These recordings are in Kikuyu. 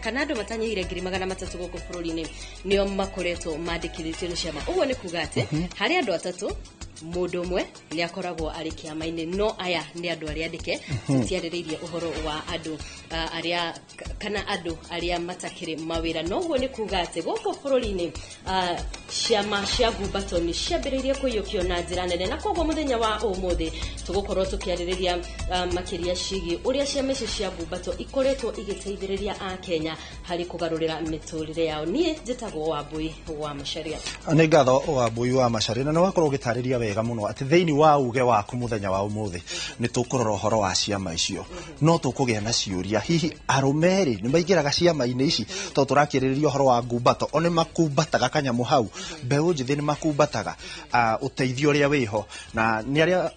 kana andũ matanyihire 300,000 gũkũ bũrũri-inĩ nĩo makoretwo mandĩkithĩtio nĩ ciama. Ũguo nĩ kuga atĩ harĩ andũ atatũ mũndũ ũmwe nĩ akoragwo arĩ kĩama-inĩ, no aya nĩ andũ arĩa andĩke. Tũtiarĩrĩirie ũhoro wa andũ arĩa kana andũ arĩa matakĩrĩ mawĩra. Noguo nĩ kuga atĩ gũkũ bũrũri-inĩ ciama cia ngumbato nĩ ciambĩrĩirie kũiyũkio na njĩra nene, na koguo mũthenya wa ũmũthĩ tũgũkorwo tũkĩarĩrĩria makĩria ciĩgiĩ ũrĩa ciama ici cia ngumbato ikoretwo igĩteithĩrĩria Akenya harĩ kũgarũrĩra mĩtũrĩre yao. Niĩ njĩtagwo Wambui wa Macharia. Nĩ ngatho Wambui wa Macharia, na nĩ wakorwo ũgĩtarĩria wega mũno atĩ thĩinĩ wa uge waku mũthenya wa ũmũthĩ nĩ tũkũrora ũhoro wa ciama icio, no tũkũgĩa na ciũria hihi arũme rĩ nĩ maingĩraga ciama-inĩ ici, tondũ tũrakĩrĩrĩria ũhoro wa ngumbato, o nĩ makumbataga kanyamũ hau, mbeũ njĩthĩ nĩ makumbataga ũteithio ũrĩa wĩho, na nĩ arĩa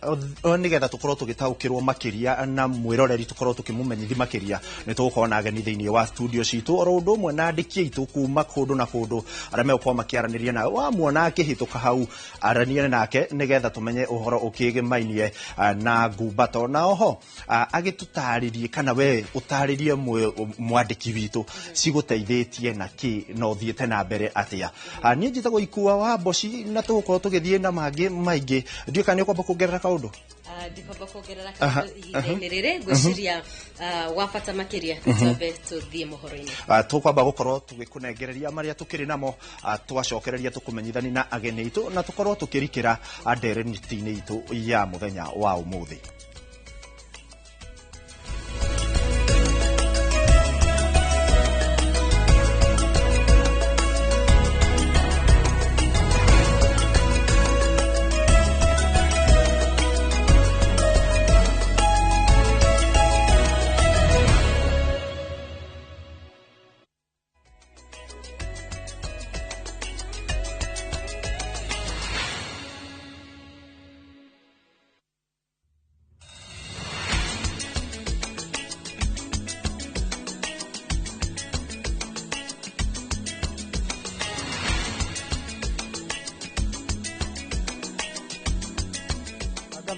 nĩgetha tũkorwo tũgĩtaũkĩrwo makĩria na mwĩroreri tũkorwo tũkĩmũmenyithi makĩria, nĩ tũgũkorwo na ageni thĩinĩ wa studio citũ oro ũndũ ũmwe na andĩki aitũ kuma kũndũ na kũndũ arĩa megũkorwo makĩaranĩria nawe. Wamuona akĩhĩtũka hau, arania nake nĩgetha tũmenye ũhoro ũkĩgĩmainie na ngumbato, na oho agĩtũtarĩrie kana we ũtarĩrie mwandĩki witũ cigũteithĩtie na kĩ na ũthiĩte na mbere atĩa. Niĩ njĩtagwo Ikua wa Mboci, na tũgũkorwo tũgĩthiĩ na mangĩ maingĩ. Ndiũĩ kana nĩ ũkwamba kuongerera kaũndũ? Ndikwamba kuongerera kaũndũ ihinda-inĩ rĩrĩ, ngwĩciria wa bata makĩria twambe tũthiĩ mohoro-inĩ. Tũkwamba gũkorwo tũgĩkũnengereria marĩa tũkĩrĩ namo, twacokereria tũkũmenyithani na ageni aitũ na tũkorwo tũkĩrikĩra ndereti-inĩ itũ ya mũthenya wa ũmũthĩ.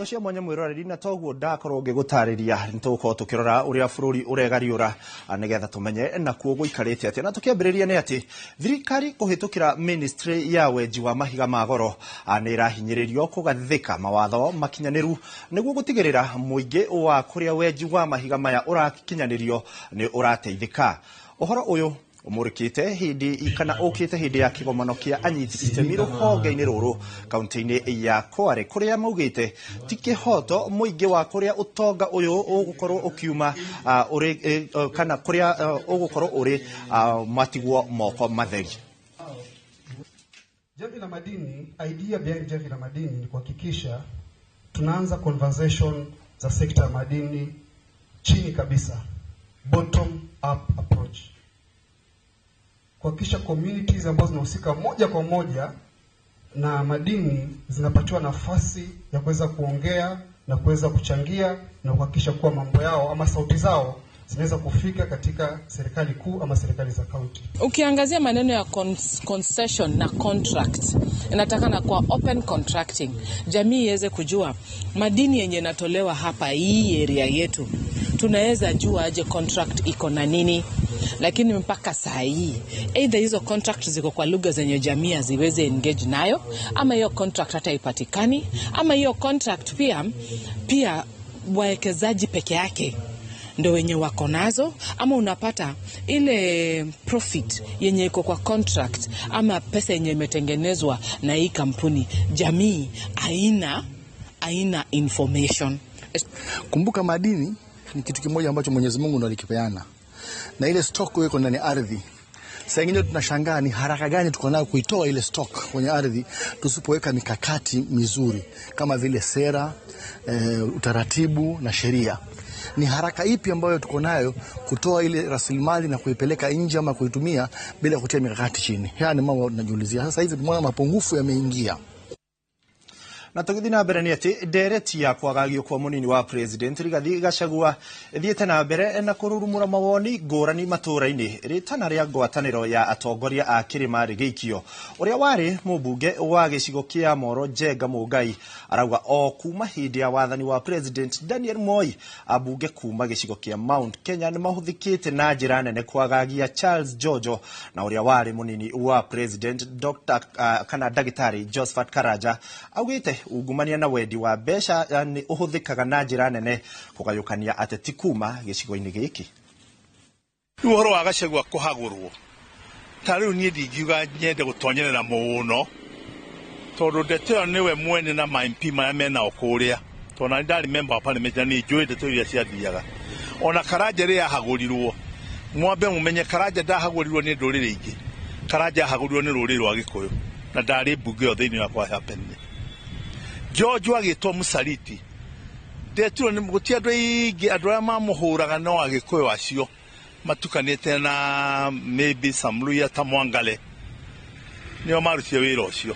Cia mwanya mwĩroreri, na toguo ndakorwo ngĩgũtarĩria nĩ tũgũkorwo tũkĩrora ũrĩa bũrũri ũregariũra nĩgetha tũmenye nakuo gũikarĩte atĩa. Na tũkĩambĩrĩria nĩ atĩ thirikari kũhĩtũkĩra ministry ya wenji wa mahiga ma goro nĩ ĩrahinyĩrĩrio kũgathĩka mawatho makinyanĩru nĩguo gũtigĩrĩra mũingĩ wa kũrĩa wenji wa mahiga maya ũrakinyanĩrio nĩ ũrateithĩka. Ũhoro ũyũ ũmũrĩkĩte hĩndĩ kana ũkĩte hĩndĩ ya kĩgomano kĩa anyiti itemi rũhonge-inĩ rũrũ kaunti-inĩ ya Kware, kũrĩa maugĩte ti kĩhoto mũingĩ wa kũrĩa ũtonga ũyũ ũgũkorwo ũkiuma ũrĩ kana kũrĩa ũgũkorwo ũrĩ matigwo moko matheri. Jamvi la Madini, idea behind Jamvi la Madini ni kuhakikisha tunaanza conversation za sekta ya madini chini kabisa, bottom up approach, kuhakikisha communities ambazo zinahusika moja kwa moja na madini zinapatiwa nafasi ya kuweza kuongea na kuweza kuchangia na kuhakikisha kuwa mambo yao ama sauti zao zinaweza kufika katika serikali kuu ama serikali za kaunti. Ukiangazia maneno ya concession na contract, inatakana kwa open contracting, jamii iweze kujua madini yenye inatolewa hapa hii area yetu, tunaweza jua aje contract iko na nini. Lakini mpaka saa hii either hizo contract ziko kwa lugha zenye jamii haziwezi engage nayo, ama hiyo contract hata ipatikani, ama hiyo contract pia wawekezaji peke yake ndio wenye wako nazo, ama unapata ile profit yenye iko kwa contract ama pesa yenye imetengenezwa na hii kampuni, jamii haina information. Kumbuka madini ni kitu kimoja ambacho Mwenyezi Mungu ndo alikipeana, na ile stock iko ndani ardhi. Saa nyingine tunashangaa ni haraka gani tuko nayo kuitoa ile stock kwenye ardhi tusipoweka mikakati mizuri kama vile sera, utaratibu na sheria. Ni haraka ipi ambayo tuko nayo kutoa ile rasilimali na kuipeleka nje ama kuitumia bila kutia mikakati chini? Haya ni mambo tunajiulizia. Sasa hivi tumeona mapungufu yameingia. Na tũgĩthiĩ na mbere nĩ atĩ ndereti ya kwagagio kwa mũnini wa president Rigathi Gachagua ĩthiĩte na mbere na kũrurumũra mawoni ngũrani matũũra-inĩ. Rĩtana rĩa ngwatanĩro ya atongoria a kĩrĩma rĩgĩikio. Ũrĩa warĩ mũmbunge wa gĩcigo kĩa Moro Njenga Mũngai arauga o kuma hĩndĩ ya wathani wa president Daniel Moi, ambunge kuma gĩcigo kĩa Mount Kenya nĩ mahũthĩkĩte na njĩra nene kwagagia Charles Jojo na ũrĩa warĩ mũnini wa president Dr. Kana ndagĩtarĩ Josephat Karanja augĩte ungumania na wendi wa mbeca nĩ ũhũthĩkaga na njĩra nene kũgayũkania ateti kuma gĩcigo-inĩ gĩkĩ. Rĩu ũhoro wa Gachagua kũhagũrwo ta rĩu niĩ ndingiuga nyende gũtonyerera mũno, tondũ ndeto ĩyo nĩwe mwene na ma MP marĩa menao kũrĩa, tondũ nani ndarĩ member wa parliament na nĩ njũĩ ndeto iria ciathiaga. Ona Karanja rĩrĩa ahagũrirwo, mwambe mũmenye Karanja ndahagũrirwo nĩ ndũrĩrĩ ingĩ, Karanja ahagũrirwo nĩ rũrĩrĩ rwa Gĩkũyũ na ndarĩ mbunge ĩyo thĩinĩ wa kwa happened. George agĩtwo mũsaliti, ndetirwo nĩ gũti andũ aingĩ, andũ arĩa mamũhũraga no Agĩkũyũ acio matukanĩte na maybe some Luhya ta Mwangale nĩo marutire wĩra ũcio.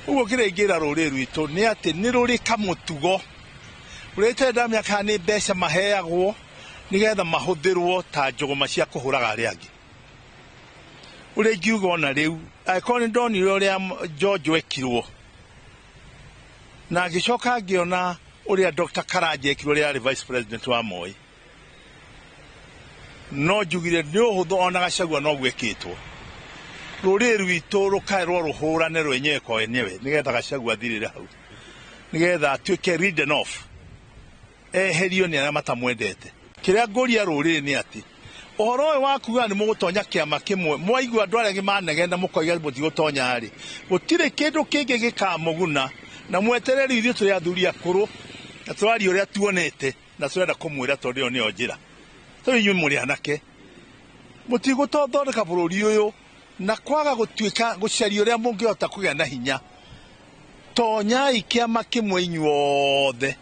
Ũguo kĩrĩa ingĩra rũrĩrĩ rwitũ nĩ atĩ nĩ rũrĩ kamũtugo ũrĩa itarĩ ndamenya kana nĩ mbeca maheagwo nĩgetha mahũthĩrwo ta njũgũma cia kũhũraga arĩa angĩ. Ũrĩa ingiuga ona rĩu, angĩkorwo nĩ ndonire ũrĩa George ekirwo na ngĩcoka ngĩona ũrĩa Dr. Karanja ekirwo rĩrĩa arĩ vice president wa Moi, no njugire nĩ ũhũthũ ona Gachagua noguo ekĩtwo. Rũrĩrĩ rwitũ rũkaerwo rũhũrane rwenyewe kwa wenyewe nĩgetha Gachagua athirĩre hau, nĩgetha atuĩke ridden off, eherio nĩ arĩa matamwendete. Kĩrĩa ngũria rũrĩrĩ nĩ atĩ ũhoro ũyũ wa kuga nĩ mũgũtonya kĩama kĩmwe, mwaigua andũ arĩa angĩ manegena mũkoiga mũtigũtonya rĩ, gũtirĩ kĩndũ kĩngĩ gĩkamũguna, na mwetereri ithuĩ tũrĩ athuri akũrũ na tũraria ũrĩa tuonete na tũrenda kũmwĩra tondũ ĩyo nĩyo njĩra. Tondũ inyuĩ mũrĩ anake, mũtigũthondeka bũrũri ũyũ na kwaga gũtuĩka gũcaria ũrĩa mũngĩhota kũgĩa na hinya. Tonyai kĩama kĩmwe inyuothe,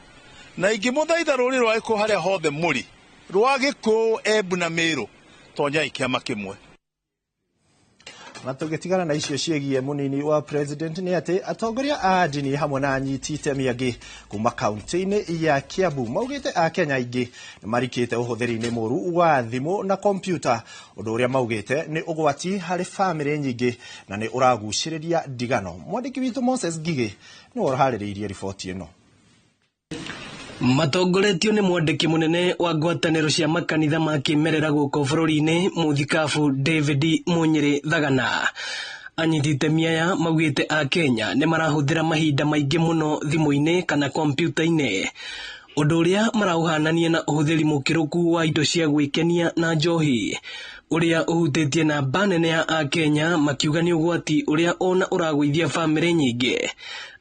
na ingĩmũthaitha rũrĩrĩ rwa Gĩkũyũ harĩa hothe mũrĩ, rwa Gĩkũyũ, Embu na Mĩrũ, tonyai kĩama kĩmwe. Na tũgĩtigana na icio ciĩgiĩ mũnini wa president nĩ atĩ atongoria a ndini hamwe na anyiti itemi angĩ kuma kaunti-inĩ ya Kiambu maugĩte Akenya aingĩ nĩ marikĩte ũhũthĩri-inĩ mũru wa thimũ na kompiuta, ũndũ ũrĩa maugĩte nĩ ũgwati harĩ bamĩrĩ nyingĩ na nĩ ũragucĩrĩria ndigano. Mwandĩki witũ Moses Ngigĩ nĩwe ũraharĩrĩirie riboti ĩno. Matongoretio nĩ mwandĩki mũnene wa ngwatanĩro cia makanitha ma kĩmerera gũkũ bũrũri-inĩ mũthikabu David Munyĩrĩ Thagana. Anyiti itemi aya maugĩte Akenya nĩ marahũthĩra mahinda maingĩ mũno thimũ-inĩ kana kompiuta-inĩ, ũndũ ũrĩa maraũhanania na ũhũthĩri mũkĩrũku wa indo cia gwĩkenia na njohi, ũrĩa ũhutĩtie namba nene ya Akenya, makiuga nĩ ũgwati ũrĩa ona ũragũithia bamĩrĩ nyingĩ,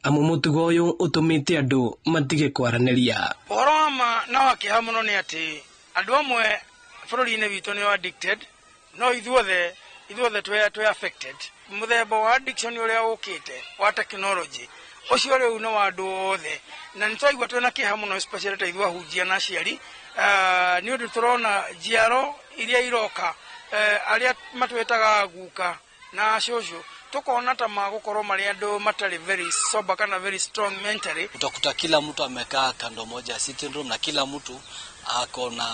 amu mũtugo ũyũ ũtũmĩte andũ matige kwaranĩria. Ũhoro wa ma na wa kĩeha mũno nĩ atĩ andũ amwe bũrũri-inĩ witũ nĩ addicted, no ithuothe twĩ affected. Mũthemba wa addiction ũrĩa ũkĩte wa technology ũcio rĩu nĩ wa andũ othe, na nĩ twaigua twĩna kĩeha mũno especially ta ithuĩ ahunjia na aciari, nĩ ũndũ tũrona njiaro iria iroka, arĩa matwĩtaga guka na cũcũ, tukona ta magũkorwo marĩ andũ matarĩ very sober kana very strong mentally. Utakuta kila mtu amekaa kando moja ya sitting room na kila mtu ako na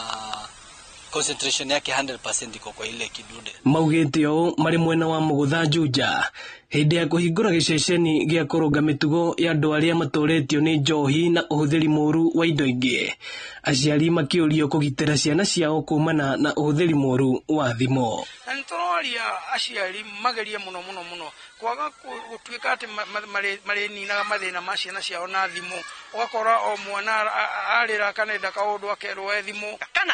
concentration yake 100% iko kwa ile kidude. Maugĩte ũũ marĩ mwena wa Mũgũtha Juja hĩndĩ ya kũhingũra gĩceceni gĩa kũrũnga mĩtugo ya andũ arĩa matoretio nĩ njohi na ũhũthĩri mũru wa indo ingĩ, aciari makĩũrio kũgitĩra ciana ciao kumana na ũhũthĩri mũru wa thimũ. Na nĩ tũroria aciari magerie mũno mũno mũno kwaga gũtuĩka atĩ marĩninaga mathĩna ma ciana ciao na thimũ, ũgakora o mwana arĩra kana enda kaũndũ akerwo e thimũ, kana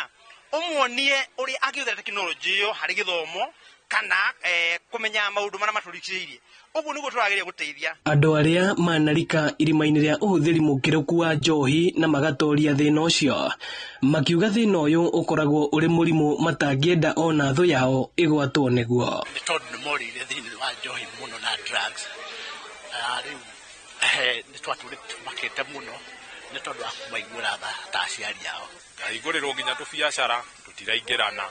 ũmuonie ũrĩa angĩhũthĩra tekinoronjĩ ĩyo harĩ gĩthomo kana kũmenya maũndũ marĩa matũrigicĩirie. Ũguo nĩguo tũrageria gũteithia andũ arĩa manarika irima-inĩ rĩa ũhũthĩri mũkĩrũku wa njohi na magatoria thĩna ũcio, makiuga thĩna ũyũ ũkoragwo ũrĩ mũrimũ matangĩenda ona thũ yao ĩgwatwo nĩguo. Nĩ tondũ nĩ morĩire thĩinĩ wa njohi mũno na drugs, rĩu nĩ twatũrĩte tũmakĩte mũno nĩ tondũ wa kũmaiguĩra tha ta aciari ao. Ngahingũrĩrwo nginya tũbiacara tũtiraingĩrana,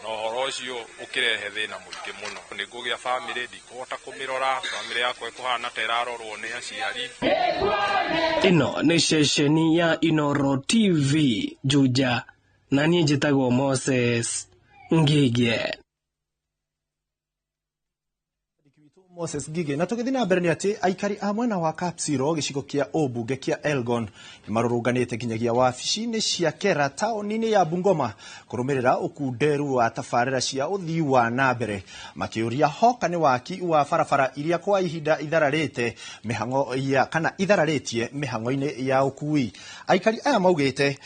Na ũhoro ũcio ũkĩrehe thĩna mũingĩ mũno. Nĩ ngũgĩa bamĩrĩ, ndikũhota kũmĩrora, bamĩrĩ yakwa ĩkũhana ta ĩrarorwo nĩ aciari. Ĩno nĩ ceceni ya Inoro TV Juja, na niĩ njĩtagwo Moses Ngige. Moses Ngige. Na tũgĩthiĩ na mbere nĩ atĩ aikari a mwena wa Kapsiro gĩcigo kĩa ũmbunge kĩa Elgon nĩ marũrũnganĩte nginyagia wabici-inĩ cia Kera taũni-inĩ ya Bungoma kũrũmĩrĩra ũkunderu wa tabarĩra cia ũthii wa na mbere, makĩũria hoka nĩ waki wa barabara iria kwa ihinda ithararĩte mĩhang'o ya kana ithararĩtie mĩhang'o-inĩ ya ũkui. Aikari aya maugĩte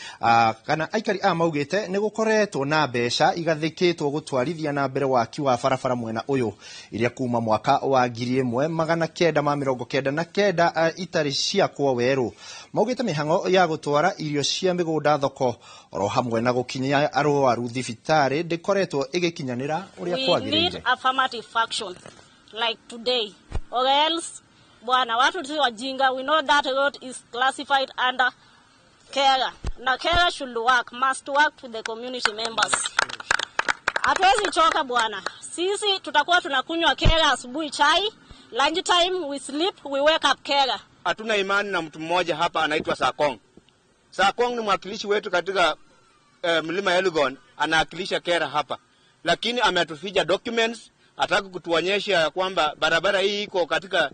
kana aikari aya maugĩte nĩ gũkoretwo na mbeca igathĩkĩtwo gũtwarithia na mbere waki wa barabara mwena ũyũ iria kuma mwaka wa 1999 itarĩ ciakwo werũ. Maugĩte mĩhang'o ya gũtwara irio cia mĩgũnda thoko oro hamwe na gũkinyia arwaru thibitarĩ ndĩkoretwo ĩgĩkinyanĩra ũrĩa We need kwagĩrĩire. affirmative action like today, or else bwana, watu si wajinga. We know that road is classified under KeRRA, na KeRRA should work, must work with the community members. Hatuwezi choka bwana, sisi tutakuwa tunakunywa KeRRA asubuhi chai, lunch time we sleep, we wake up KeRRA. Hatuna imani na mtu mmoja hapa anaitwa Sakong. Sakong ni mwakilishi wetu katika mlima Elgon, anawakilisha KeRRA hapa, lakini ametuficha documents, hataki kutuonyesha ya kwamba barabara hii iko katika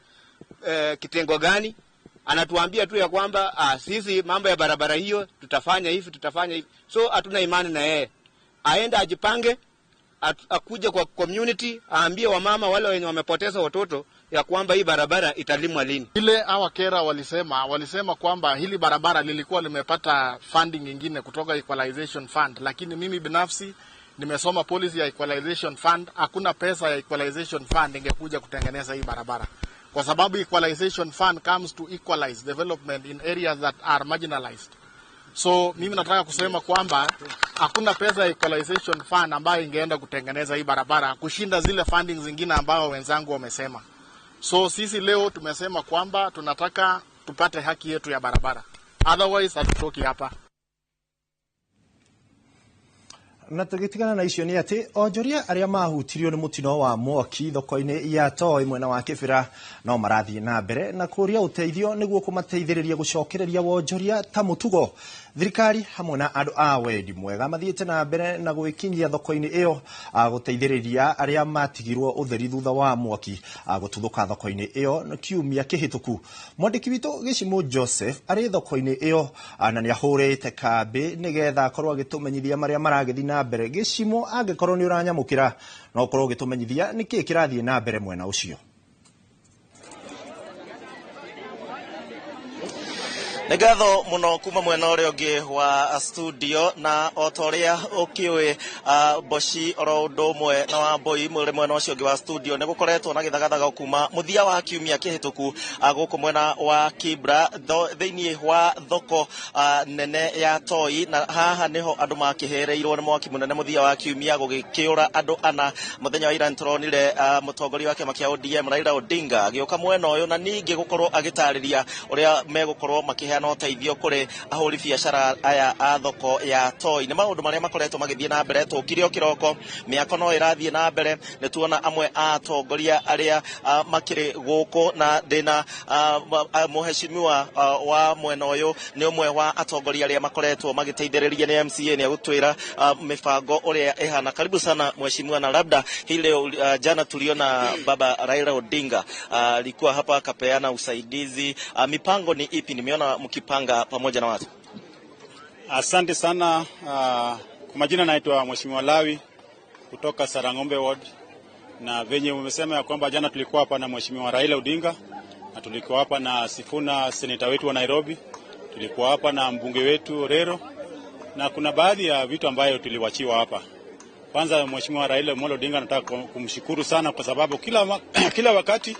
kitengo gani. Anatuambia tu ya kwamba sisi mambo ya barabara hiyo tutafanya hivi, tutafanya hivi. So hatuna imani na yeye. Aende ajipange, akuje kwa community, aambie wamama wale wenye wamepoteza watoto ya kwamba hii barabara italimwa lini. Ile hawa KeRRA walisema kwamba hili barabara lilikuwa limepata funding nyingine kutoka Equalization Fund, lakini mimi binafsi nimesoma policy ya Equalization Fund, hakuna pesa ya Equalization Fund ingekuja kutengeneza hii barabara, kwa sababu Equalization Fund comes to equalize development in areas that are marginalized. So mimi nataka kusema kwamba hakuna pesa ya Equalization Fund ambayo ingeenda kutengeneza hii barabara kushinda zile funding zingine ambayo wenzangu wamesema. So sisi leo tumesema kwamba tunataka tupate haki yetu ya barabara, otherwise hatutoki hapa. Na tũgĩtigana na icio nĩ atĩ onjoria arĩa mahutirio nĩ mũtino wa mwaki thoko-inĩ ya Toi mwena wa Kĩbĩra no marathiĩ na mbere na kũria ũteithio nĩguo kũmateithĩrĩria gũcokereria wonjoria ta mũtugo. Thirikari hamwe na andũ a wendi mwega mathiĩte na mbere na gwĩkinyia thoko-inĩ ĩyo gũteithĩrĩria arĩa matigirwo ũtheri thutha wa mwaki gũtuthũka thoko-inĩ ĩyo kiumia kĩhĩtũku. Mwandĩki witũ Gĩcimũ Joseph arĩ thoko-inĩ ĩyo na nĩ ahũrĩte kambĩ nĩgetha akorwo agĩtũmenyithia marĩa maragĩthiĩ na mbere. Gĩcimũ, angĩkorwo nĩ ũranyamũkĩra no ũkorwo ũgĩtũmenyithia nĩkĩĩ kĩrathiĩ na mbere mwena ũcio. Nĩ ngatho mũno kuma mwena ũrĩa ũngĩ wa studio, na o ta ũrĩa ũkĩũĩ Mboci oro ũndũ ũmwe na Wambui mũrĩ mwena ũcio ũngĩ wa studio, nĩ gũkoretwo na gĩthagathaga kuma mũthia wa kiumia kĩhĩtũku gũkũ mwena wa Kibra thĩinĩ wa thoko nene ya Toi, na haha nĩho andũ makĩhĩrĩirwo nĩ mwaki mũnene mũthia wa kiumia gũgĩkĩũra andũ ana. Mũthenya wa ira nĩtũronire mũtongoria wa kĩama kĩa ODM Raila Odinga agĩũka mwena ũyũ na ningĩ gũkorwo agĩtarĩria ũrĩa megũkorwo makĩheana ũteithio kũrĩ ahũri biacara aya a thoko ya Toi. Nĩ maũndũ marĩa makoretwo magĩthiĩ na mbere tũkire o kĩroko, mĩako no ĩrathiĩ na mbere. Nĩ tuona amwe a atongoria arĩa makĩrĩ gũkũ, na ndĩna mũheshimiwa wa mwena ũyũ nĩ ũmwe wa atongoria arĩa makoretwo magĩteithĩrĩria nĩ MCA, nĩ agũtwĩra mĩbango ũrĩa ĩhana. Karibu sana mheshimiwa, na labda hii leo jana tuliona baba Raila Odinga alikuwa hapa akapeana usaidizi. Mipango ni ipi? Nimeona mkipanga pamoja na watu. Asante sana. Kwa majina naitwa Mheshimiwa Lawi kutoka Sarang'ombe Ward, na venye umesema ya kwamba jana tulikuwa hapa na Mheshimiwa Raila Odinga, na tulikuwa hapa na Sifuna seneta wetu wa Nairobi, tulikuwa hapa na mbunge wetu Rero, na kuna baadhi ya vitu ambayo tuliwachiwa hapa. Kwanza Mheshimiwa Raila Amolo Odinga nataka kumshukuru sana kwa sababu kila wakati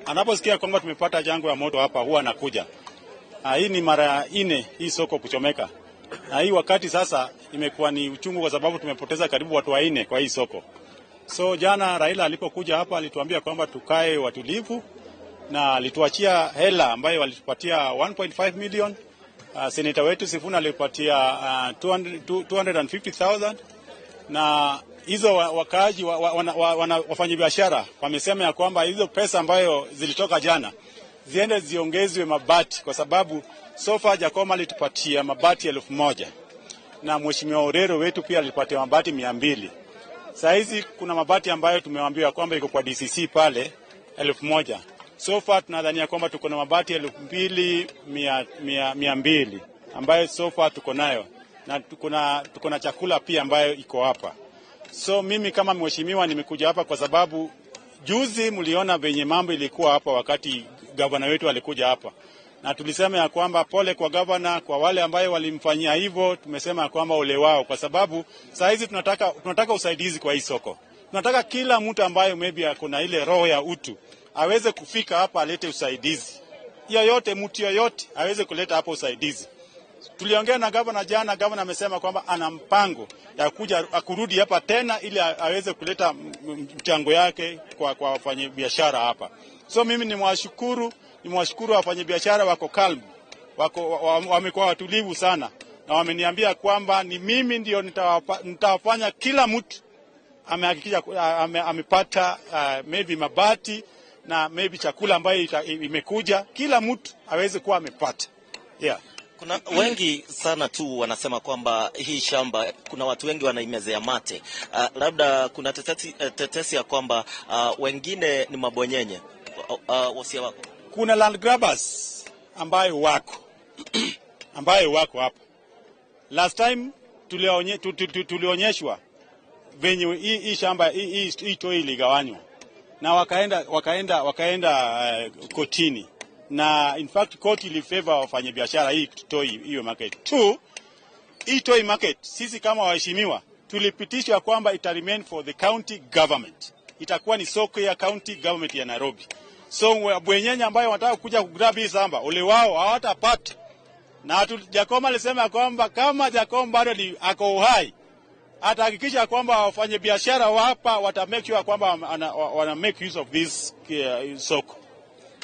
anaposikia kwamba tumepata jangwa ya moto hapa huwa anakuja. Hii ni mara 4 hii soko kuchomeka. Na hii wakati sasa imekuwa ni uchungu kwa sababu tumepoteza karibu watu 4 kwa hii soko. So jana Raila alipokuja hapa alituambia kwamba tukae watulivu, na alituachia hela ambayo walitupatia 1.5 million. Seneta wetu Sifuna alipatia 250,000, na Hizo wakaaji wafanyabiashara wamesema ya kwamba hizo pesa ambayo zilitoka jana ziende ziongezwe mabati, kwa sababu so far Jakom alitupatia mabati 1000 na Mheshimiwa Orero wetu pia alipatia mabati 200. Saa hizi kuna mabati ambayo tumeambiwa kwamba iko kwa DCC pale 1000. So far tunadhania kwamba tuko na mabati 2200 ambayo so far tuko nayo, na tuko na chakula pia ambayo iko hapa. So mimi kama mheshimiwa nimekuja hapa kwa sababu juzi mliona venye mambo ilikuwa hapa wakati gavana wetu alikuja hapa. Na tulisema ya kwamba pole kwa gavana, kwa wale ambayo walimfanyia hivyo, tumesema ya kwamba ole wao, kwa sababu saa hizi tunataka usaidizi kwa hii soko. Tunataka kila mtu ambaye maybe kuna ile roho ya utu aweze kufika hapa alete usaidizi. Yoyote, mtu yoyote aweze kuleta hapa usaidizi. Tuliongea na gavana jana, gavana amesema kwamba ana mpango ya kuja kurudi hapa tena ili aweze kuleta mchango yake kwa wafanyabiashara hapa. So mimi nimewashukuru wafanyabiashara wako calm, wamekuwa watulivu sana, na wameniambia kwamba ni mimi ndio nitawafanya kila mtu amehakikisha amepata maybe mabati na maybe chakula ambayo imekuja, kila mtu aweze kuwa amepata. Yeah. Kuna wengi sana tu wanasema kwamba hii shamba kuna watu wengi wanaimezea mate. Labda kuna tetesi ya kwamba wengine ni mabonyenye. Wasia wako. Kuna land grabbers ambayo wako ambayo wako hapa. Last time tulionyeshwa venye hii shamba hii toi iligawanywa na wakaenda kotini. Na in fact court ilifavor wafanyabiashara hii toi hiyo market. Two, hii toi market sisi kama waheshimiwa tulipitishwa kwamba ita remain for the county government. Itakuwa ni soko ya county government ya Nairobi. So bwenyenye ambayo wanataka kuja kugrab hii shamba ole wao hawatapata. Na Jakom alisema kwamba kama Jakom bado ni ako uhai atahakikisha kwamba wafanyabiashara hapa wata make sure kwamba wana make use of this soko.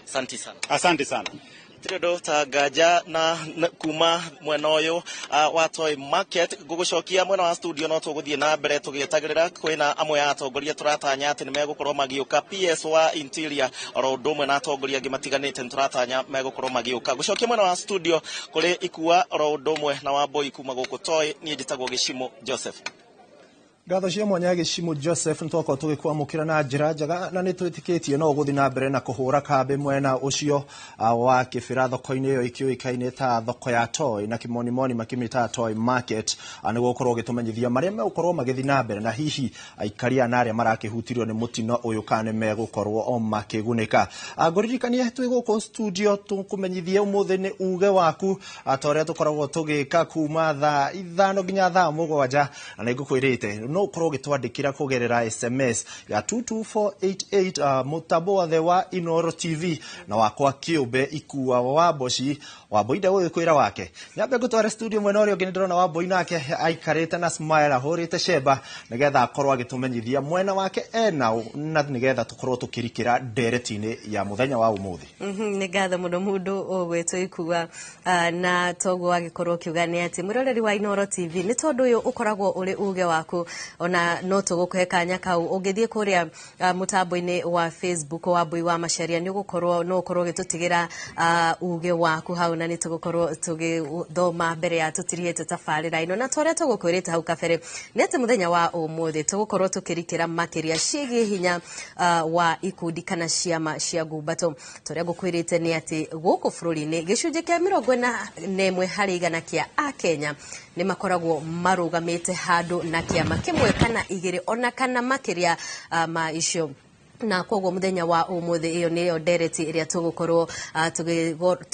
Asante sana. Asante sana. Tirĩndũ ta ngaja na kuma mwena ũyũ wa Toi Market ngũgũcokia mwena wa studio no tũgũthiĩ na mbere tũgĩetagĩrĩra kwĩna amwe a atongoria tũratanya atĩ nĩ megũkorwo magĩũka. PS wa Interior oro ũndũ ũmwe na atongoria angĩ matiganĩte nĩ tũratanya megũkorwo magĩũka. Gũcokia mwena wa studio kũrĩ Ikua oro ũndũ ũmwe na Wambui kuma gũkũ Toi. Niĩ njĩtagwo Gĩcimũ Joseph. Ngatho cia mwanya Gĩcimũ Joseph, nĩtwakorwo tũgĩkwamũkĩra na njĩra njega na nĩtwĩtĩkĩtie no ũgũthiĩ na mbere na kũhũra kambĩ mwena ũcio wa Kĩbĩra thoko-inĩ ĩyo ĩkĩũĩkaine ta thoko ya Toi na kĩmonimoni makĩmĩtaga Toi Market, nĩguo ũkorwo ũgĩtũmenyithia marĩa megũkorwo magĩthiĩ na mbere na hihi aikaria na arĩa marakĩhutirio nĩ mũtino ũyũ kana nĩ megũkorwo o makĩgunĩka. Ngũririkanie twĩ gũkũ studio tũkũmenyithie ũmũthĩ nĩ uge waku ta ũrĩa tũkoragwo tũgĩka kuma thaa 5 nginya thaa 7, na nĩngũkwĩrĩte no ukorwo ũgĩtwandĩkĩra kũgerera SMS ya 22488 mũtambo wothe wa Inoro TV na wakwa kĩũmbe Ikua Wamboci. Wambui ndegũgĩkwĩra wake. Nyambe ngũtware studio mwena ũrĩa ũngĩ, nĩndĩrona Wambui nake aikarĩte na smile ahũrĩte cemba nĩgetha akorwo agĩtũmenyithia mwena wake enao na nĩgetha tũkorwo tũkĩrikĩra ndereti-inĩ ya mũthenya wa ũmũthĩ. Nĩ ngatho mũno mũndũ ũgwĩtwo Ikua, na toguo agĩkorwo ũkiuga nĩ atĩ mwĩroreri wa Inoro TV nĩ tondũ ũyũ ũkoragwo ũrĩ uge waku, ona no tũgũkũhe kanya kau ũngĩthiĩ kũrĩa mũtambo-inĩ wa Facebook wa Wambui wa Macharia nĩ ũgũkorwo no ũkorwo ũgĩtũtigĩra uge waku hau, na nĩ tũgũkorwo tũgĩthoma mbere ya tũtirihĩte tabarĩra ĩno. Na torĩa tũgũkwĩrĩte hau kabere nĩ atĩ mũthenya wa ũmũthĩ tũgũkorwo tũkĩrikĩra makĩria ciĩgiĩ hinya wa ikundi kana ciama cia ngumbato. Torĩa ngũkwĩrĩte nĩ atĩ gũkũ bũrũri-inĩ gĩcunjĩ kĩa 41 harĩ igana kĩa Akenya nĩ makoragwo marũgamĩte handũ na kĩama kĩmwe kana igĩrĩ ona kana makĩria ma icio. Na koguo muthenya wa umuthi iyo niyo ndereti iria tugukorwo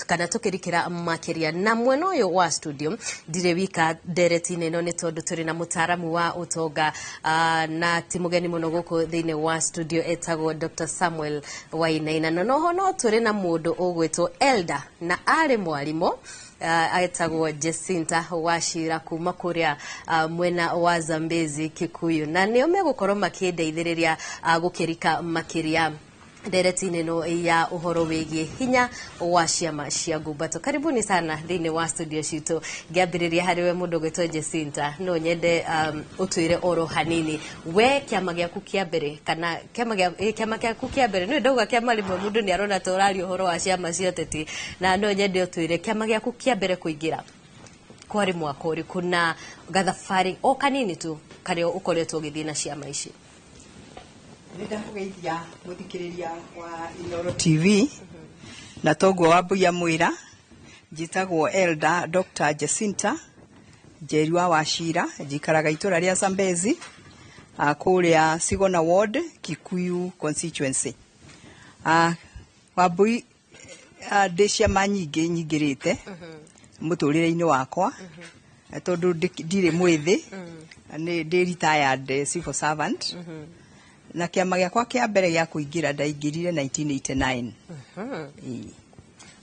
kana tukirikira makiria. Na mwena uyu wa studio ndire wika ndereti-inĩ ĩno nĩ tondu turi na mutaaramu wa utonga na ti mugeni muno guku thiini wa studio etagwo Dr. Samuel Wainaina. Na noho no turi na mundu ugwitwo Elder na ari mwarimu aetagwo Jacinta Wachira kuma kuria mwena wa Zambezi Kikuyu, na nio megukorwo makindeithiriria gukirika makiria ndereti-inĩ ĩno ya ũhoro wĩgiĩ hinya wa ciama cia ngumbato. Karibuni sana thĩinĩ wa studio citũ. Ngĩambĩrĩria harĩ we mũndũ ũgwĩtwo Jacinta, no nyende ũtwĩre oro hanini we kĩama gĩaku kĩa mbere kana kĩama gĩaku kĩa mbere. Nĩ ndauga kĩama rĩmwe mũndũ nĩ arona ta ũraria ũhoro wa ciama cia ũteti, na no nyende ũtwĩre kĩama gĩaku kĩa mbere kũingĩra kwarĩ mwaka ũrĩkũ na gathabarĩ o kanini tu karĩa ũkoretwo ũgĩthiĩ na ciama ici. Nĩ ndakũgeithia mũthikĩrĩria wa Inooro TV, na toguo Wambui mwĩra, njĩtagwo Elder Dr. Jacinta Njeri wa Wachira, njikaraga itũra rĩa Zambezi, kũrĩa Sigona Ward, Kikuyu constituency. Wambui, ndĩ ciama nyingĩ nyingĩrĩte mũtũrĩre-inĩ wakwa, tondũ ndirĩ mwĩthĩ, nĩ ndĩ retired civil servant, na kĩama gĩakwa kĩa mbere gĩa kũingĩra ndaingĩrire 1989. Ĩĩ.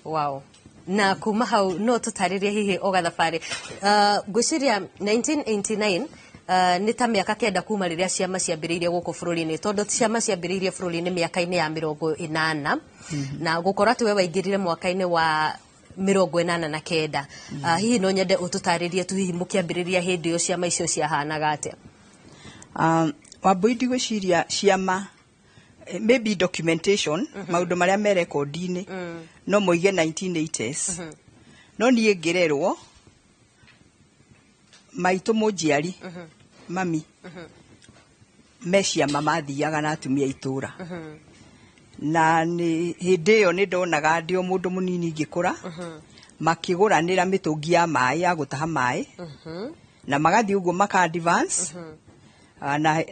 Wow. Na kuma hau no tũtarĩrie hihi o gathabarĩ, ngwĩciria 1989 nĩ ta mĩaka 9 kuma rĩrĩa ciama ciambĩrĩirie gũkũ bũrũri-inĩ, tondũ ciama ciambĩrĩirie bũrũri-inĩ mĩaka-inĩ ya 80, na gũkorwo atĩ we waingĩrire mwaka-inĩ wa 89. Hihi no nyende ũtũtarĩrie tu hihi mũkĩambĩrĩria hĩndĩ ĩyo ciama icio ciahanaga atĩa? Wambui, ndigwĩciria ciama, maybe documentation, maũndũ marĩa me rekondi-inĩ, no moige 1980s, no niĩ ngĩrerwo maitũ mũnjiari mami me ciama mathiaga na atumia itũra, na nĩ hĩndĩ ĩyo nĩ ndonaga ndĩ o mũndũ mũnini ngĩkũra makĩgũranĩra mĩtũngi ya maĩ ya gũtaha maĩ, na magathiĩ ũguo maka advance.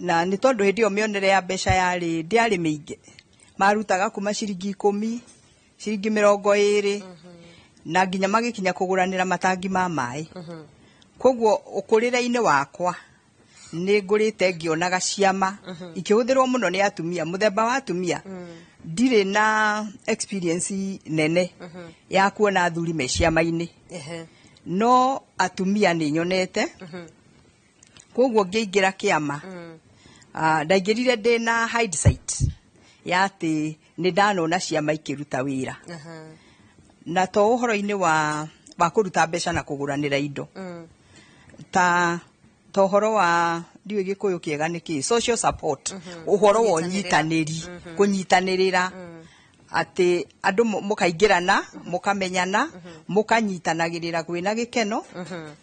Na nĩ tondũ hĩndĩ ĩyo mĩonere ya mbeca yarĩ ndĩarĩ mĩingĩ, marutaga kuma ciringi 10, ciringi 20, na nginya magĩkinya kũgũranĩra matangi ma maĩ. Koguo ũkũrĩre-inĩ wakwa nĩ ngũrĩte ngĩonaga ciama ikĩhũthĩrwo mũno nĩ atumia, mũthemba wa atumia. Ndirĩ na experience nene ya kuona athuri me ciama-inĩ, no atumia nĩ nyonete. Koguo ngĩingĩra kĩama, ndaingĩrire ndĩ na hindsight ya atĩ nĩ ndanona ciama ikĩruta wĩra, na to ũhoro-inĩ wa kũruta mbeca na kũgũranĩra indo, ta ũhoro wa, ndiũĩ Gĩkũyũ kĩega nĩ kĩ, social support, ũhoro wa ũnyitanĩri, kũnyitanĩrĩra, atĩ andũ mũkaingĩrana, mũkamenyana, mũkanyitanagĩrĩra kwĩna gĩkeno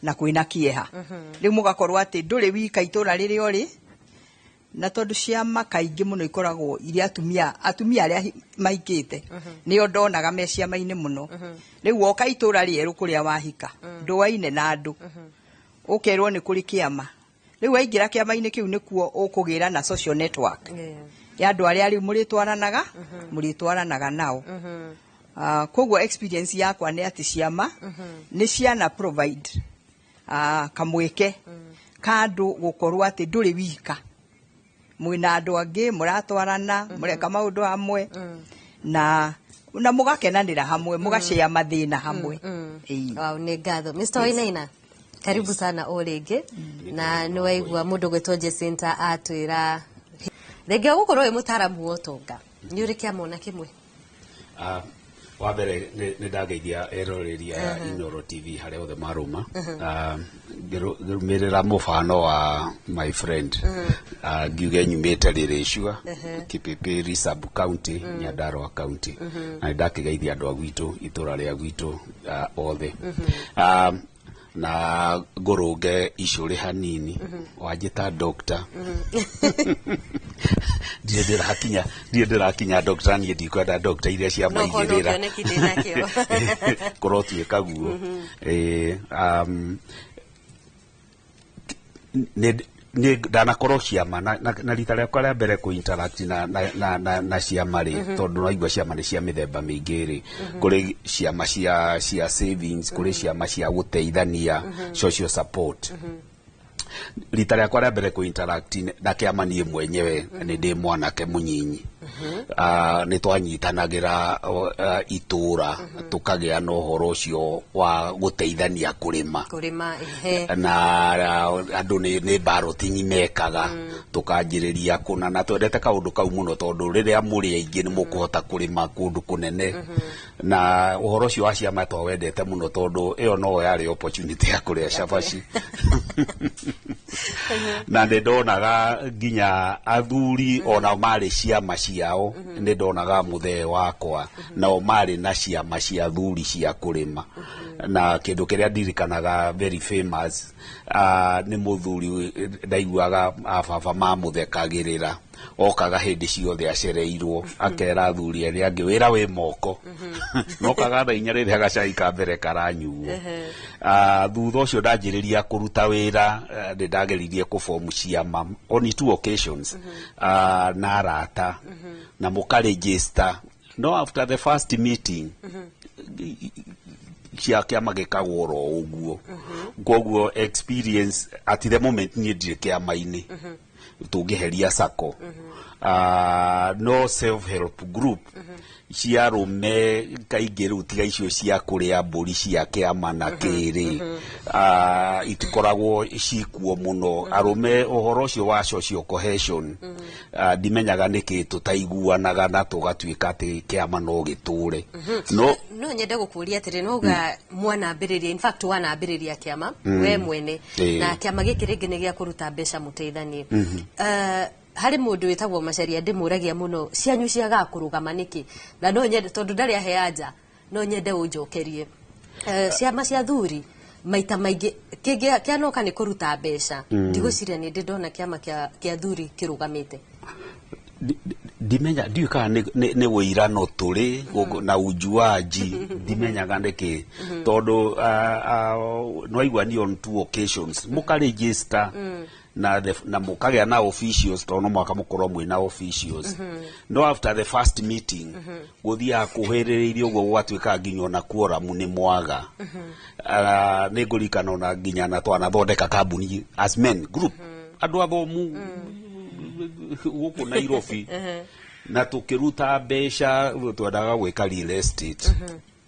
na kwĩna kĩeha. Rĩu mũgakorwo atĩ ndũrĩ wika itũra rĩrĩa ũrĩ. Na tondũ ciama kaingĩ mũno ikoragwo irĩ atumia arĩa mahikĩte, nĩo ndonaga me ciama-inĩ mũno. Rĩu woka itũra rĩerũ kũrĩa wahika, ndũaine na andũ, ũkerwo nĩ kũrĩ kĩama. Rĩu waingĩra kĩama-inĩ kĩu nĩkuo ũkũgĩra na social network ya andũ arĩa rĩu mũrĩtwaranaga nao. Koguo experience yakwa nĩ atĩ ciama nĩ ciana provide kamweke ka andũ gũkorwo atĩ ndũrĩ wika, mwĩna andũ angĩ mũratwarana, mũreka maũndũ hamwe, na mũgakenanĩra hamwe, mũgacĩa mathĩna hamwe. Ĩĩ. Wow, nĩ ngatho. Mr. Wainaina, karibu sana o rĩngĩ, na nĩ waigua mũndũ gwĩtwo Jacinta atwĩra thengia gũkorwo wĩ mũtaaramu wa ũtonga, nĩ ũrĩ kĩama ona kĩmwe? Wa mbere nĩ ndageithia eroreri a Inooro TV harĩa othe marũma. Ngĩrũmĩrĩra mũbano wa my friend, ngiuge nyumĩte Rĩrĩcua, Kipipiri sub county, Nyandarua county, na nĩ ndakĩgeithia andũ a gwitũ, itũra rĩa gwitũ, othe. Na ngũrũnge icũrĩ hanini, wanjĩta doctor, ndirĩ ndĩrakinya doctor. Niĩ ndikwenda doctor iria cia No korwo maigĩrĩra. Kĩoneki ndĩnakĩo. Kũrotuĩka guo. Ĩĩ, nĩ ndanakorwo ciama na rita rĩakwa rĩa mbere kũ interact na ciama rĩ, tondũ naigua ciama nĩ cia mĩthemba mĩingĩ rĩ, kũrĩ ciama cia savings, kũrĩ ciama cia gũteithania, social support. Rita rĩakwa rĩa mbere kũ interact na kĩama niĩ mwenyewe nĩ ndĩ mwanake mũnyinyi. Nĩ twanyitanagĩra itũra, tũkagĩa na ũhoro ũcio wa gũteithania kũrĩma. Kũrĩma, ehe. Na andũ nĩ mbarotinyi mekaga, tũkanjĩrĩria kũna, na twendete kaũndũ kau mũno tondũ rĩrĩa mũrĩ aingĩ nĩ mũkũhota kũrĩma kũndũ kũnene. Na ũhoro ũcio wa ciama twawendete mũno tondũ ĩyo no yarĩ opportunity ya kũrĩa cabaci. Na nĩ ndonaga nginya athuri ona marĩ ciama ciao, nĩ ndonaga mũthee wakwa nao marĩ na ciama cia athuri cia kũrĩma. Na kĩndũ kĩrĩa ndirikanaga very famous, nĩ mũthuri ndaiguaga ababa mamũthekagĩrĩra, okaga hĩndĩ ciothe acereirwo, akera athuri arĩa angĩ wĩra wĩ moko, nokaga thaa 4 rĩrĩa gacai ka mbere karanyuo. Thutha ũcio ndanjĩrĩria kũruta wĩra, nĩ ndageririe kũbomu ciama on two occasions, na arata na mũkaregister, no after the first meeting cia kĩama gĩkagwo oro ũguo. Koguo experience at the moment, niĩ ndirĩ kĩama-inĩ tũngĩheria sacco, no self help group cia arũme kaingĩ rĩu, tiga icio cia kũrĩa mbũri cia kĩama na kĩrĩ, itikoragwo cikuo mũno. Arũme ũhoro ũcio wa social cohesion, ndimenyaga nĩkĩ tũtaiguanaga na tũgatuĩka atĩ kĩama no gĩtũre no. No nyende gũkũria atĩrĩ, no uga mwanambĩrĩria, in fact wanambĩrĩria kĩama we mwene, na kĩama gĩkĩ rĩngĩ nĩ gĩa kũruta mbeca mũteithanie. Harĩ mũndũ wĩtagwo Macaria ndĩmũragia mũno, cianyu ciagaga kũrũgama nĩkĩ? Na no nyende, tondũ ndarĩ ahea anja, no nyende ũnjokerie. Ciama cia thuri maita maingĩ kĩngĩ kĩanoka nĩ kũruta mbeca. Ndigwĩciria nĩ ndĩ ndona kĩama kĩa thuri kĩrũgamĩte. Ndimenya, ndiũĩ kana nĩ wĩirano tũrĩ na ujuaji, ndimenyaga nĩkĩ, tondũ nwaigua ni on two occasions mũkaregister na mũkagĩa na officials, tondũ no mũhaka mũkorwo mwĩna officials, no after the first meeting gũthiaga kũhĩrĩrĩirie ũguo, gũgatuĩka nginya ona quorum nĩ mwaga. Nĩ ngũririkana ona nginya na twanathondeka kambuni as men group, andũ athomu gũkũ Nairobi, na tũkĩruta mbeca, twendaga gwĩka real estate,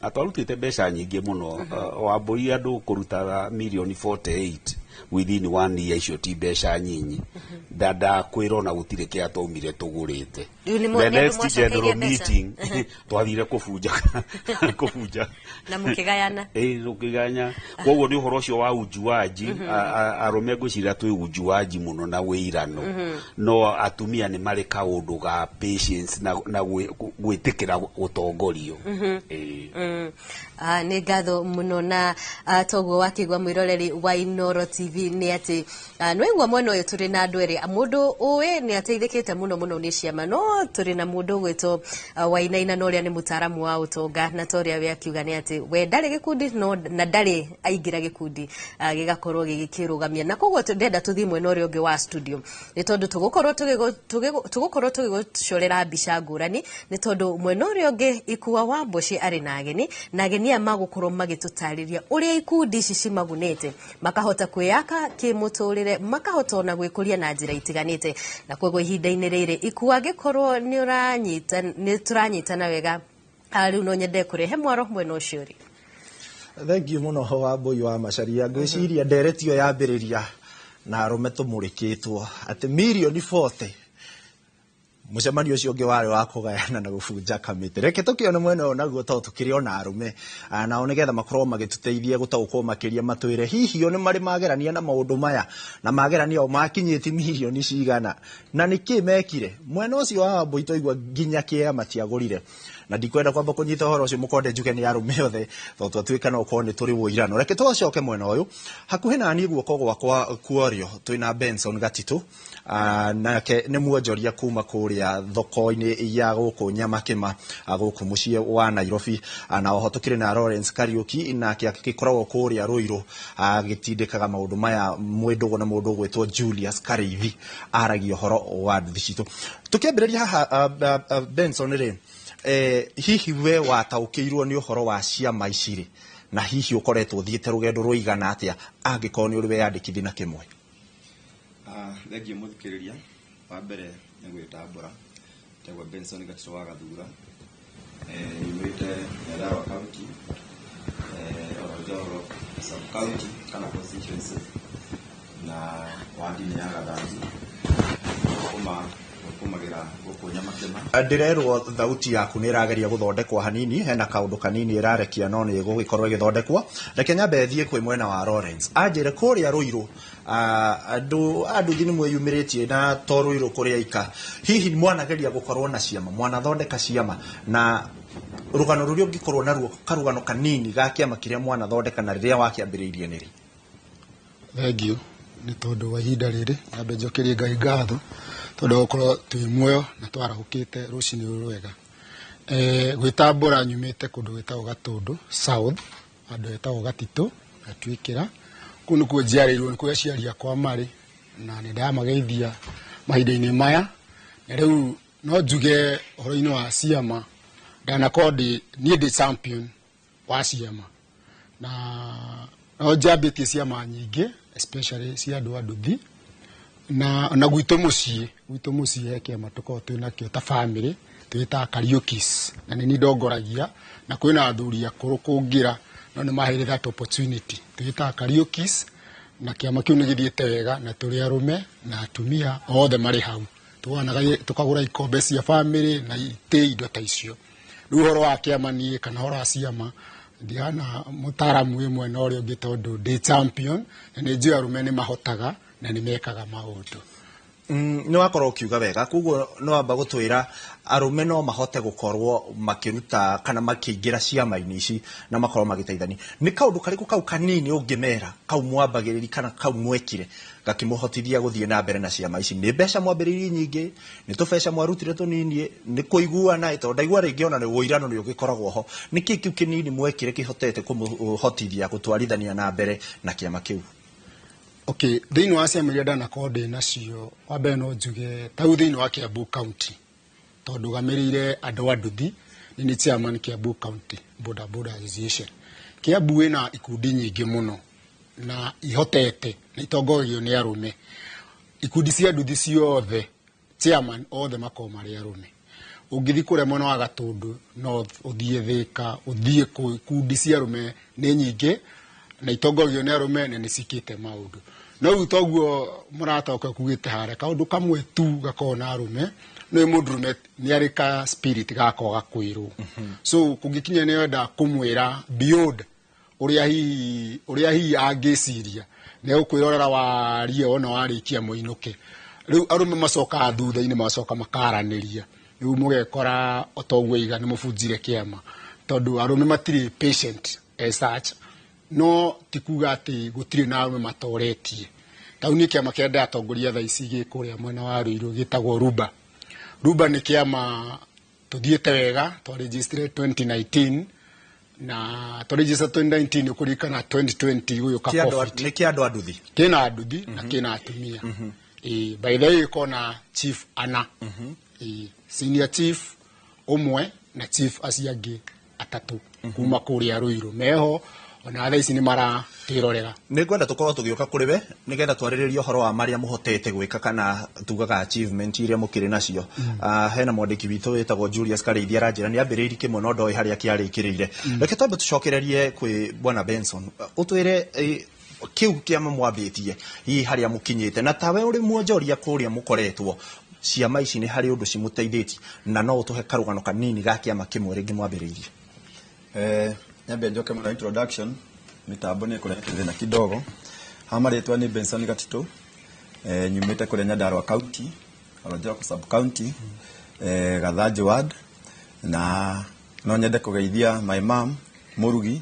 na twarutĩte mbeca nyingĩ mũno. Wambũi, andũ kũrutaga mirioni 48 within one year, icio ti mbeca nyinyi. Ndakwĩra ona gũtirĩ kĩa twaumire tũgũrĩte. Rĩu The nĩ andũ next mwacokeirie general mbeca? meeting twathire kũbunja kũbunja. Na mũkĩgayana. Ĩĩ, tũkĩganya. Koguo nĩ ũhoro ũcio wa ujuaji. Arũme ngwĩciria twĩ ujuaji mũno na wĩirano, no atumia nĩ marĩ kaũndũ ga patience na gwĩtĩkĩra gũtongorio. Ĩĩ. Nĩ ngatho mũno. Na toguo wakĩigua, mwĩroreri wa Inoro TV, nĩ atĩ nĩwaigua mwena ũyũ tũrĩ na andũ erĩ, mũndũ ũĩ nĩ ateithĩkĩte mũno mũno nĩ ciama, no tũrĩ na mũndũ ũgwĩtwo Wainaina, na ũrĩa nĩ mũtaaramu wa ũtonga, na ta ũrĩa we akiuga nĩ atĩ we ndarĩ gĩkundi, no na ndarĩ aingĩra gĩkundi gĩgakorwo gĩgĩkĩrũgamia. Na koguo ndĩrenda tũthiĩ mwena ũrĩa ũngĩ wa studio, nĩ tondũ tũgũkorwo tũgĩgũcorera mbica ngũrani, nĩ tondũ mwena ũrĩa ũngĩ Ikua wa Mboci arĩ na ageni, na ageni aya magũkorwo magĩtũtarĩria ũrĩa ikundi ici cimagunĩte, makahota kwĩyaka kĩmũtũrĩre, makahota ona gwĩkũria na njĩra itiganĩte. Na koguo ihinda-inĩ rĩrĩ, Ikua, angĩkorwo nĩ ũranyita, nĩ tũranyitana wega, rĩu no nyende kũrehe mwaro mwena ũcio ũrĩ. Thank you mũno, Wambũi wa Macaria. Ngwĩciria ndereti ĩyo yambĩrĩria na arũme tũmũrĩkĩtwo atĩ mirioni 40, mũcemanio ũcio ũngĩ warĩ wa kũgayana na gũbunja kamĩtĩ. Reke tũkĩone mwena ũyũ naguo, tondũ tũkĩrĩ ona arũme, nao nĩgetha makorwo magĩtũteithia gũtaũkwo makĩria, matwĩre hihi o nĩ marĩ magerania na maũndũ maya, na magerania o makinyĩtie mirioni cigana, na nĩkĩ mekire. Mwena ũcio wa Wambũi twaigua nginya kĩea matiagũrire, na ndikwenda kwamba kũnyita ũhoro ũcio mũkonde njuge nĩ arũme othe, tondũ twatuĩka no ũkorwo nĩ tũrĩ wũirano. Reke tũcoke mwena ũyũ hakuhĩ na niĩ, guoko gwakwa kuorio, twĩna Benson Gatitũ, nake nĩ mwonjoria kuma kũrĩa thoko-inĩ ya gũkũ Nyamakĩma, gũkũ mũciĩ wa Nairobi. Na oho tũkĩrĩ na Lawrence Kariuki, nake agĩkoragwo kũrĩa Ruiru agĩtindĩkaga maũndũ maya mwĩndũgũ na mũndũ ũgwĩtwo Julius Karĩithi, aragia ũhoro wa nduthi citũ. Tũkĩambĩrĩria haha, Benson rĩ, hihi we wataũkĩirwo nĩ ũhoro wa ciama ici rĩ, na hihi ũkoretwo ũthiĩte rũgendo rũigana atĩa, angĩkorwo nĩ ũrĩ weyandĩkithia na kĩmwe? Thengiũ mũthikĩrĩria. Wa mbere nĩ gwĩtambũra. Njĩtagwo Benson Gatito wa Gathura, nyumĩte Nyandarua County, Oronjoro sub county kana constituency, na wadi nĩ ya Gathanju, kumagĩra gũkũ Nyamakĩma. Ndĩrerwo thauti yaku nĩ ĩrageria gũthondekwo hanini, hena kaũndũ kanini ĩrarekia no nĩ ĩgũgĩkorwo ĩgĩthondekwo. Reke nyambe thiĩ kwĩ mwena wa Lawrence, anjĩre kũrĩa Rũirũ, andũ a nduthi nĩ mwĩyumĩrĩtie na to Rũirũ kũrĩa ika, hihi mwanageria gũkorwo na ciama, mwanathondeka ciama, na rũgano rũrĩa ũngĩkorwo naruo karũgano kanini ga kĩama kĩrĩa mwanathondeka na rĩrĩa wakĩambĩrĩirie nĩ rĩ? Thengiũ nĩ tondũ wa ihinda rĩrĩ, nyambe njokerie Ngai ngatho tondũ wa gũkorwo twĩ muoyo na twarahũkĩte rũcinĩ rũrũ rwega. Gwĩtambũra nyumĩte kũndũ gwĩtagwo Gatũndũ South, handũ hetagwo Gatitũ, Gatuĩkĩra. Kũu nĩkuo njiarĩirwo, nĩkuo aciari akwa marĩ, na nĩ ndamageithia mahinda-inĩ maya. Na rĩu no njuge ũhoro-inĩ wa ciama, ndanakorwo niĩ ndĩ champion wa ciama, na no njambĩtie ciama nyingĩ, especially cia andũ a nduthi, na gwitũ mũciĩ he kĩama tũkoragwo twĩ nakĩo ta family, twĩtaga Kariũkis, na nĩ niĩ ndongoragia, na kwĩna athuri akũrũ kũngĩra, no nĩ maheire that opportunity. Twĩtaga Kariũkis, na kĩama kĩu nĩ gĩthiĩte wega, na tũrĩ arũme na atumia othe marĩ hau. Tũkagũra ikombe cia family na itĩ, indo ta icio. Rĩu ũhoro wa kĩama niĩ kana ũhoro wa ciama ndihana mũtaaramu wĩ mwena ũrĩa ũngĩ, tondũ ndĩ champion na nĩ njũĩ arũme nĩ mahotaga na nĩ mekaga maũndũ. Nĩ wakorwo ũkiuga wega, koguo nĩ wamba gũtwĩra arũme no mahote gũkorwo makĩruta kana makĩingĩra ciama-inĩ ici na makorwo magĩteithania. Nĩ kaũndũ karĩkũ kau kanini ũngĩmera kau mwambagĩrĩri kana kau mwekire gakĩmũhotithia gũthiĩ na mbere na ciama ici? Nĩ mbeca mwambĩrĩirie nyingĩ, nĩ tũbeca mwarutire tũnini, nĩ kũiguana, tondũ ndaigua rĩngĩ ona ũirano nĩ ũgĩkoragwo ho. Nĩ kĩĩ kĩu kĩnini mwekire kĩhotete kũmũhotithia gũtwarithania na mbere na kĩama kĩu? Okay, thĩinĩ wa ciama iria ndanakorwo ndĩ nacio, wa mbere no njuge ta rĩu thĩinĩ wa Kiambu County, tondũ gamĩrĩire andũ a nduthi, niĩ nĩ chairman Kiambu County Boda Boda Association. Kiambu ĩna ikundi nyingĩ mũno na ihotete na itongoragio nĩ arũme. Ikundi cia nduthi ciothe chairman othe makoragwo marĩ arũme. Ũngĩthiĩ kũrĩa mwena wa Gatũndũ North, ũthiĩ Thĩka, ũthiĩ kũ, ikundi cia arũme nĩ nyingĩ na itongoragio nĩ arũme na nĩ cikĩte maũndũ. No rĩu toguo mũrata wakwa ekugĩte harĩa, kaũndũ kamwe tu gakoragwo na arũme, nĩ mũndũrũme nĩ arĩ ka spirit ga kwaga kwĩrwo. So kũngĩkinya nĩ wenda kũmwĩra beyond ũrĩa hihi angĩciria, nĩ egũkwĩrorera warie wona warĩkia mũinũke. Rĩu arũme macokaga thutha-inĩ, magacoka makaranĩria. Rĩu mũgekora o toguo iga nĩ mũbunjire kĩama, tondũ arũme matirĩ patient as such. No ti kuga atĩ gũtirĩ na arũme matoretie. Ta rĩu niĩ kĩama kĩrĩa ndĩratongoria thaa ici gĩ kũrĩa mwena wa Ruiru gĩtagwo Ruba. Ruba nĩ kĩama tũthiĩte wega, twaregistered 2019, na twaregister 2019 ũkũririkana 2020 gũgĩũka COVID. Nĩ kĩa andũ a nduthi? Kĩna nduthi na kĩna atumia. By the way kona chief ana. Senior chief ũmwe na chief acio angĩ atatũ kuma kũrĩa Ruiru meho, ona thaa ici nĩ maratwĩrorera. Nĩ ngwenda tũkorwo tũgĩũka kũrĩ we nĩgetha twarĩrĩrie ũhoro wa marĩa mũhotete gwĩka kana tugaga achievement iria mũkĩrĩ nacio. Hena mwandĩki witũ wĩtagwo Julius Karĩithia aranjĩra nĩ ambĩrĩirie kĩmwe no ndoĩ harĩa kĩarĩkĩrĩire. Reke twambe tũcokererie kwĩ Bwana Benson, ũtwĩre kĩu kĩama mwambĩtie hihi harĩa mũkinyĩte, na tawe ũrĩ mwonjoria kũrĩa mũkoretwo, ciama ici nĩ harĩ ũndũ cimũteithĩtie, na no ũtũhe karũgano kanini ga kĩama kĩmwe rĩngĩ mwambĩrĩirie? Nyambe njoke mũno introduction, mitambo nĩ ĩkũrehete thĩna kidogo. Ha marĩtwa nĩ Benson Gatitũ, nyumĩte kũrĩa Nyandarua County, Oronjoro sub county, Gathanju ward, na no nyende kũgeithia my mom Mũrugi,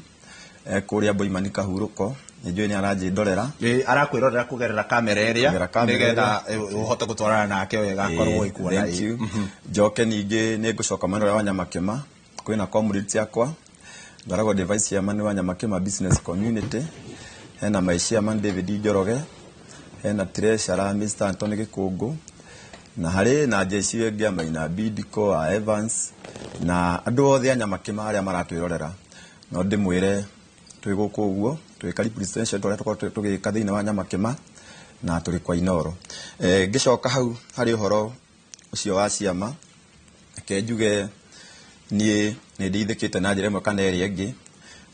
kũrĩa Boimani Kahurũko, nĩ njũĩ nĩ aranjĩndorera. Arakwĩrorera kũgerera kamera ĩrĩa, nĩgetha ũhote gũtwarana nake wega, akorwo ĩkuona. Thank you. Njoke ningĩ nĩ ngũcoka mwena ũrĩa wa Nyamakĩma, kwĩna comrades yakwa, ngoragwo ndĩ vice chairman wa Nyamakĩma Business Community, hena my chairman David Njoroge, hena treasurer Mr. Anthony Gĩkũngũ, na harĩ na jeshi ĩngĩ ya Maina Bidiko a Evans, na andũ othe a Nyamakĩma arĩa maratwĩrorera. No ndĩmwĩre twĩ gũkũ ũguo, twĩ representation tũrĩa tũkoragwo tũgĩka thĩinĩ wa Nyamakĩma, na tũrĩ kwa Inoro. Ngĩcoka hau harĩ ũhoro ũcio wa ciama, Reke njuge niĩ nĩ ndeithĩkĩte na njĩra ĩmwe kana ĩrĩa ĩngĩ,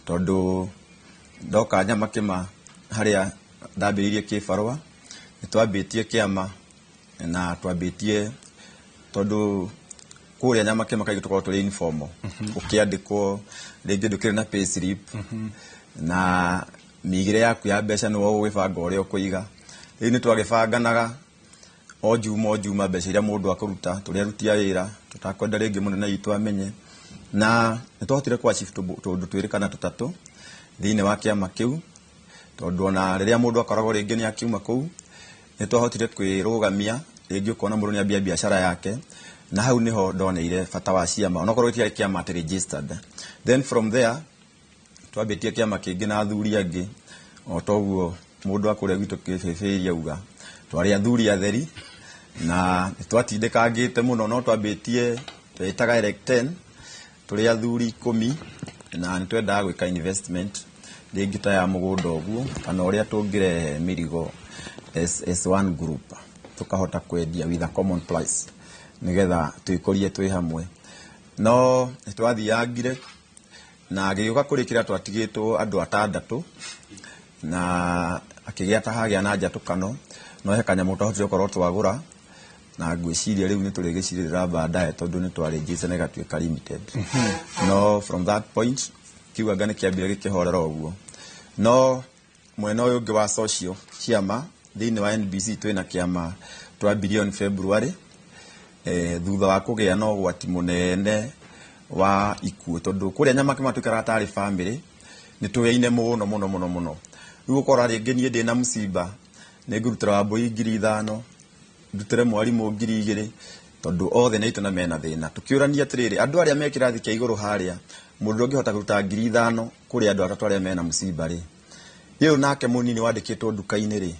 tondũ ndoka Nyamakĩma harĩa ndambĩrĩirie kĩbarũa, nĩ twambĩtie kĩama na twambĩtie tondũ kũrĩa Nyamakĩma kaingĩ tũkoragwo tũrĩ informal, ũkĩandĩkwo rĩngĩ ndũkĩrĩ na pay slip na mĩigĩre yaku ya mbeca nĩwe ũgũgĩbanga ũrĩa ũkũiga. Rĩu nĩ twagĩbanganaga o juma o juma mbeca iria mũndũ akũruta, tũrĩ aruti a wĩra tũtakwenda rĩngĩ mũnene witũ amenye, na nĩ twahotire kũ achieve tũndũ twĩrĩ kana tũtatũ thĩinĩ wa kĩama kĩu, tondũ ona rĩrĩa mũndũ akoragwo rĩngĩ nĩ akiuma kũu, nĩ twahotire kwĩrũgamia, rĩngĩ ũkona mũndũ nĩ ambia biacara yake, na hau nĩho ndoneire bata wa ciama, onokorwo gĩtiarĩ kĩama atĩ registered. Then from there twambĩtie kĩama kĩngĩ na athuri angĩ, o toguo mũndũ akũrĩa gwitũ kĩbĩbĩirie auga twarĩ athuri atheri na nĩ twatindĩkangĩte mũno, no twambĩtie twetaga Elect 10 tũrĩ athuri 10, na nĩ twendaga gwĩka investment rĩngĩ ta ya mũgũnda ũguo, kana ũrĩa tũngĩrehe mĩrigo as one group, tũkahota kwendia with a common price nĩgetha twĩkũrie twĩ hamwe. No nĩ twathiangire na gĩgĩũka kũrĩ kĩrĩa twatigĩtwo andũ atandatũ, na akĩgĩa ta hagĩa na njatũkano, no he kanyamũ twahotire gũkorwo twagũra, na ngwĩciria rĩu nĩ tũrĩgĩcirĩrĩra baadaye tondũ nĩ twarĩnjĩte na ĩgatuĩka limited. No from that point kiuga anga nĩ kĩambire gĩkĩhorera ũguo. No mwena ũyũ ũngĩ wa social ciama thĩinĩ wa NBC twĩna kĩama twambirie on February, thutha wa kũgĩa na ũgwati mũnene wa ikuũ, tondũ kũrĩa Nyamakĩma tũikaraga tarĩ family nĩ tũyaine mũno mũno mũno mũno. Rĩu ũkora rĩngĩ niĩ ndĩna mũciba nĩ ngũrutĩra Wambũi 5,000, ndutĩre mwarimũ 2,000, tondũ othe nĩ aitũ na mena thĩna. Tũkĩũrania atĩrĩrĩ, andũ arĩa me kĩrathi kĩa igũrũ harĩa, mũndũ ũngĩhota kũruta 5,000 kũrĩ andũ atatũ arĩa mena mũciba rĩ, rĩu nake mũnini wandĩkĩtwo nduka-inĩ rĩ,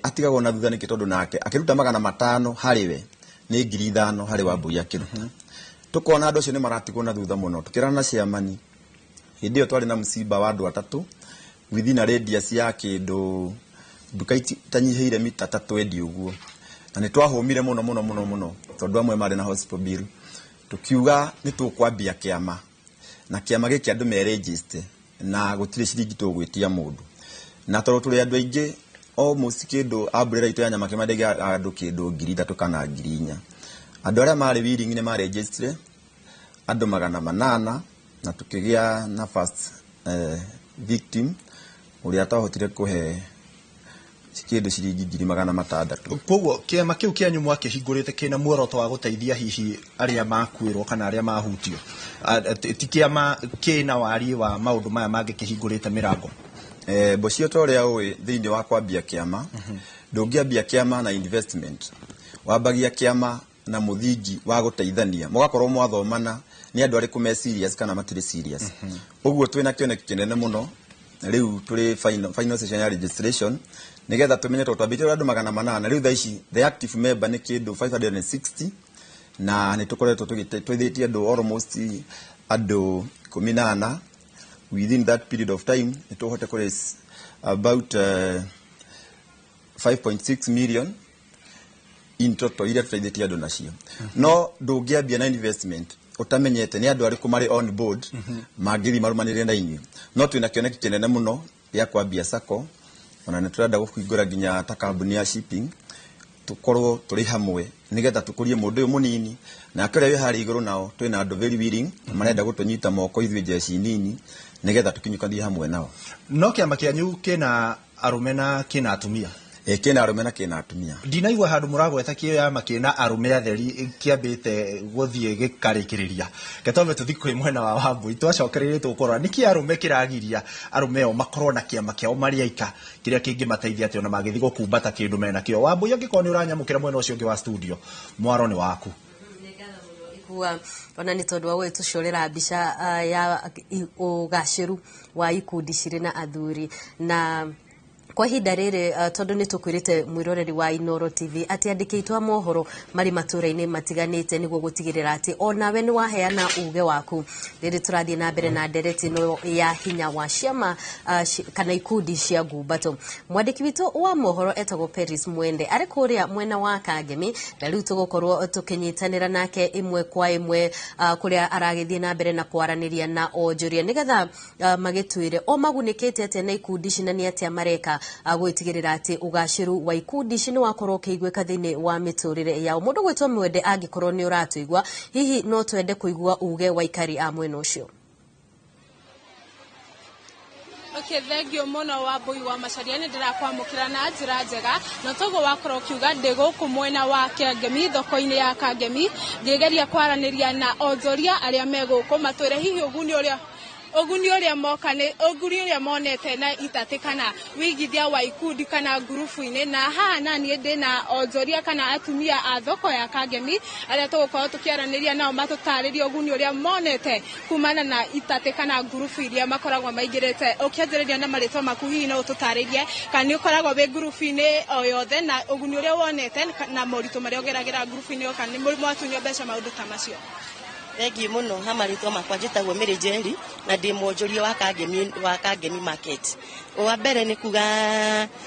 atigagwo na thutha nĩkĩ? Tondũ nake akĩruta 500 harĩ we nĩ 5,000 harĩ Wambũi akĩruta. Tũkona andũ acio nĩ maratigwo na thutha mũno. Tũkĩrana na ciamani hĩndĩ ĩyo twarĩ na mũciba wa andũ atatũ within a radius ya kĩndũ nduka itanyihĩire mita ta 20 ũguo, na nĩ twahũmire mũno mũno mũno mũno tondũ amwe marĩ na hospital bill. Tũkiuga nĩ tũkwambia kĩama, na kĩama gĩkĩ andũ me register na gũtirĩ ciringi tũgwĩtia mũndũ, na tondũ tũrĩ andũ aingĩ almost kĩndũ umbrella itũ ya Nyamakĩma ndĩgĩa andũ kĩndũ 3,000 kana 4,000. Andũ arĩa marĩ willing nĩ maregister andũ 800, na tũkĩgĩa na first victim ũrĩa twahotire kũhe kĩndũ ciringi 600,000. Koguo kĩama kĩu kĩanyu mwakĩhingũrĩte kĩna muoroto wa gũteithia hihi arĩa makuĩrwo kana arĩa mahutio, ti kĩama kĩna wariĩ wa maũndũ maya mangĩ kĩhingũrĩte mĩrango? Mbocio ta ũrĩa ũĩ thĩinĩ wa kwambia kĩama, ndũngĩambia kĩama na investment, wambagia kĩama na mũthingi wa gũteithania, mũgakorwo mwathomana nĩ andũ arĩkũ me serious kana matirĩ serious. Ũguo twĩna kĩoneki kĩnene mũno, rĩu tũrĩ final session ya registration nĩgetha tũmenye, tondũ twambĩtie andũ 800, rĩu thaa ici the active member nĩ kĩndũ 560, na nĩ tũkoretwo tũteithĩtie andũ almost andũ 14. Within that period of time nĩ tũhote kũ raise about 5.6 million in total iria tũteithĩtie andũ nacio. No ndũngĩambia na investment ũtamenyete nĩ andũ arĩkũ marĩ on board mangĩthiĩ marũmanĩrĩre na inyuĩ. No twĩna kĩoneki kĩnene mũno gĩa kwambia sacco, ona nĩ tũrenda kũhingũra nginya ta kambuni ya shipping, tũkorwo tũrĩ hamwe nĩgetha tũkũrie mũndũ ũyũ mũnini nake ũrĩa wĩ harĩa igũrũ, nao twĩna andũ very willing marenda gũtũnyita moko ithuĩ jeshi nini nĩgetha tũkinyũkanie hamwe nao. No kĩama kĩanyu kĩna arũme na kĩna atumia? Kĩna arũme na kĩna atumia. Ndinaigua handũ mũragweta kĩama kĩna arũme atheri kĩambĩte gũthiĩ gĩkarĩkĩrĩria. Getome tũthiĩ kwĩ mwena wa Wambui, twacokereire tũkũrora nĩkĩ arũme kĩragiria arũme o makorwo na kĩama kĩao marĩ aika kĩrĩa kĩngĩmateithia atĩ ona mangĩthiĩ gũkumbata kĩndũ mena kĩo. Wambui, angĩkorwo nĩ ũranyamũkĩra mwena ũcio ũngĩ wa studio, mwaro nĩ waku. Kuga ona nĩ tondũ wa gũgĩtũcorera mbica ya ũgacĩru wa ikundi cirĩ na athuri na Kwa ihinda rĩrĩ, tondũ nĩ tũkwĩrĩte mwĩroreri wa Inooro TV atĩ andĩki aitũ a mohoro marĩ matũra-inĩ matiganĩte nĩguo gũtigĩrĩra atĩ onawe nĩ waheana uge waku. Rĩrĩ tũrathiĩ na mbere na ndereti ĩno ya hinya wa ciama kana ikundi cia ngumbato. Mwandĩki witũ wa mohoro etagwo Peris Mwende arĩ kũrĩa mwena wa Kangemi, na rĩu tũgũkorwo tũkĩnyitanĩra nake ĩmwe kwa ĩmwe kũrĩa aragĩthiĩ na mbere na kwaranĩria na onjoria nĩgetha magĩtwĩre o magunĩkĩte atĩa na ikundi ici na nĩ atĩa mareka gwĩtigĩrĩra atĩ ũgacĩru wa ikundi ici nĩ wakorwo ũkĩiguĩka thĩinĩ wa mĩtũrĩre yao. Mũndũ gwĩtwo Mwende, angĩkorwo nĩ ũratũigua, hihi no twende kũigua uge wa aikari a mwena ũcio. Okay, thengio mũno Wambui wa Macharia, nĩ ndĩrakwamũkĩra na njĩra njega, na toguo wakorwo ũkiuga ndĩ gũkũ mwena wa Kangemi, thoko-inĩ ya Kangemi, ngĩgeria kwaranĩria na onjoria arĩa me gũkũ matwĩre hihi ũguni ũrĩa moka nĩ ũguni ũrĩa monete na itatĩ kana wĩigithia wa ikundi kana ngurubu-inĩ. Na haha na niĩ ndĩna onjoria kana atumia a thoko ya Kangemi arĩa tũgũkorwo tũkĩaranĩria nao matũtarĩrie ũguni ũrĩa monete kumana na itatĩ kana ngurubu iria makoragwo maingĩrĩte. Ũkĩanjĩrĩria na marĩtwa maku, hihi no ũtũtarĩrie kana nĩ ũkoragwo wĩ ngurubu-inĩ o yothe na ũguni ũrĩa wonete na moritũ marĩa ũgeragĩra ngurubu-inĩ ĩyo, kana nĩ mwatunywo mbeca, maũndũ ta macio? Thengiũ mũno. Ha marĩtwa makwa njĩtagwo Mary Njeri na ndĩ mwonjoria wa Kangemi market. Wa mbere nĩ kuga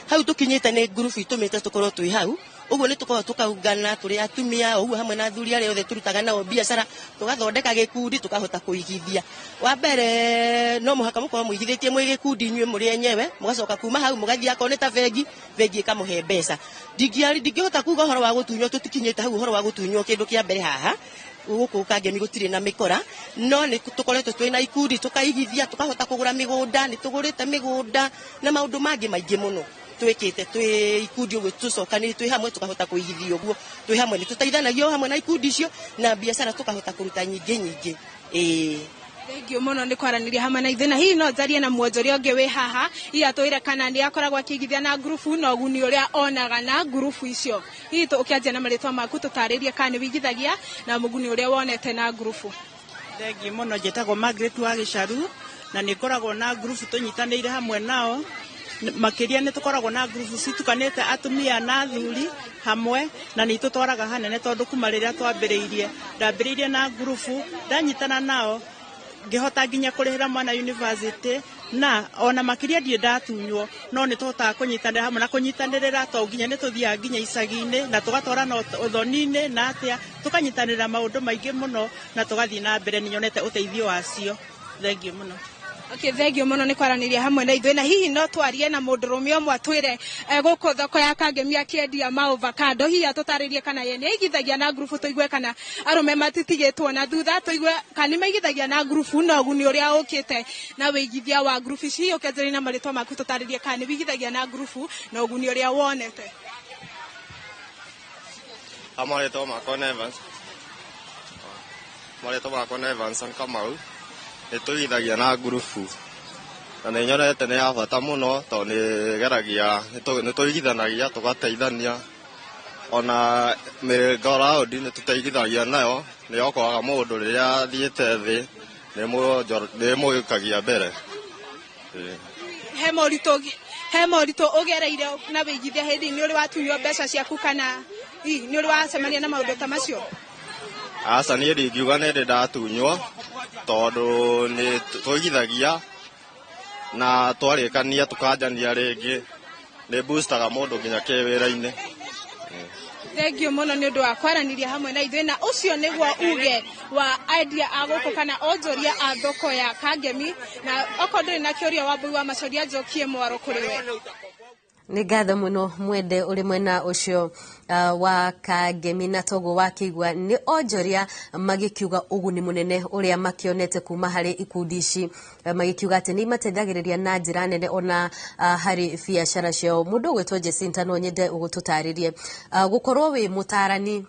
hau tũkinyĩte nĩ ngurubu itũmĩte tũkorwo twĩ hau ũguo, nĩ tũkoragwo tũkaungana tũrĩ atumia o ũguo hamwe na athuri arĩa othe tũrutaga nao biacara, tũgathondeka gĩkundi, tũkahota kũigithia. Wa mbere no mũhaka mũkorwo mũigithĩtie mwĩ gĩkundi inyuĩ mũrĩ enyewe, mũgacoka kuma hau mũgathiĩ akorwo nĩ ta bengi, bengi ĩkamũhe mbeca. Ndingĩhota kuga ũhoro wa gũtunywo, tũtikinyĩte hau ũhoro wa gũtunywo. Kĩndũ kĩa mbere haha gũkũ Kangemi gũtirĩ na mĩkora, no nĩ tũkoretwo twĩ na ikundi, tũkaigithia, tũkahota kũgũra mĩgũnda, nĩ tũgũrĩte mĩgũnda na maũndũ mangĩ maingĩ mũno twĩkĩte twĩ ikundi ũguo, tũcokanĩrĩ twĩ hamwe, tũkahota kũigithia ũguo twĩ hamwe, nĩ tũteithanagia o hamwe na ikundi icio na biacara tũkahota kũruta nyingĩ nyingĩ, ĩĩ. Thengio mũno nĩ kwaranĩria hamwe na ithuĩ. Na hihi no njarie na mwonjoria ũngĩ wĩ haha, hihi atwĩre kana nĩ akoragwo akĩigithia na ngurubu na ũguni ũrĩa onaga na ngurubu icio. Hihi ũkĩanjia na marĩtwa maku, tũtarĩrie kana nĩ wĩigithagia na mũguni ũrĩa wonete na ngurubu. Thengiũ mũno. Njĩtagwo Margaret wa Gĩcaru na nĩ ngoragwo na ngurubu tũnyitanĩire hamwe nao. Makĩria nĩ tũkoragwo na ngurubu citukanĩte atumia na athuri hamwe, na nĩ itũtwaraga hanene, tondũ kuma rĩrĩa twambĩrĩirie, ndambĩrĩirie na ngurubu, ndanyitana nao ngĩhota nginya kũrĩhĩra mwana university, na ona makĩria ndirĩ ndatunywo, no nĩ tũhotaga kũnyitanĩra hamwe na kũnyitanĩrĩra to nginya nĩ tũthiaga nginya icagi-inĩ na tũgatwarana ũthoni-inĩ na atĩa, tũkanyitanĩra maũndũ maingĩ mũno na tũgathiĩ na mbere. Nĩ nyonete ũteithio wacio. Thengiũ mũno. Okay, thengio mũno nĩ kwaranĩria hamwe na ithuĩ. Na hihi no twarie na mũndũrũme ũmwe atwĩre gũkũ thoko ya Kangemi akĩendia ma avocado, hihi atũtarĩrie kana ye nĩ aigithagia na ngurubu, tũigue kana arũme matitigĩtwo na thutha, tũigue kana nĩ maigithagia na ngurubu na ũguni ũrĩa ũkĩte na wĩigithia wa ngurubu ici. Hihi ũkĩanjĩrĩria na marĩtwa maku, tũtarĩrie kana nĩ wĩigithagia na ngurubu na ũguni ũrĩa wonete. Marĩtwa makwa nĩ Evans. Marĩtwa makwa nĩ Evanson Kamau. Nĩ tũigithagia na ngurubu na nĩ nyonete nĩ ya bata mũno, tondũ nĩ geragia nĩ tũigithanagia, tũgateithania, ona mĩrĩngo raundi nĩ tũteithanagia nayo, nĩ yokoaga mũndũ rĩrĩa athiĩte thĩ, nĩ mũgĩkagia mbere. Ĩĩ. He moritũ ũgereire na wĩigithia hĩndĩ nĩ ũrĩ watunywo mbeca ciaku, kana nĩ ũrĩ wacemania na maũndũ ta macio? Aca, niĩ ndingiuga nĩ ndĩ ndatunywo, tondũ nĩ tũigithagia na twarĩkania tũkanjania rĩngĩ, nĩ boostaga mũndũ nginya kĩwĩra-inĩ. Thengio mũno nĩ ũndũ wa kwaranĩria hamwe na ithuĩ. Na ũcio nĩguo uge wa endia a gũkũ kana onjoria a thoko ya Kangemi. Na okorwo ndũrĩ na kĩũria, Wambui wa Macoria, njokie mwaro kũrĩ we. Nĩ ngatho mũno Mwende ũrĩ mwena ũcio wa Kangemi. Na toguo wakĩigua nĩ onjoria magĩkiuga ũguni mũnene ũrĩa makĩonete kuma harĩ ikundi ici, magĩkiuga atĩ nĩ imateithagĩrĩria na njĩra nene ona harĩ biacara ciao. Mũndũ ũgwĩtwo Jacinta, no nyende ũgũtũtarĩrie, gũkorwo wĩ mũtarani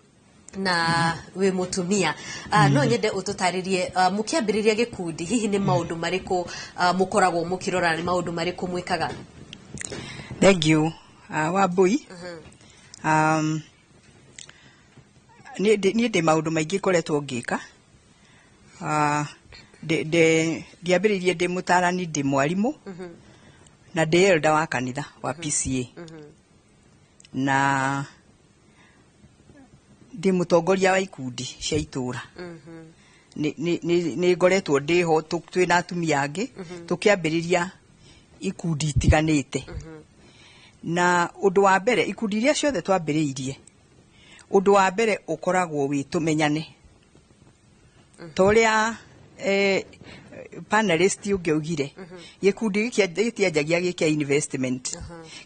na wĩ mũtumia, no nyende ũtũtarĩrie, mũkĩambĩrĩria gĩkundi, hihi nĩ maũndũ marĩkũ mũkoragwo mũkĩrora, nĩ maũndũ marĩkũ mwĩkaga? Thank you, Wambui. Niĩ ndĩ maũndũ maingĩ ngoretwo ngĩka. Ndiambĩrĩirie ndĩ mũtarani, ndĩ mwarimũ, Na ndĩ elder wa kanitha wa PCA na ndĩ mũtongoria wa ikundi cia itũra. Nĩ ngoretwo ndĩho twĩna atumia angĩ tũkĩambĩrĩria ikundi itiganĩte. Na ũndũ wa mbere, ikundi iria ciothe twambĩrĩirie, ũndũ wa mbere ũkoragwo wĩ tũmenyane. Ta ũrĩa panelist ũngĩ augire, gĩkundi gĩkĩ gĩtianjagia gĩ kĩa investment,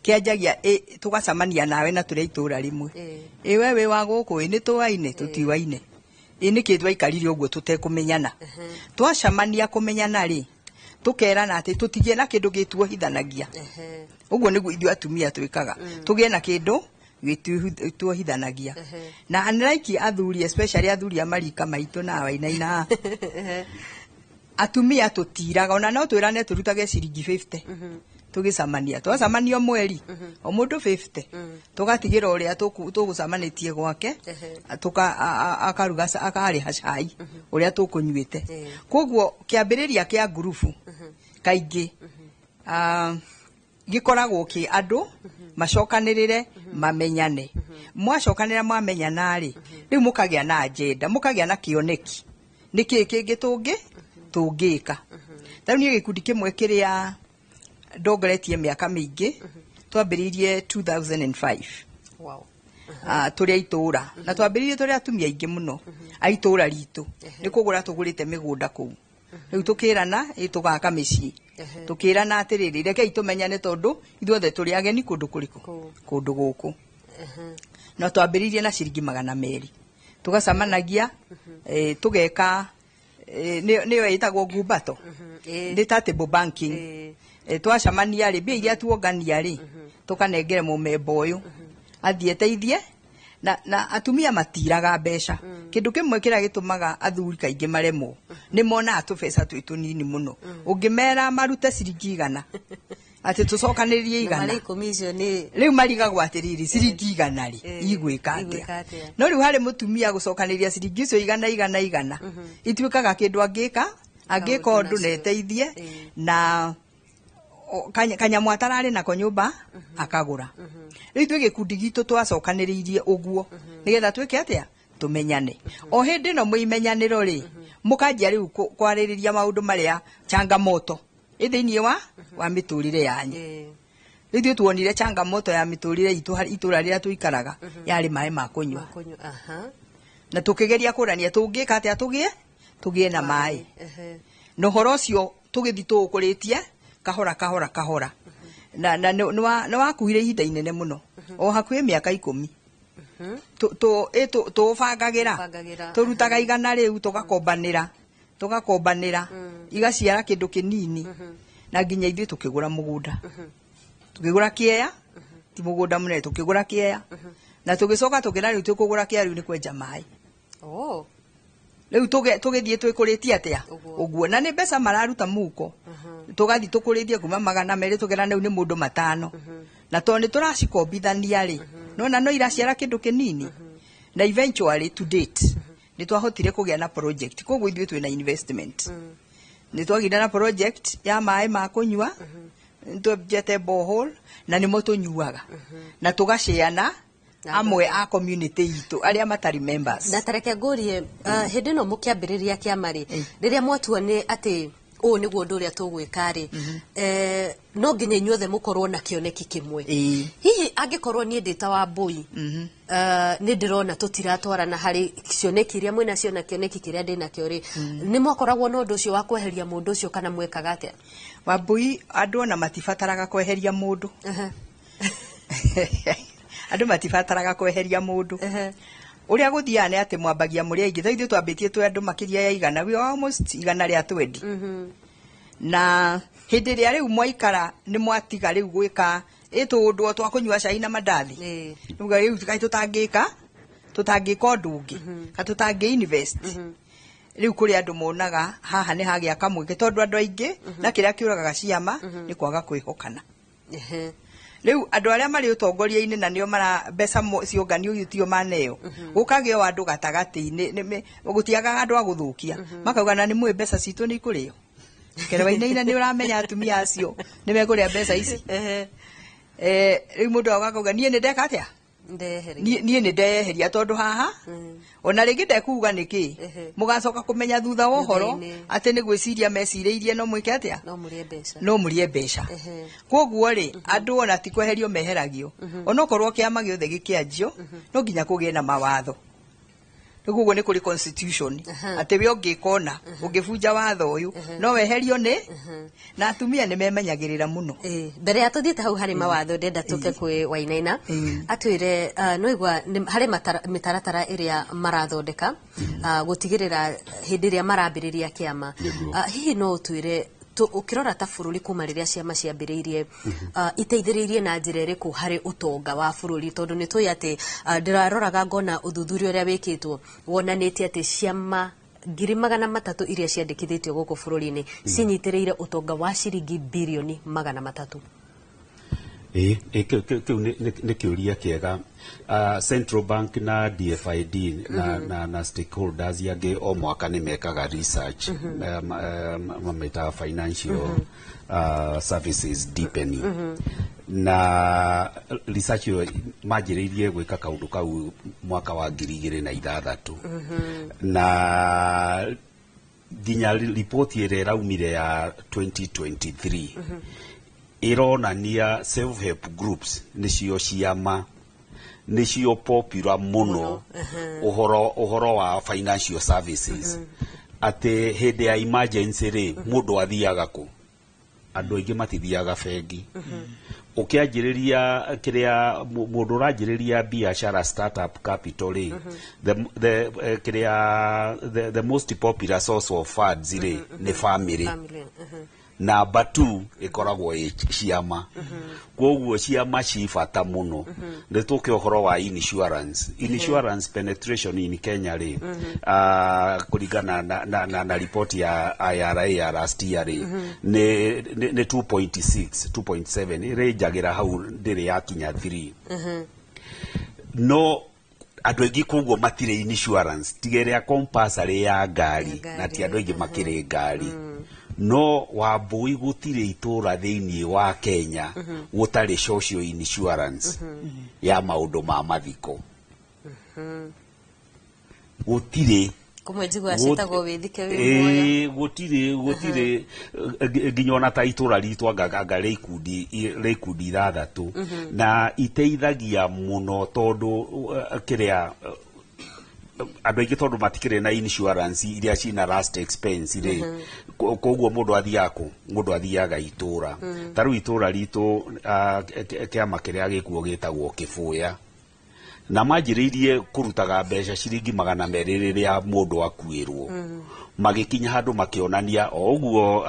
kĩanjagia tũgacemania nawe na tũrĩ a itũra rĩmwe. Ĩ we wĩ wa gũkũ? Ĩ nĩ tũwaine? Tũtiwaine. Ĩ nĩkĩ twaikarire ũguo tũtekũmenyana? Twacemania kũmenyana rĩ, tũkerana atĩ tũtigĩe na kĩndũ gĩtuohithanagia. Ũguo nĩguo ithuĩ atumia twĩkaga, tũgĩe na kĩndũ gĩtuohithanagia. Na unlike athuri, especially athuri a marika maitũ na wainaina, atumia tũtiraga. Ona no twĩrane tũrutage ciringi 50 tũgĩcemania. Twacemania o mweri, o mũndũ 50, tũgatigĩra ũrĩa tũgũcemanĩtie gwake akaruga akarĩha cai ũrĩa tũkũnyuĩte. Koguo kĩambĩrĩria kĩa ngurubu kaingĩ gĩkoragwo kĩ andũ macokanĩrĩre, mamenyane. Mwacokanĩra, mwamenyana rĩ, rĩu mũkagĩa na agenda, mũkagĩa na kĩoneki, nĩkĩ kĩngĩ tũngĩka. Ta rĩu niĩ gĩkundi kĩmwe kĩrĩa ndongoretie mĩaka mĩingĩ, twambĩrĩirie 2005. Tũrĩ a itũra, na twambĩrĩirie tũrĩ atumia aingĩ mũno a itũra ritũ. Nĩ kũgũra tũgũrĩte mĩgũnda kũu. Rĩu tũkĩrana ĩ tũgaka mĩciĩ, tũkĩrana atĩrĩrĩ, rekei tũmenyane tondũ ithuothe tũrĩ ageni kũndũ kũrĩkũ, kũndũ gũkũ. No twambĩrĩirie na ciringi 200, tũgacemanagia, tũgeka nĩyo ĩtagwo ngumbato, nĩ ta table banking. Twacemania rĩ, mbia iria tuongania rĩ, tũkanengere mũmemba ũyũ athiĩ eteithie. Na atumia matiraga mbeca. Kĩndũ kĩmwe kĩrĩa gĩtũmaga athuri kaingĩ maremwo, nĩ monaga tũbeca twĩ tũnini mũno. Ũngĩmera marute ciringi 100, atĩ tũcokanĩrĩrie 100, Marĩ 10 icio nĩ rĩu marigagwo atĩrĩrĩ, ciringi 100 rĩ, igwĩka atĩa? Igwĩka atĩa? No rĩu harĩ mũtumia gũcokanĩrĩria ciringi icio 100, 100, 100, ituĩkaga kĩndũ angĩka ũndũ na eteithie na kanyamũ atararĩ nako nyũmba akagũra. Rĩu ithuĩ gĩkundi gitũ twacokanĩrĩirie ũguo nĩgetha twĩke atĩa? Tũmenyane. O hĩndĩ ĩno mũimenyanĩro rĩ, mũkanjia rĩu kwarĩrĩria maũndũ marĩa changamoto ĩ thĩinĩ wa mĩtũrĩre yanyu. Rĩu ithuĩ tuonire changamoto ya mĩtũrĩre itũ harĩ itũra rĩrĩa tũikaraga yarĩ maĩ ma kũnyua. Kũnyua, aha. Na tũkĩgeria kũrania tũngĩka atĩa tũgĩe na maĩ. Na ũhoro ũcio tũgĩthiĩ tũũkũrĩtie kahora kahora kahora, na nĩ wakuire ihinda inene mũno, o hakuhĩ mĩaka 10 tũũbangagĩra. Tũbangagĩra. Tũrutaga 100 rĩu, tũgakombanĩra, tũgakombanĩra, igaciara kĩndũ kĩnini, na nginya ithuĩ tũkĩgũra mũgũnda, tũkĩgũra kĩeya, ti mũgũnda mũnene, tũkĩgũra kĩeya, na tũgĩcoka tũkĩra rĩu tũkũgũra kĩeya, rĩu nĩ kwenja maĩ. Rĩu tũgĩthiĩ twĩkũrĩtie atĩa ũguo, na nĩ mbeca mararuta mũhuko, tũgathiĩ tũkũrĩtie kuma 200, tũkera rĩu nĩ mũndũ 500, na tondũ nĩ tũracikombithania rĩ, nona no iraciara kĩndũ kĩnini. Na eventually to date nĩ twahotire kũgĩa na project. Koguo ithuĩ twĩna investment, nĩ twagĩire na project ya maĩ ma kũnyua. Nĩ twenjete borehole na nĩmo tũnyuaga, na tũgaciana amwe a community itũ arĩa matarĩ members. Na tareke ngũrie, hĩndĩ ĩno mũkĩambĩrĩria kĩama rĩ, rĩrĩa mwatua nĩ atĩ ũũ nĩguo ũndũ ũrĩa tũgwĩka rĩ, no nginya inyuothe mũkorwo na kĩoneki kĩmwe. Hihi angĩkorwo niĩ ndĩ ta Wambũi, nĩ ndĩrona tũtiratwarana harĩ cioneki iria mwĩnacio na kĩoneki kĩrĩa ndĩnakĩo rĩ, nĩ mwakoragwo na ũndũ ũcio wa kweheria mũndũ ũcio kana mwekaga atĩa? Wambũi, andũ ona matibataraga kweheria mũndũ. Andũ matibataraga kweheria mũndũ. Ũrĩa gũthiaga nĩ atĩ mwambagia mũrĩ aingĩ. Ta ithuĩ twambĩtie twĩ andũ makĩria ya 100, we are almost 120. Na hĩndĩ ĩrĩa rĩu mwaikara nĩ mwatiga rĩu gwĩka ĩ tũũndũ o twa kũnyua cai na mandathi, rĩu rĩu kaĩ tũtangĩka ũndũ ũngĩ, ka tũtangĩ invest. Rĩu kũrĩ andũ monaga haha nĩ hagĩa kamweke, tondũ andũ aingĩ na kĩrĩa kĩũragaga ciama nĩ kwaga kwĩhokana. Rĩu andũ arĩa marĩ ũtongoria-inĩ na nĩo mara mbeca cionganio tio maneo, gũkagĩa o andũ gatagatĩ-inĩ, gũtiagaga andũ a gũthũkia, makauga na nĩ mũĩ mbeca citũ nĩ ikũrĩo. Kere Wainaina nĩ ũramenya atumia acio nĩ mekũrĩa mbeca ici. Rĩu mũndũ agakauga niĩ nĩ ndeka atĩa, niĩ nĩ ndeyeheria tondũ haha ona rĩngĩ ndekuga nĩkĩ, mũgacoka kũmenya thutha wa ũhoro atĩ nĩ gwĩciria mecirĩirie no mwĩke atĩa, no mũrĩe mbeca, no mũrĩe mbeca. Koguo rĩ, andũ ona ti kweherio meheragio, onokorwo kĩama gĩothe gĩkĩanjio no nginya kũgĩe na mawatho. Rĩu koguo nĩ kũrĩ constitution atĩ we ũngĩka ũna, ũngĩbunja watho ũyũ, no weherio nĩ na atumia nĩ memenyagĩrĩra mũno. Mbere ya tũthiĩte hau harĩ mawatho, ndenda tũke kwĩ Wainaina atwĩre, no igua harĩ mĩtaratara ĩrĩa marathondeka gũtigĩrĩra hĩndĩ ĩrĩa marambĩrĩria kĩama. Hihi no ũtwĩre, ũkĩrora ta bũrũri kuma rĩrĩa ciama ciambĩrĩirie, iteithĩrĩirie na njĩra ĩrĩkũ harĩ ũtonga wa bũrũri? Tondũ nĩ tũĩ atĩ, ndĩraroraga ngona ũthuthuria ũrĩa wĩkĩtwo wonanĩtie atĩ ciama 300,000 iria ciandĩkithĩtio gũkũ bũrũri-inĩ cinyitĩrĩire ũtonga wa ciringi 300 birioni. Ĩĩ, kĩu nĩ kĩũria kĩega. Central Bank na DFID na stakeholders angĩ o mwaka nĩ mekaga research, mamĩtaga financial services deepening, na research ĩyo manjĩrĩirie gwĩka kaũndũ kau mwaka wa 2006, na nginya ripoti ĩrĩa ĩraumire ya 2023 ĩronania self help groups nĩcio ciama nĩcio popular mũno ũhoro wa financial services, atĩ hĩndĩ ya emergency rĩ, mũndũ athiaga kũ? Andũ aingĩ matithiaga bengi. Ũkĩanjĩrĩria kĩrĩa, mũndũ ũranjĩrĩria biacara, startup capital rĩ, the, kĩrĩa the most popular source of funds rĩ nĩ family. Number 2 ĩkoragwo ĩ ciama. Koguo ciama ci bata mũno. Nĩ tũke ũhoro wa insurance. Insurance penetration in Kenya rĩ, kũringana na ripoti ya IRA ya last year rĩ, nĩ 2.6 2.7, ĩrĩnjagĩra hau, ndĩrĩ yakinya 3. No andũ aingĩ koguo matirĩ insurance tiga ĩrĩa compulsory ya ngari, na ti andũ aingĩ makĩrĩ ngari. No Wambui, gũtirĩ itũra thĩinĩ wa Kenya gũtarĩ social insurance ya maũndũ ma mathiko, gũtirĩ. Kũmwe njiguaga ciĩtagwo wĩthike wĩ muoyo. Ĩĩ, gũtirĩ nginya ona ta itũra ritũ anga rĩ ikundi ithathatũ, na iteithagia mũno tondũ kĩrĩa, andũ aingĩ tondũ matikĩrĩ na insurance iria cina last expense rĩ, koguo mũndũ athiaga kũ? Mũndũ athiaga itũra. Ta rĩu itũra ritũ, kĩama kĩrĩa gĩkuo gĩtagwo Kĩbũya, na manjĩrĩirie kũrutaga mbeca ciringi 200 rĩrĩa mũndũ akuĩrwo. Magĩkinya handũ makĩonania o ũguo,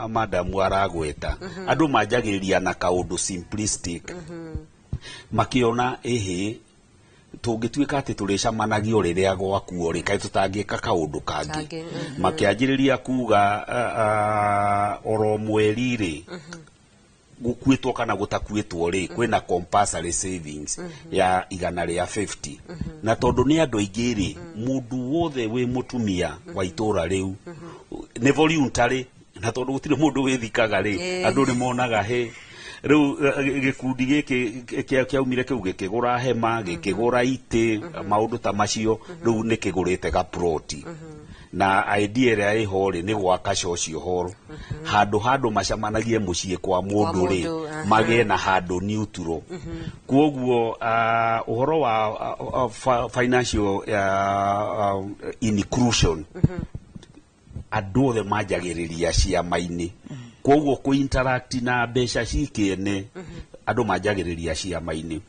madamu aragweta, andũ manjagĩrĩria na kaũndũ simplistic, makĩona ĩhĩ tũngĩtuĩka atĩ tũrĩcamanagio rĩrĩa gwakuo rĩ, kaĩ tũtangĩka kaũndũ kangĩ? Kangĩ. Makĩanjĩrĩria kuga oro mweri rĩ, gũkuĩtwo kana gũtakuĩtwo rĩ, kwĩna compulsory savings ya 150. Na tondũ nĩ andũ aingĩ rĩ, mũndũ wothe wĩ mũtumia wa itũra rĩu nĩ voluntary, na tondũ gũtirĩ mũndũ wĩthikaga rĩ, andũ nĩ monaga hĩ rĩu, gĩkundi gĩkĩ kĩaumire kĩu gĩkĩgũra hema, gĩkĩgũra itĩ, maũndũ ta macio. Rĩu nĩ kĩgũrĩte gaploti, na idea ĩrĩa ĩho rĩ nĩ gwaka social hall, handũ macemanagie mũciĩ kwa mũndũ rĩ, mũndũ, aha. magĩe na handũ neutral. Koguo ũhoro wa financial inclusion, andũ othe manjagĩrĩria ciama-inĩ. Koguo kũ interact na mbeca cikĩene, andũ manjagĩrĩria ciama-inĩ.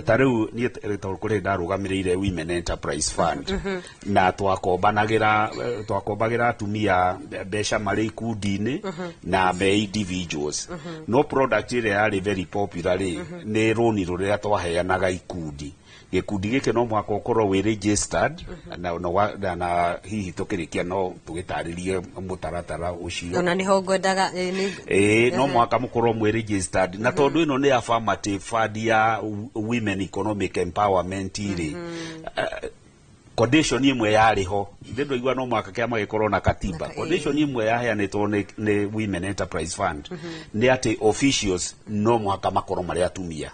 Ta rĩu niĩ tondũ kũrĩ ndarũgamĩrĩire Women Enterprise Fund, na twakombanagĩra, twakombagĩra atumia mbeca marĩ ikundi-inĩ na me individuals. No product ĩrĩa yarĩ very popular rĩ nĩ rũni rũrĩa twaheanaga ikundi. Gĩkundi gĩkĩ no mũhaka ũkorwo wĩ registered, na hihi tũkĩrĩkia no tũgĩtarĩrie mũtaratara ũcio. Ona nĩho ngwendaga Ĩĩ, no mũhaka mũkorwo mwĩ registered, na tondũ ĩno nĩ affirmative fund ya women economic empowerment rĩ, Condition ĩmwe yarĩ ho, ithe ndwaigua no mwaka kĩama gĩkorwo na katiba. Condition ĩmwe yaheanĩtwo nĩ Women Enterprise Fund nĩ atĩ officials no mũhaka makorwo marĩ atumia.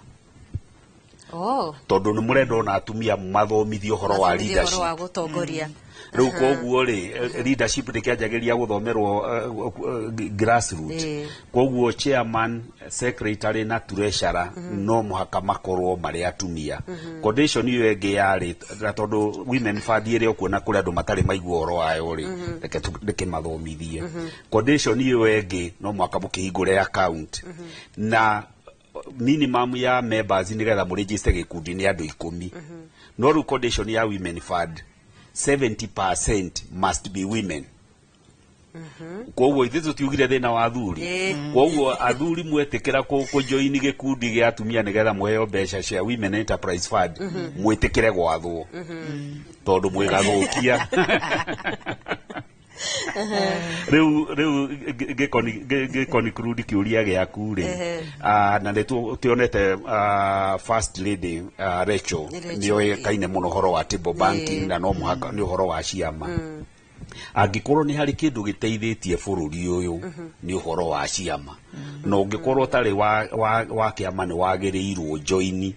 Oh. Tondũ nĩ mũrenda ona atumia mathomithio ũhoro wa Mathomithio ũhoro leadership. Wa gũtongoria. Rĩu koguo rĩ, leadership ndĩkĩanjagĩria gũthomerwo grassroots. Koguo chairman, secretary na treasurer no mũhaka makorwo marĩ atumia. Condition ĩyo ĩngĩ yarĩ na tondũ Women Fund ĩrĩa ũkuona kũrĩ andũ matarĩ maigua ũhoro wayo rĩ, reke ndĩkĩmathomithie. Condition ĩyo ĩngĩ, no mũhaka mũkĩhingũre account na minimum ya members nĩgetha mũregister gĩkundi nĩ andũ 10. No rĩu condition ya Women Fund, 70% must be women. Koguo ithuĩ tũtiugire thĩna wa athuri. Koguo athuri mwetĩkĩra kũjoini gĩkundi gĩa atumia nĩgetha mũheo mbeca cia Women Enterprise Fund, mwĩtĩkĩre gwathwo tondũ mwĩgathũkia. Rĩu ngĩconclude kĩũria gĩaku rĩ, na nĩ tuonete First Lady Rachel Rachel, nĩoĩkaine mũno ũhoro wa table banking, na no mũhaka nĩ ũhoro wa ciama. Angĩkorwo nĩ harĩ kĩndũ gĩteithĩtie bũrũri ũyũ nĩ ũhoro wa ciama, na ũngĩkorwo ũtarĩ wa kĩama nĩ wagĩrĩirwo joini.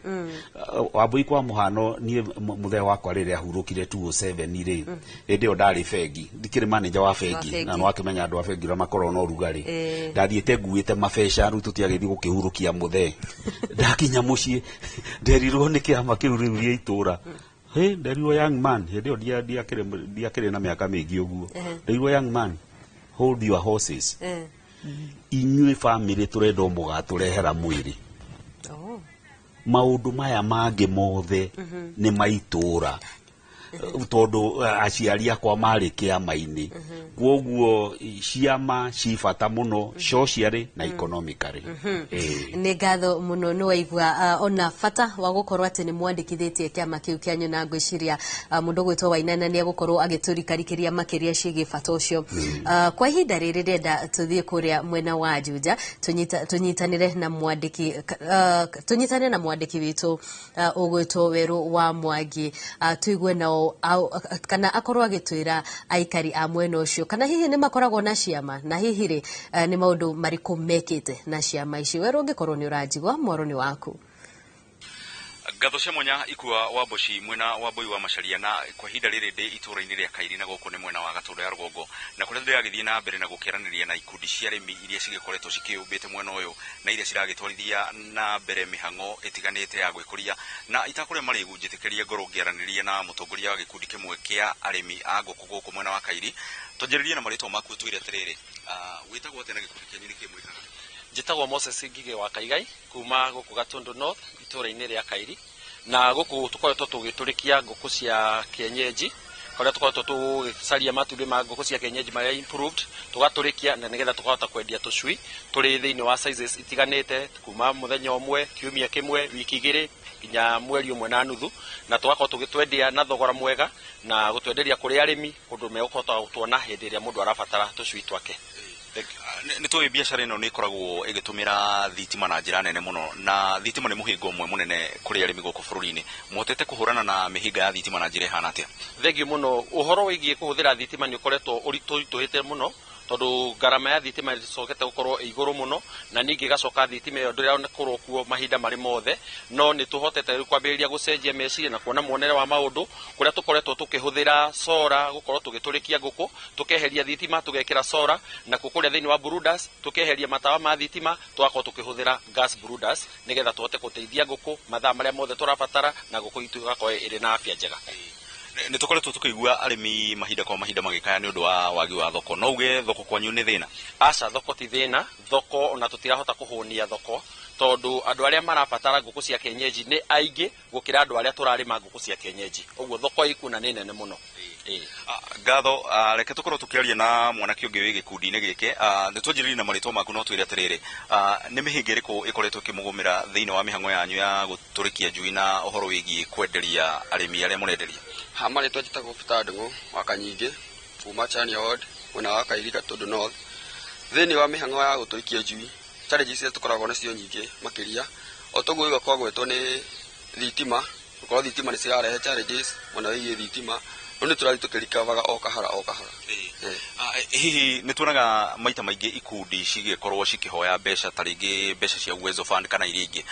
Wambui, kwa mũhano niĩ mũthee wakwa rĩrĩa ahurũkire 2007 rĩ, hĩndĩ ĩyo ndarĩ bengi, ndikĩrĩ manager wa bengi, bengi. Na nĩwakĩmenya andũ a bengi ũrĩa makoragwo na ũrugarĩ. Ndathiĩte nguĩte mabeca, rĩu tũtiagĩthiĩ gũkĩhurũkia mũthee. Ndakinya mũciĩ nderirwo nĩ kĩama kĩu rĩu gĩa itũra. Hey, nderirwo, "Young man," hĩndĩ ĩyo ndiakĩrĩ na mĩaka mĩingĩ ũguo. Nderirwo, "Young man, hold your horses. Inyuĩ family tũrenda o mũgatũrehera mwĩrĩ." Oh. Maũndũ maya mangĩ mothe nĩ maitũra, tondũ aciari akwa marĩ kĩama-inĩ. Kwoguo ciama ci bata mũno socially na economically. Nĩ ngatho mũno. Nĩ waigua ona bata wa gũkorwo atĩ nĩ mwandĩkithĩtie kĩama kĩu kĩanyu, na ngwĩciria mũndũ ũgwĩtwo Wainana nĩ egũkorwo agĩtũrikarikĩria makĩria ciĩgiĩ bata ũcio. Kwa ihinda rĩrĩ ndĩrenda tũthiĩ kũrĩa mwena wa Juja, tũnyitanĩre na mwandĩki witũ ũgwĩtwo Werũ wa Mwangi, tũigue nao kana akorwo agĩtwĩra aikari a mwena ũcio kana hihi nĩ makoragwo na ciama, na hihi rĩ, nĩ maũndũ marĩkũ mekĩte na ciama ici. Werũ, ũngĩkorwo nĩ ũranjigua, mwaro nĩ waku. Ngatho cia mwanya ikua wa Mboci mwena wa Mbui wa Macharia. Na kwa ihinda rĩrĩ ndĩ itũũra-inĩ rĩa Kairi, na gũkũ nĩ mwena wa Gatũndũ ya rũgongo, na kũrĩa ndĩragĩthiĩ na mbere na gũkĩaranĩria na ikundi cia arĩmi iria cigĩkoretwo cikĩũmbĩte mwena ũyũ na iria ciragĩtwarithia na mbere mĩhang'o ĩtiganĩte ya gwĩkũria. Na itakũrĩa marĩgu, njĩtĩkĩrie ngorwo ngĩaranĩria na mũtongoria wa gĩkundi kĩmwe kĩa arĩmi a ngũkũ gũkũ mwena wa Kairi. Twanjĩrĩrie na marĩtwa maku, twĩre atĩrĩrĩ, wĩtagwo atĩa na gĩkundi kĩanyu nĩ kĩĩ mwĩkaga? Njĩtagwo Moses Ngigĩ wa Kaigai kuma gũkũ Gatundu North, itũũra-inĩ rĩa Kairi, na gũkũ tũkoretwo tũgĩtũrĩkia ngũkũ cia kienyeji, kũrĩa tũkoretwo tũgĩcaria matumbĩ ma ngũkũ cia kienyeji marĩa improved, tũgatũrĩkia na nĩgetha tũkahota kwendia tũcui tũrĩ thĩinĩ wa sizes itiganĩte, kuma mũthenya ũmwe, kiumia kĩmwe, wiki 2 nginya mweri 1.5, na tũgakorwo tũgĩtwendia na thogora mwega na gũtwenderia kũrĩ arĩmi kũndũ megũkũhota gũtuona hĩndĩ ĩrĩa mũndũ arabatara tũcui twake. Thank you. Nĩ tũĩ biacara ĩno nĩ ĩkoragwo ĩgĩtũmĩra thitima na njĩra nene mũno, na thitima nĩ mũhĩnga ũmwe mũnene kũrĩ arĩmi gũkũ bũrũri-inĩ. Mũhotete kũhũrana na mĩhĩnga ya thitima na njĩra ĩhana atĩa? Thengiũ mũno. Ũhoro wĩgiĩ kũhũthĩra thitima nĩ ũkoretwo ũritũhĩte mũno, tondũ ngarama ya thitima ĩcokete gũkorwo ĩ igũrũ mũno, na ningĩ ĩgacoka thitima ĩyo ndĩrakorwo kuo mahinda marĩ mothe. No nĩ tũhotete rĩu kwambĩrĩria gũcenjia meciria na kuona muonere wa maũndũ, kũrĩa tũkoretwo tũkĩhũthĩra solar gũkorwo tũgĩtũrĩkia ngũkũ, tũkeheria thitima tũgekĩra solar, na kũrĩa thĩinĩ wa brooders tũkeheria matawa ma thitima, tũgakorwo tũkĩhũthĩra gas brooders, nĩgetha tũhote gũteithia ngũkũ mathaa marĩa mothe tũrabatara, na ngũkũ itũ ĩgakorwo ĩrĩ na afya njega. Nĩ tũkoretwo tũkĩigua arĩmi mahinda kwa mahinda magĩkaya nĩ ũndũ wa wagi wa thoko. No uge thoko kwanyu nĩ thĩna? Aca, thoko ti thĩna. Thoko ona tũtirahota kũhũnia thoko, tondũ andũ arĩa marabatara ngũkũ cia kienyeji nĩ aingĩ gũkĩra andũ arĩa tũrarĩma ngũkũ cia kienyeji. Ũguo thoko ĩkuo na nĩ nene mũno. Ngatho. Reke tũkorwo tũkĩaria na mwanake ũngĩ wĩ gĩkundi-inĩ gĩkĩ. Nĩ twanjĩrĩrie na marĩtwa maku, no twĩre atĩrĩrĩ, nĩ mĩhĩnga ĩrĩkũ ĩkoretwo ĩkĩmũgũmĩra thĩinĩ wa mĩhang'o yanyu ya gũtũrĩkia njui na ũhoro wĩgiĩ kwenderia arĩmi arĩa mũrenderia? Ha marĩtwa njĩtagwo Peter Ndung'u wa Kanyingĩ kuma Chania Ward, mwena wa Kairi, Gatundu North. Thĩinĩ wa mĩhang'o ya gũtũrĩkia njui, challenges iria tũkoragwo nacio nyingĩ makĩria o toguo igua kwagwetwo nĩ thitima. Gũkorwo thitima nĩ cirarehe challenges mwena wĩgiĩ thitima, no nĩ tũrathiĩ tũkĩrikavaga o kahora o kahora. Hihi nĩ tuonaga maita maingĩ ikundi cigĩkorwo cikĩhoya mbeca, ta rĩngĩ mbeca cia Uwezo Fund kana iria ingĩ,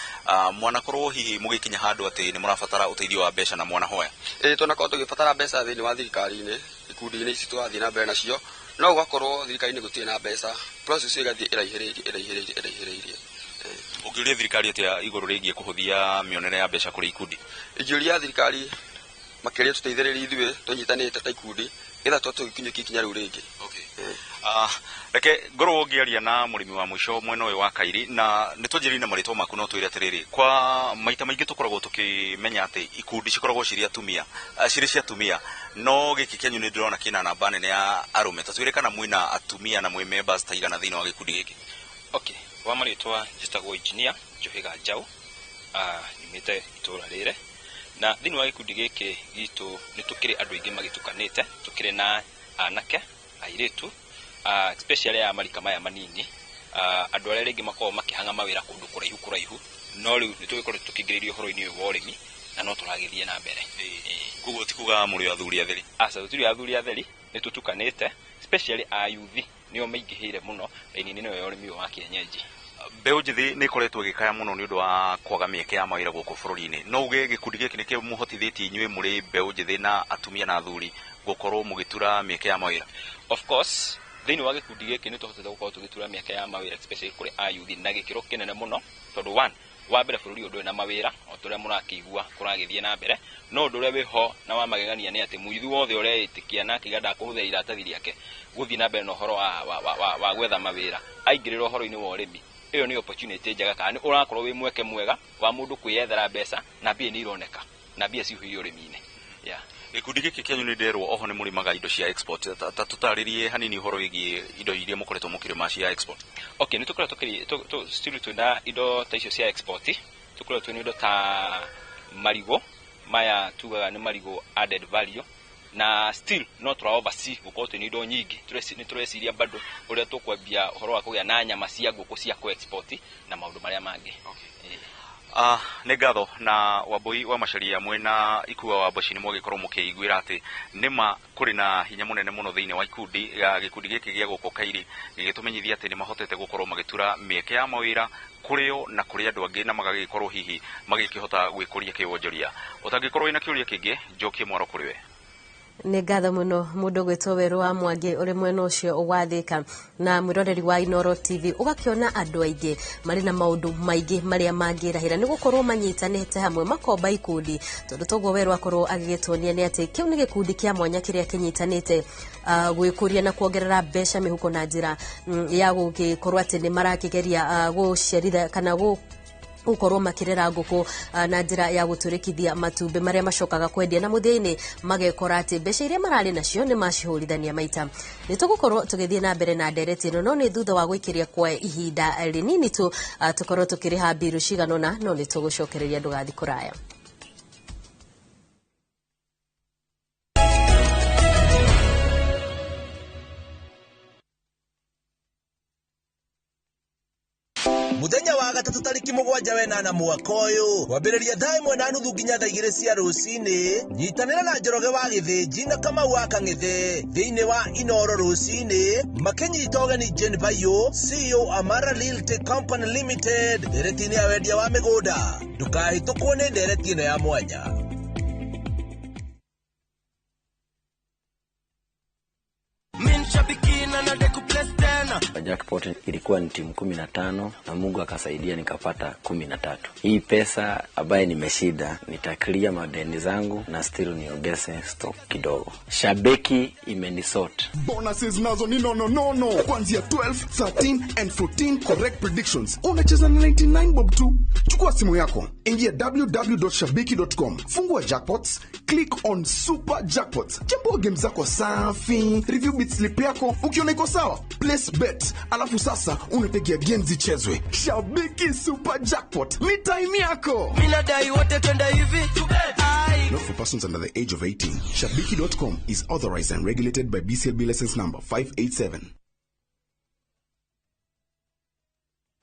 mwanakorwo hihi mũgĩkinya handũ atĩ nĩ mũrabatara ũteithio wa mbeca na mwanahoya? Ĩĩ, tunakorwo tũgĩbatara mbeca thĩinĩ wa thirikari-inĩ, ikundi-inĩ ici tũrathiĩ na mbere nacio, no gũgakorwo thirikari-inĩ gũtirĩ na mbeca, process ĩyo ĩgathiĩ ĩraihĩrĩirie ĩraihĩrĩirie ĩraihĩrĩirie. Ũngĩũria thirikari atĩa igũrũ rĩgiĩ kũhũthia mĩonere ya mbeca kũrĩ ikundi? Ingĩũria thirikari makĩria tũteithĩrĩrie ithuĩ tũnyitanĩte ta ikundi, nĩgetha tũhote gũkinyũkia ikinya rĩu rĩngĩ. Reke ngorwo ngĩaria na mũrĩmi wa mũico mwena ũyũ wa Kairi, na nĩ twanjĩrĩrie na marĩtwa maku, no twĩre atĩrĩrĩ, kwa maita maingĩ tũkoragwo tũkĩmenya atĩ ikundi cikoragwo cirĩ atumia, cirĩ cia atumia, no gĩkĩ kĩanyu nĩ ndĩrona kĩna namba nene ya arũme. Ta twĩre kana mwĩna atumia na mwĩ members ta igana thĩinĩ wa gĩkundi gĩkĩ? Okay, wa marĩtwa njĩtagwo Engineer Njohiga Njaũ, nyumĩte itũra rĩrĩ, na thĩinĩ wa gĩkundi gĩkĩ gitũ nĩ tũkĩrĩ andũ aingĩ magĩtukanĩte, tũkĩrĩ na anake, airĩtu, especially aya marika maya manini, andũ arĩa rĩngĩ makoragwo makĩhang'a mawĩra kũndũ kũraihu kũraihu, no rĩu nĩ tũgĩkoretwo tũkĩingĩrĩrio ũhoro-inĩ ũyũ wa ũrĩmi na no tũragĩthiĩ na mbere. Koguo ti kuga mũrĩ athuri atheri? Aca, tũtirĩ athuri atheri, nĩ tũtukanĩte, especially ayuthi nĩo maingĩhĩire mũno raini-inĩ ĩno ya ũrĩmi ũyũ wa kienyeji. Mbeũ njĩthĩ nĩ ĩkoretwo ĩgĩkaya mũno nĩ ũndũ wa kwaga mĩeke ya mawĩra gũkũ bũrũri-inĩ. No uge gĩkundi gĩkĩ nĩ kĩmũhotithĩtie inyuĩ mũrĩ mbeũ njĩthĩ na atumia na athuri gũkorwo mũgĩtura mĩeke ya mawĩra? Of course, thĩinĩ wa gĩkundi gĩkĩ nĩ tũhotete gũkorwo tũgĩtura mĩeke ya mawĩra, especially kũrĩ ayuthi na gĩkĩro kĩnene mũno, tondũ one, wa mbere bũrũri ũyũ ndũrĩ na mawĩra o ta ũrĩa mũrakĩigua kũragĩthiĩ na mbere, no ũndũ ũrĩa wĩho na wa magegania nĩ atĩ mũyuthi wothe ũreĩtĩkia na akĩiga ndakũhũthĩra iratathi rĩake gũthiĩ na mbere na ũhoro wa gwetha mawĩra, aingĩrĩra ũhoro-inĩ wa ũrĩmi, ĩyo nĩ opportunity njega, kana nĩ ũrakorwo wĩ mweke mwega wa mũndũ kwĩyethera mbeca, na mbia nĩ ironeka na mbia ciihũire ũrĩmi-inĩ. Yeah. Gĩkundi gĩkĩ kĩanyu nĩ nderwo oho nĩ mũrĩmaga indo cia export. Ta tũtarĩrie hanini ũhoro wĩgiĩ indo iria mũkoretwo mũkĩrĩma cia export. Okay, nĩ tũkoretwo still twĩna indo ta icio cia export, tũkoretwo twĩna indo ta marigũ maya tugaga nĩ marigũ added value, na still no tũra oversee gũkorwo twĩna indo nyingĩ. Nĩ tũreciria bado ũrĩa tũkwambia ũhoro wa kũgĩa na nyama cia ngũkũ cia kũ-export na maũndũ marĩa mangĩ. Nĩ ngatho na Wambui wa Macharia mwena Ikua wa Mboci, nĩ mwagĩkorwo mũkĩiguĩra atĩ nĩma kũrĩ na hinya mũnene mũno thĩinĩ wa ikundi. Gĩkundi gĩkĩ gĩa gũkũ Kairi gĩgĩtũmenyithia atĩ nĩ mahotete gũkorwo magĩtura mĩeke ya mawĩra kũrĩ o na kũrĩ andũ angĩ, na magagĩkorwo hihi magĩkĩhota gwĩkũria kĩwonjoria. Ũtangĩkorwo wĩna kĩũria kĩngĩ, njokie mwaro kũrĩ we. Nĩ ngatho mũno mũndũ gwĩtwo Werũ wa Mwangi ũrĩ mwena ũcio wa Thika, na mwĩroreri wa Inooro TV, ũgakĩona andũ aingĩ marĩ na maũndũ maingĩ marĩa mangĩrahĩra nĩ gũkorwo manyitanĩte hamwe makomba ikundi, tondũ toguo Werũ akorwo agĩgĩtuonia nĩ atĩ kĩu nĩ gĩkundi kĩa mwanya kĩrĩa kĩnyitanĩte gwĩkũria na kuongerera mbeca mĩhuko na njĩra ya gũgĩkorwo atĩ nĩ marakĩgeria gũciarithia kana gũkorwo makĩrera ngũkũ na njĩra ya gũtũrĩkithia matumbĩ marĩa macokaga kwendia, na mũthia-inĩ magekora atĩ mbeca iria mararĩ nacio nĩ macihũrithania maita. Nĩ tũgũkorwo tũgĩthiĩ na mbere na ndereti ĩno, no nĩ thutha wa gũikĩria kwa ihinda rĩnini tu, tũkorwo tũkĩrĩha mbiru cigana ũna, no nĩ tũgũcokereria, ndũgathiĩ kũraya. Muthenya wa gatatũ tarĩki 7 wenana mwaka ũyũ, kwambĩrĩria thaa 1:30 nginya thaa 2 cia rũcinĩ, nyitanĩra na Njoroge wa Gĩthĩnji na Kamau wa Kang'ethe thĩinĩ wa Inooro rũcinĩ, makĩnyita ũgeni Jane Bayo, CEO Amara Realty Company Limited, ndereti-inĩ ya wendia wa mĩgũnda. Ndũkahĩtũkwo nĩ ndereti ĩno ya mwanya. Jackpot ilikuwa ni timu 15 na Mungu akasaidia nikapata 13. Hii pesa ambaye nimeshinda nitaklia madeni zangu na still niongeze stock kidogo. Shabiki imenisort. Bonuses nazo ni no. Kuanzia 12, 13 and 14 correct predictions. Unacheza na 99 bob tu. Chukua simu yako, ingia www.shabiki.com, fungua jackpots, click on super jackpots. Chambua game zako safi, review bit slip yako, ukiona iko sawa, place bet. Alafu sasa unategea games zichezwe. Shabiki Super Jackpot ni time yako. Mimi nadai wote twende hivi. Not for persons under the age of 18. Shabiki.com is authorized and regulated by BCLB license number 587.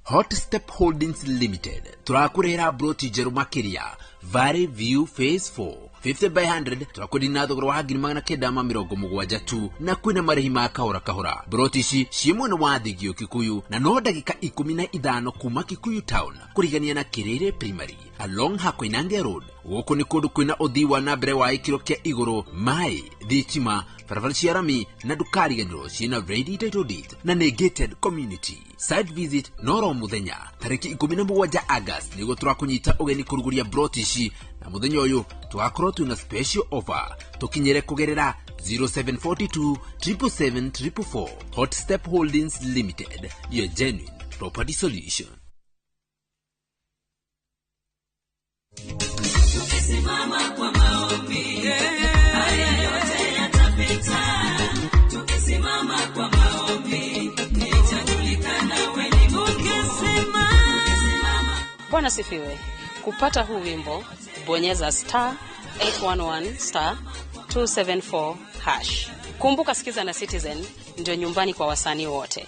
Hot Step Holdings Limited turakurehera broti njeru makiria Valley View Phase 4 50 by 100 tũrakwenderia na thogora wa 970,000 tu, na kwĩna marĩhi ma kahora kahora. Broti ici ciĩ mwena wa Thigio Kikuyu na no ndagĩka 15 kuma Kikuyu town, kũrigania na Kirere Primary along Hakoinange Road. Gũkũ nĩ kũndũ kwĩna ũthii wa na mbere wa gĩkĩro kĩa igũrũ, maĩ, thitima, barabara cia rami, na ndũkariganĩrwo ciĩna ready title deed na nĩ gated community. Site visit noro mũthenya tarĩki 17 August nĩguo tũrakũnyita ũgeni kũrugũria broti ici, na mũthenya ũyũ tũgakorwo twĩna special offer. Tũkinyĩre kũgerera 0742 777 444. Hot Step Holdings Limited, your genuine property solution. Tukisimama kwa maombi, haya yote yatapita. Tukisimama kwa maombi, itajulikana wewe ni Mungu. Bwana sifiwe. Kupata huu wimbo, bonyeza star 811 star 274 hash. Kumbuka, Sikiza na Citizen ndio nyumbani kwa wasanii wote.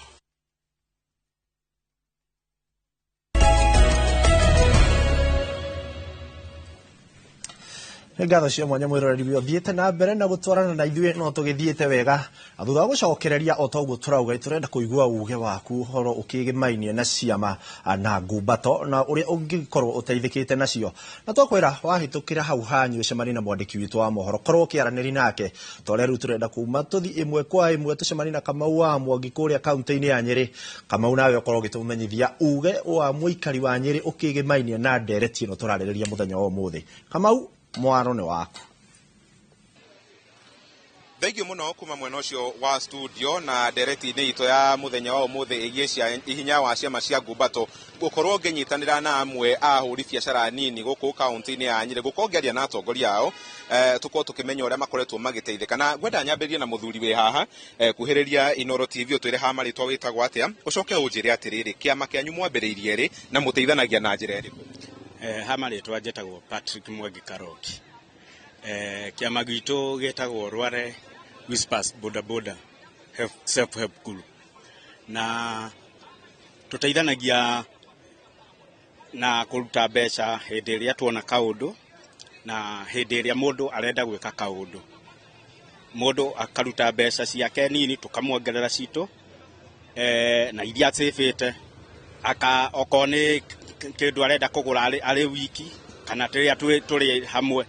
Nĩ ngatho cia mwanya mwĩroreri ũthiĩte na mbere na gũtwarana na ithuĩ, no tũgĩthiĩte wega na thutha wa gũcokereria o toguo tũrauga, tũrenda kũigua uge waku ũhoro ũkĩgĩmainie na ciama na ngumbato na ũrĩa ũngĩkorwo ũteithĩkĩte nacio. Na twakwĩra wahĩtũkĩra hau hanyu ũcemanie na mwandĩki witũ wa mohoro, korwo ũkĩaranĩri nake torĩa rĩu tũrenda kuma tũthi ĩmwe kwa ĩmwe tũcemanie na Kamau wa Mwangi kũrĩa kaunti-inĩ ya Nyĩrĩ. Kamau, nawe ũkorwo ũgĩtũmenyithia uge wa mũikari wa Nyĩrĩ ũkĩgĩmainie na ndereti ĩno tũrarĩrĩria mũthenya wa ũmũthĩ. Kamau, mwaro nĩ waku. Thengiũ mũno kuma mwena ũcio wa studio na ndereti-inĩ itũ ya mũthenya wa ũmũthĩ ĩgiĩ hinya wa ciama cia ngumbato, gũkorwo ngĩnyitanĩra na amwe a ahũri biacara nini gũkũ kaunti-inĩ ya Nyĩrĩ, gũkorwo ngĩaria na atongoria ao, tũkorwo tũkĩmenya ũrĩa makoretwo magĩteithĩka. Na ngwenda nyambĩrĩrie na mũthuri wĩ haha, kuhĩrĩria Inoro TV, ũtwĩre ha marĩtwa wĩtagwo atĩa, ũcoke ũnjĩre atĩrĩrĩ, kĩama kĩanyu mwambĩrĩirie rĩ na mũteithanagia na njĩra ĩrĩkũ? Ha marĩtwa njĩtagwo Patrick Mwangi Karoki. Kĩama gitũ gĩtagwo Rware Whispers Boda Boda Self Help Group, na tũteithanagia na kũruta mbeca hĩndĩ ĩrĩa tuona kaũndũ na hĩndĩ ĩrĩa mũndũ arenda gwĩka kaũndũ. Mũndũ akaruta mbeca ciake nini tũkamwongerera citũ, na iria acĩbĩte, aka okorwo nĩ kĩndũ arenda kũgũra arĩ wiki kana rĩrĩa tũrĩ hamwe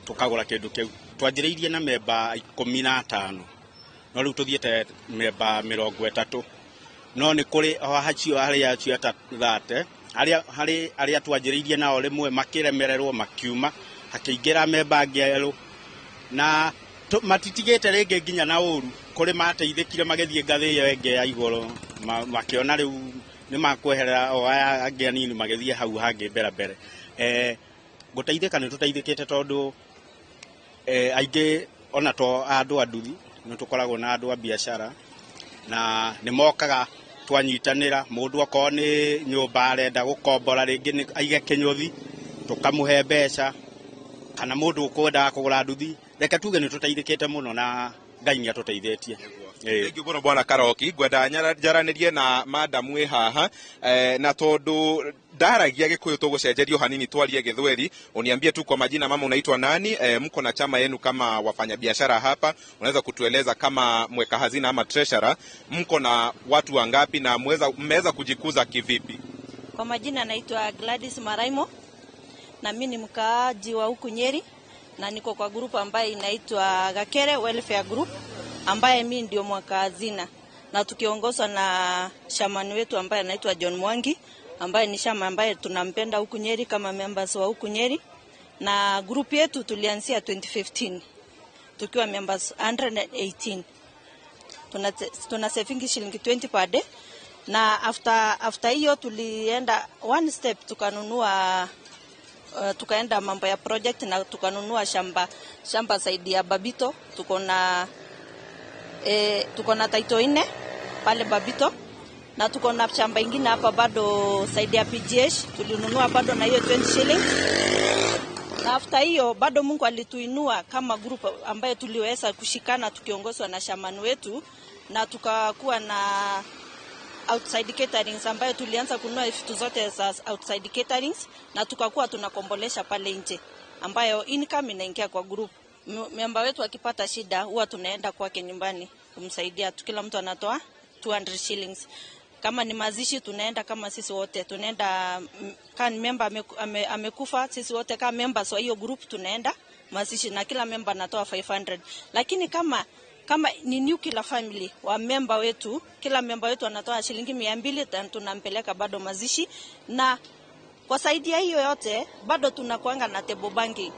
tũkagũra kĩndũ kĩu. Twanjĩrĩirie na memba 15, no rĩu tũthiĩte memba 30, no nĩ kũrĩ o acio arĩa acio 30 harĩ arĩa twanjĩrĩirie nao rĩmwe makĩremererwo makiuma, hakĩingĩra memba angĩ erũ, na matitigĩte rĩngĩ nginya na ũru. Kũrĩ mateithĩkire magĩthiĩ ngathĩ ĩyo ĩngĩ ya igũrũ, makĩona rĩu nĩ makweherera o aya angĩ anini magĩthiĩ hau hangĩ mbere mbere. Gũteithĩka nĩ tũteithĩkĩte tondũ aingĩ ona to andũ a nduthi nĩ tũkoragwo na andũ a biacara na nĩ mokaga twanyitanĩra. Mũndũ okorwo nĩ nyũmba arenda gũkombora rĩngĩ nĩ aige kĩnyũthi, tũkamũhe mbeca, kana mũndũ ũkwendaga kũgũra nduthi. Reke tuge nĩ tũteithĩkĩte mũno na Ngai nĩ atũteithĩtie. Thengiũ mũno bwana Karoki. Ngwenda njaranĩrie na madamu wĩ haha, na tondũ ndaragia Gĩkũyũ tũgũcenjerio hanini twarie Gĩthweri. Uniambie tu kwa majina, mama unaitwa nani? Mko na chama yenu kama wafanyabiashara hapa, unaweza kutueleza kama mweka hazina ama treasurer, mko na watu wangapi na mmeweza kujikuza kivipi? Kwa majina naitwa Gladys Maraimo na mimi ni mkaaji wa huku Nyeri, na niko kwa grupu ambaye inaitwa Gakere Welfare Group, ambaye mimi ndio mweka hazina, na tukiongozwa na shamani wetu ambaye anaitwa John Mwangi, ambaye ni shama ambaye tunampenda huku Nyeri kama members wa huku Nyeri. Na group yetu tulianzia 2015 tukiwa members 118. Tuna saving shilingi 20 per day, na after hiyo tulienda one step, tukanunua tukaenda mambo ya project na tukanunua shamba zaidi ya Babito. Tuko na title 4 pale Babito, na tuko na shamba ingine hapa bado zaidi ya PGH tulinunua bado na hiyo 20 shillings. Na after hiyo bado Mungu alituinua kama group ambaye tuliweza kushikana tukiongozwa na shamani wetu, na tukakuwa na outside caterings ambayo tulianza kununua vitu zote za outside caterings na tukakuwa tunakombolesha pale nje, ambayo income inaingia kwa group. Member wetu akipata shida huwa tunaenda kwake nyumbani kumsaidia. Kila mtu anatoa 200 shillings. Kama ni mazishi tunaenda kama sisi wote tunaenda, kama member amekufa sisi wote kama members wa hiyo group tunaenda mazishi na kila member anatoa 500. Lakini kama ni nuclear family wa member wetu, kila member wetu anatoa shilingi 200 na tunampeleka bado mazishi. Na kwa saidia hiyo yote bado tunakuanga na table banking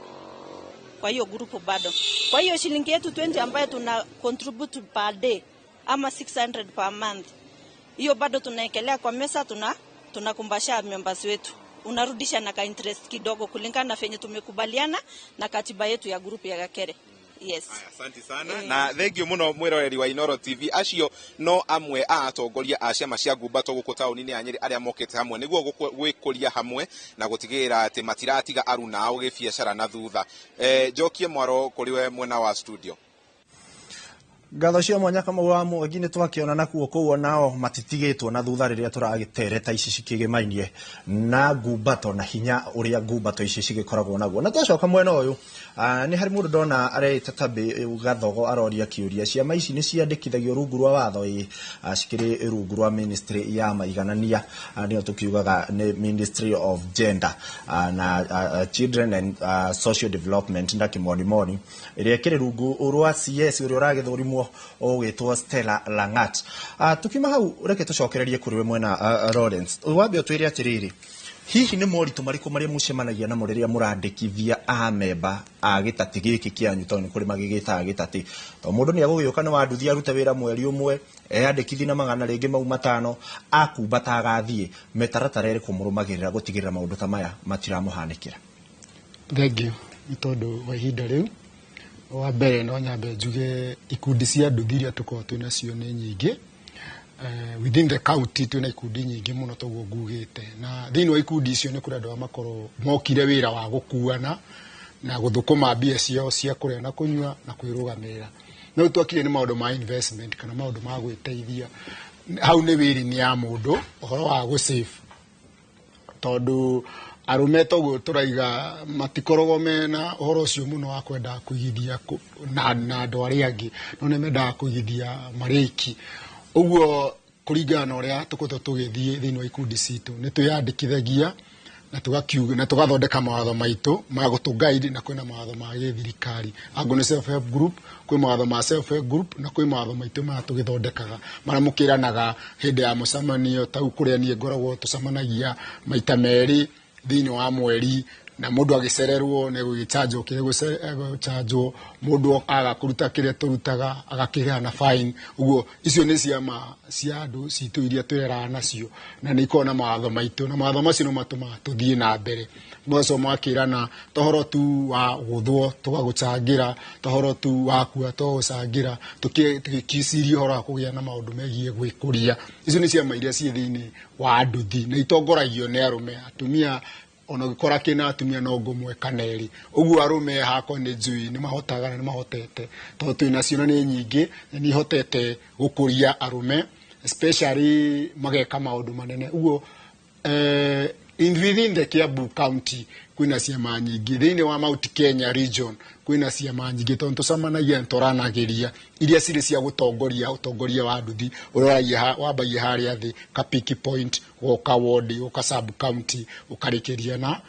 kwa hiyo group bado. Kwa hiyo shilingi yetu 20 ambayo tuna contribute per day ama 600 per month, hiyo bado tunaekelea kwa mesa, tunakumbasha members wetu. Unarudisha na ka interest kidogo kulingana na venye tumekubaliana na katiba yetu ya group ya Gakere. Yes. Asante sana. Na thank you muno mwiroreri wa Inoro TV. Acio no amwe a atongoria a ciama cia ngumbato guku tauni-inĩ ya Nyeri aria mokete hamwe niguo gwikuria hamwe na gutigĩrĩra atĩ matiratiga aruna ao gĩbiacara na thutha. Njokie mwaro kũrĩ we mwena wa studio. Ngatho cia mwanya Kamau wa Mwangi nĩ twakĩona nakuo kũu onao matitigĩtwo na thutha rĩrĩa tũragĩtereta ici cikĩgĩmainie na ngumbato na hinya ũrĩa ngumbato ici cigĩkoragwo naguo. Na twacoka mwena ũyũ, nĩ harĩ mũndũ ndona areĩta Tabĩ Gathogo aroria kĩũria, ciama ici nĩ ciandĩkithagio rungu rwa watho? Ĩ, cikĩrĩ rungu rwa ministry ya maiganania, nĩyo tũkiugaga nĩ Ministry of Gender na Children and Social Development na kĩmonimoni, ĩrĩa ĩkĩrĩ rungu rwa CS ũrĩa ũragĩthũrimwo ũgĩtwo Stella Langat. Tukiuma hau reke tũcokererie kũrĩ we mwena Lawrence. Wambe ũtwĩre atĩrĩrĩ, hihi nĩ moritũ marĩkũ marĩa mũcemanagia namo rĩrĩa mũrandĩkithia amemba a gĩtati gĩkĩ kĩanyu, tondũ nĩ kũrĩ magĩgĩtaga gĩtati, tondũ mũndũ nĩ agũgĩũka nĩ wanduthi arute wĩra mweri ũmwe, eyandĩkithi na magana rĩngĩ mau 500, akumbata agathiĩ, mĩtaratara ĩrĩkũ mũrũmagĩrĩra gũtigĩrĩra maũndũ ta maya matiramũhanĩkĩra? Thank you nĩ tondũ wa ihinda rĩu. Wa mbere no nyambe njuge ikundi cia nduthi iria tũkoragwo twĩ nacio nĩ nyingĩ. Within the county twĩna ikundi nyingĩ mũno toguo ngugĩte, na thĩinĩ wa ikundi icio nĩ kũrĩ andũ arĩa makorwo mokire wĩra wa gũkuana na gũthũkũma mbia ciao cia kũrĩa na kũnyua na kwĩrũgamĩrĩra. No twakire nĩ maũndũ ma investment kana maũndũ ma gwĩteithia. Hau nĩ wĩri-inĩ ya mũndũ ũhoro wa gũ-save, tondũ arũme toguo tũraiga matikoragwo mena ũhoro ũcio mũno wa kwenda kũigithia na andũ arĩa angĩ, no nĩ mendaga kũigithia marĩ aiki. Ũguo kũringana na ũrĩa tũkoretwo tũgĩthiĩ thĩinĩ wa ikundi citũ, nĩ twĩyandĩkithagia na tũgakiuga na tũgathondeka mawatho maitũ ma gũtũ-guide, na kwĩna mawatho ma gĩthirikari. Angorwo nĩ self help group, kwĩ mawatho ma self help group, na kwĩ mawatho maitũ maya tũgĩthondekaga marĩa mũkĩranaga hĩndĩ ya mũcemanio. Tau kũrĩa niĩ ngoragwo tũcemanagia maita merĩ thĩinĩ wa mweri, na mũndũ agĩcererwo nĩ gũgĩchanjwo kĩrĩa gũchanjwo, mũndũ aga kũruta kĩrĩa tũrutaga agakĩrĩha na fine. Ũguo icio nĩ ciama cia andũ citũ iria twĩreraga nacio, na nĩ ikoragwo na mawatho maitũ, na mawatho macio no matũmaga tũthiĩ na mbere. Macio makĩrana tohoro tu wa gũthwo tũgagũcangĩra, tohoro tu wa kua tũgagũcangĩra, tũgĩciria ũhoro wa kũgĩa na maũndũ megiĩ gwĩkũria. Icio nĩ ciama iria ciĩ thĩinĩ wa nduthi na itongoragio nĩ arũme. Atumia ona ũgĩkora kĩna atumia no ngũmwe kana erĩ. Ũguo arũme hakwa nĩ njũĩ nĩ mahotaga na nĩ mahotete, tondũ twĩ nacio na nĩ nyingĩ, na nĩ ihotete gũkũria arũme especially mageka maũndũ manene. Ũguo within the Kiambu County kwĩna ciama nyingĩ, thĩinĩ wa Mount Kenya region kwĩna ciama nyingĩ, tondũ tũcemanagia na tũranagĩria iria cirĩ cia gũtongoria ũtongoria wa nduthi ũrĩa wambagia harĩa thĩ ka pick point, ũgoka ward, ũgoka sub county, ũkarĩkĩria na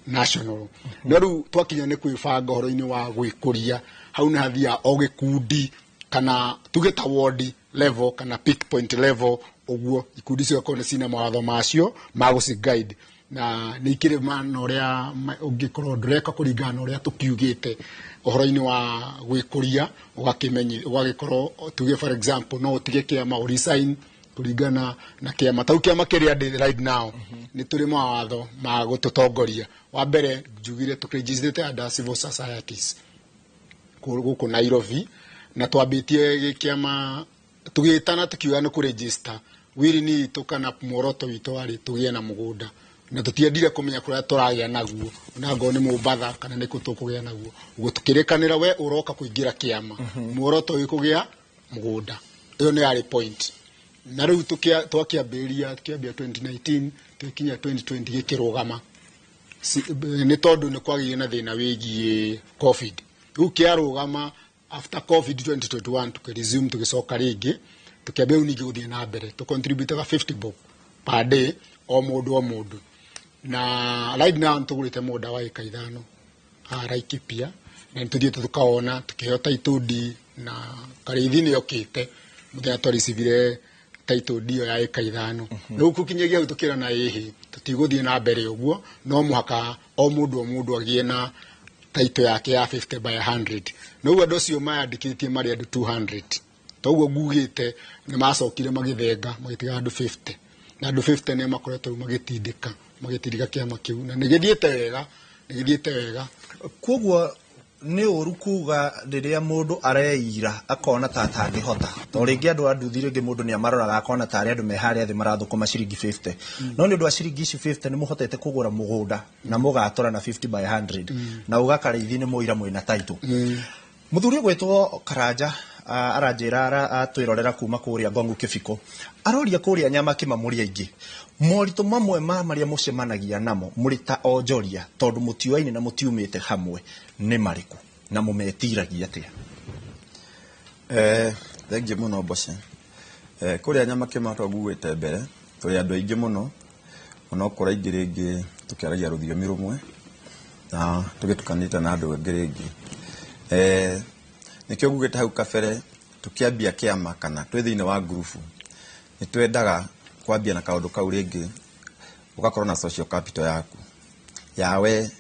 national. No rĩu twakinya nĩ kwĩbanga ũhoro-inĩ wa gwĩkũria, hau nĩ hathiaga o gĩkundi kana tuge ta ward level kana pick point level. Ũguo ikundi cigakorwo nĩ cina mawatho macio ma gũci guide, na nĩ ikĩrĩ na ũrĩa ũngĩkorwo ndũreka kũringana na ũrĩa tũkiugĩte ũhoro-inĩ wa gwĩkũria, ũgagĩkorwo tuge for example no ũtige kĩama ũ resign kũringana na kĩama. Tau kĩama kĩrĩa ndĩ right now nĩ tũrĩ mawatho ma gũtũtongoria. Wa mbere njugire tũkĩregistrĩte under civil societies gũkũ Nairobi, na twambĩtie kĩama tũgĩtana tũkiuga nĩ kũregister. Wĩri-inĩ itũ kana muoroto witũ warĩ tũgĩe na mũgũnda, na tũtiendire kũmenya kũrĩa tũragĩa naguo, ona ngorwo nĩ Mombatha kana nĩ kũ tũkũgĩa naguo. Ũguo tũkĩrĩkanĩra we ũroka kũingĩra kĩama, muoroto wĩ kũgĩa mũgũnda. Ĩyo nĩ yarĩ point. Na rĩu twakĩambĩrĩria, tũkĩambia 2019, tũgĩkinya 2020 gĩkĩrũgama. Nĩ tondũ nĩ kwagĩire na thĩna wĩgiĩ COVID. Rĩu kĩarũgama. After COVID, 2021 tũkĩresume, tũgĩcoka rĩngĩ, tũkĩambia rĩu ningĩ gũthiĩ na mbere. Tũcontributaga 50 bob per day o mũndũ o mũndũ, na right now nĩtũgũrĩte mũgũnda wa ĩka 5 haha Laikipia, na nĩtũthiĩte tũkaona, tũkĩheo title deed, na Karĩithi nĩ okĩte mũthenya twarecivire title deed ĩyo ya ĩka 5. Rĩu gũkinyagia hau tũkĩrana ĩhĩ, tũtigũthiĩ na mbere ũguo, no mũhaka o mũndũ o mũndũ agĩe na title yake ya 50 by 100. Na ũguo andũ acio mayandĩkĩtie marĩ andũ 200. Toguo ngugĩte, nĩ macokire magĩthenga, magĩtiga andũ 50, na andũ 50 nĩ makoretwo rĩu magĩtindĩka kĩama kĩu, na nĩ gĩthiĩte wega, nĩ gĩthiĩte wega. Koguo nĩ ũru kuga rĩrĩa mũndũ areira akona ta atangĩhota, to rĩngĩ andũ a nduthi, rĩngĩ mũndũ nĩ amaroraga akona tarĩ andũ me harĩa thĩ marathũkũma ciringi 50, no nĩ ũndũ wa ciringi ici 50 nĩ mũhotete kũgũra mũgũnda na mũgatora na 50 by 100, na ũgakarĩithi nĩ mũira mwĩna title. Mũthuri ũgwĩtwo Karanja aranjĩra, atwĩrorera kuma kũrĩa Ngongu Kĩbiko, aroria kũrĩa Nyamakĩma mũrĩ aingĩ, moritũ mamwe ma marĩa mũcemanagia namo mũrĩ ta onjoria, tondũ mũtiũaine na mũtiumĩte hamwe, nĩ marĩkũ na mũmetiragia atĩa? Thengiũ mũno, Mboce. Kũrĩa Nyamakĩma twaguĩte mbere tũrĩ andũ aingĩ mũno, onokorwo aingĩ rĩngĩ tũkĩaragia rũthiomi rũmwe na tũgĩtukanĩte na andũ angĩ rĩngĩ. Nĩkĩo ngugĩte hau kabere, tũkĩambia kĩama kana twĩ thĩinĩ wa ngurubu, nĩ twendaga kwambia na kaũndũ kau, rĩngĩ ũgakorwo na social capital yaku yawe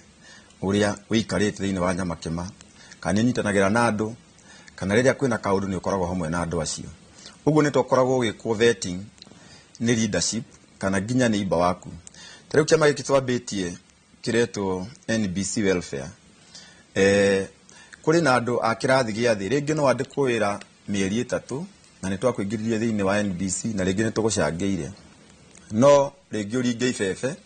ũrĩa ũikarĩte thĩinĩ wa Nyamakĩma, kana nĩ ũnyitanagĩra na andũ, kana rĩrĩa kwĩna kaũndũ nĩ ũkoragwo hamwe na andũ acio. Ũguo nĩ tũkoragwo ũgĩkwo vetting nĩ leadership kana nginya nĩ imba waku. Ta rĩu kĩama gĩkĩ twambĩtie kĩretwo NBC Welfare, kũrĩ na andũ a kĩrathi gĩa thĩ, rĩngĩ no wandĩkwo wĩra mĩeri 3 na nĩ twakũingĩririe thĩinĩ wa NBC, na rĩngĩ nĩ tũgũcangĩire, no rĩngĩ ũringe ibebe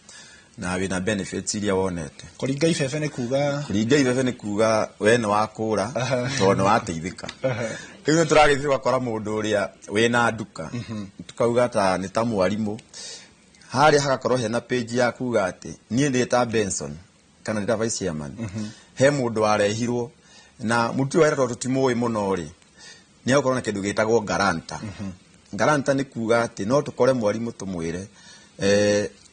na wĩna benefits iria wonete. Kũringa ibebe nĩ kuga? Kũringa ibebe nĩ kuga we nĩ wakũra tondũ nĩ wateithĩka. Rĩu nĩ tũragĩthiĩ tũgakora mũndũ ũrĩa wĩna nduka, tukauga ta nĩ ta mwarimũ, harĩa hagakorwo hena page ya kuga atĩ niĩ ndĩ ta Benson kana ndĩ ta vice chairman, he mũndũ warehirwo na mũtu wa wĩra, tondũ tũtimũĩ mũno rĩ, nĩ egũkorwo na kĩndũ gĩtagwo guarantor. Guarantor nĩ kuga atĩ no tũkore mwarimũ tũmwĩre,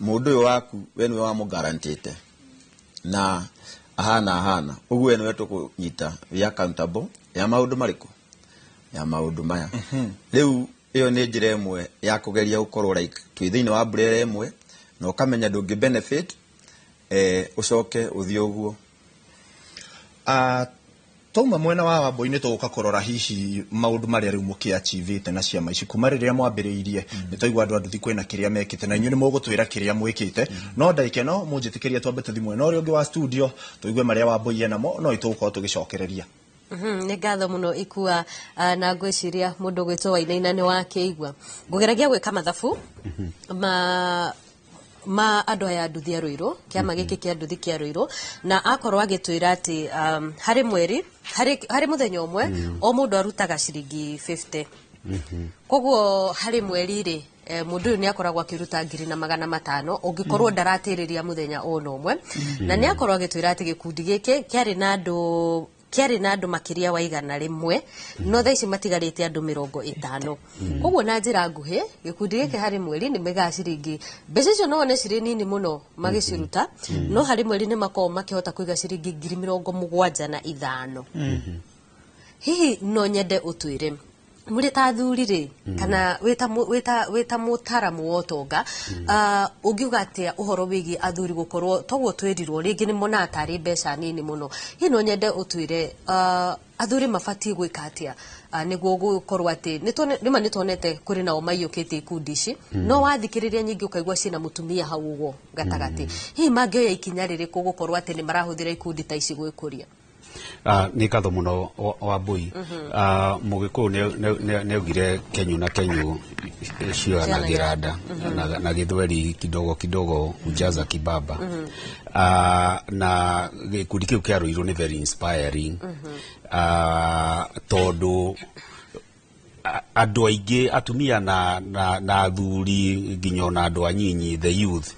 mũndũ ũyũ waku we nĩwe wamũgarantĩte na ahana ũguo, we nĩwe tũkũnyita wĩ accountable ya maũndũ marĩkũ, ya maũndũ maya. Rĩu ĩyo nĩ njĩra ĩmwe ya kũgeria gũkorwo like twĩ thĩinĩ wa umbrella ĩmwe, na ũkamenya ndũngĩ benefit ũcoke ũthiĩ ũguo. Twauma mwena wa Wambui-inĩ, tũgũka kũrora hihi maũndũ marĩa rĩu mũkĩachivĩte na ciama ici kuma rĩrĩa mwambĩrĩirie. Nĩ twaigua andũ a nduthi kwĩna kĩrĩa mekĩte, na inyuĩ nĩ mũgũtwĩra kĩrĩa mwĩkĩte, no ndagĩka ĩno mũnjĩtĩkĩrie twambe tũthiĩ mwena ũrĩa ũngĩ wa studio, tũigue marĩa Wambui enamo, no itũgũkorwo tũgĩcokereria. Nĩ ngatho mũno ikua, na ngwĩciria mũndũ ũgwĩtwo Wainaina nĩ wakĩigua ngũgeragia gwĩka mathabu ma andũ aya nduthi a Rũirũ, kĩama gĩkĩ kĩa nduthi kĩa Rũirũ, na akorwo agĩtwĩra atĩ harĩ mweri, harĩ mũthenya ũmwe, o mũndũ arutaga ciringi 50. Koguo harĩ mweri rĩ, mũndũ ũyũ nĩ akoragwo akĩruta 1,500 ũngĩkorwo ndaratĩrĩria mũthenya ona ũmwe. Na nĩ akorwo agĩtwĩra atĩ gĩkundi gĩkĩ kĩarĩ na andũ makĩria wa 100, no thaa ici matigarĩte andũ 50. Koguo na njĩra nguhĩ, gĩkundi gĩkĩ harĩ mweri nĩ maigaga ciringi, mbeca icio no one cirĩ nini mũno magĩciruta, no harĩ mweri nĩ makoragwo makĩhota kũiga ciringi 75,000. Hihi no nyende ũtwĩre, mũrĩ ta athuri rĩ, kana wĩta mũtaramu wa ũtonga, ũngiuga atĩa ũhoro wĩgiĩ athuri gũkorwo, toguo twĩrirwo rĩngĩ nĩ monaga tarĩ mbeca nini mũno? Hihi no nyende ũtwĩre, athuri mabatiĩ gwĩka atĩa nĩguo gũkorwo atĩ rĩmwe nĩ tuonete kũrĩ nao maiyũkĩtie ikundi ici, no wathikĩrĩria nyingĩ ũkaigua ciĩna mũtumia hau ũguo gatagatĩ? Hihi mangĩoya ikinya rĩrĩkũ gũkorwo atĩ nĩ marahũthĩra ikundi ta ici gwĩkũria? Nĩ ngatho mũno, Wambui. Mũgĩkũyũ nĩ augire kenyu na kenyu cioyanagĩra nda, na gĩthweri kidogo kidogo hujaza kibaba. Na gĩkundi kĩu kĩa Rũirũ nĩ very inspiring, tondũ Andũ aingĩ, atumia na athuri, nginya ona andũ anyinyi, the youth,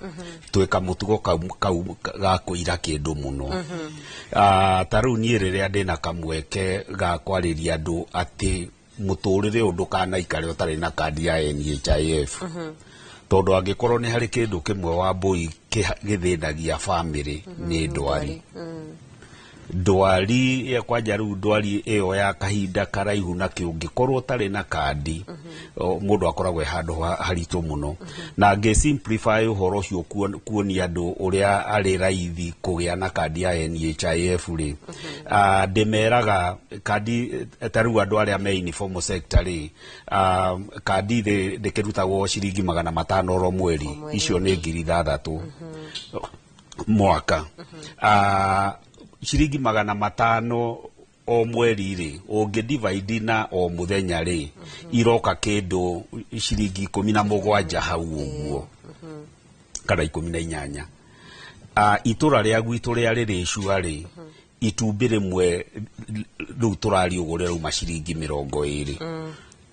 twĩka mũtugo kau ga kũira kĩndũ mũno. Ta rĩu niĩ rĩrĩa ndĩna kamweke ga kwarĩria andũ atĩ mũtũrĩre ũyũ ndũkanaikare ũtarĩ na kandi ya NHIF, tondũ angĩkorwo nĩ harĩ kĩndũ kĩmwe wa mbũi gĩthĩnagia bamĩrĩ nĩ ndwari. Ndwari ya kwanja rĩu, ndwari ĩyo ya kahinda karaihu, na kĩũngĩkorwo ũtarĩ na kandi, mũndũ akoragwo e handũ haritũ mũno. Na ngĩ simplify ũhoro ũcio kuonia andũ ũrĩa arĩ raithi kũgĩa na kandi ya NHIF rĩ, ndĩmeraga kandi ta rĩu andũ arĩa me informal sector rĩ, kandi ndĩkĩrutagwo ciringi 500 oro mweri, icio nĩ 6,000 mwaka. Ciringi 500 o mweri rĩ, ũngĩ divide na o mũthenya rĩ, iroka kĩndũ ciringi 17 hau ũguo, kana 18. Itũra rĩa gwitũ rĩa rĩrĩcua rĩ, itumbĩ rĩmwe rĩu tũrariũgũrĩra rauma ciringi 20,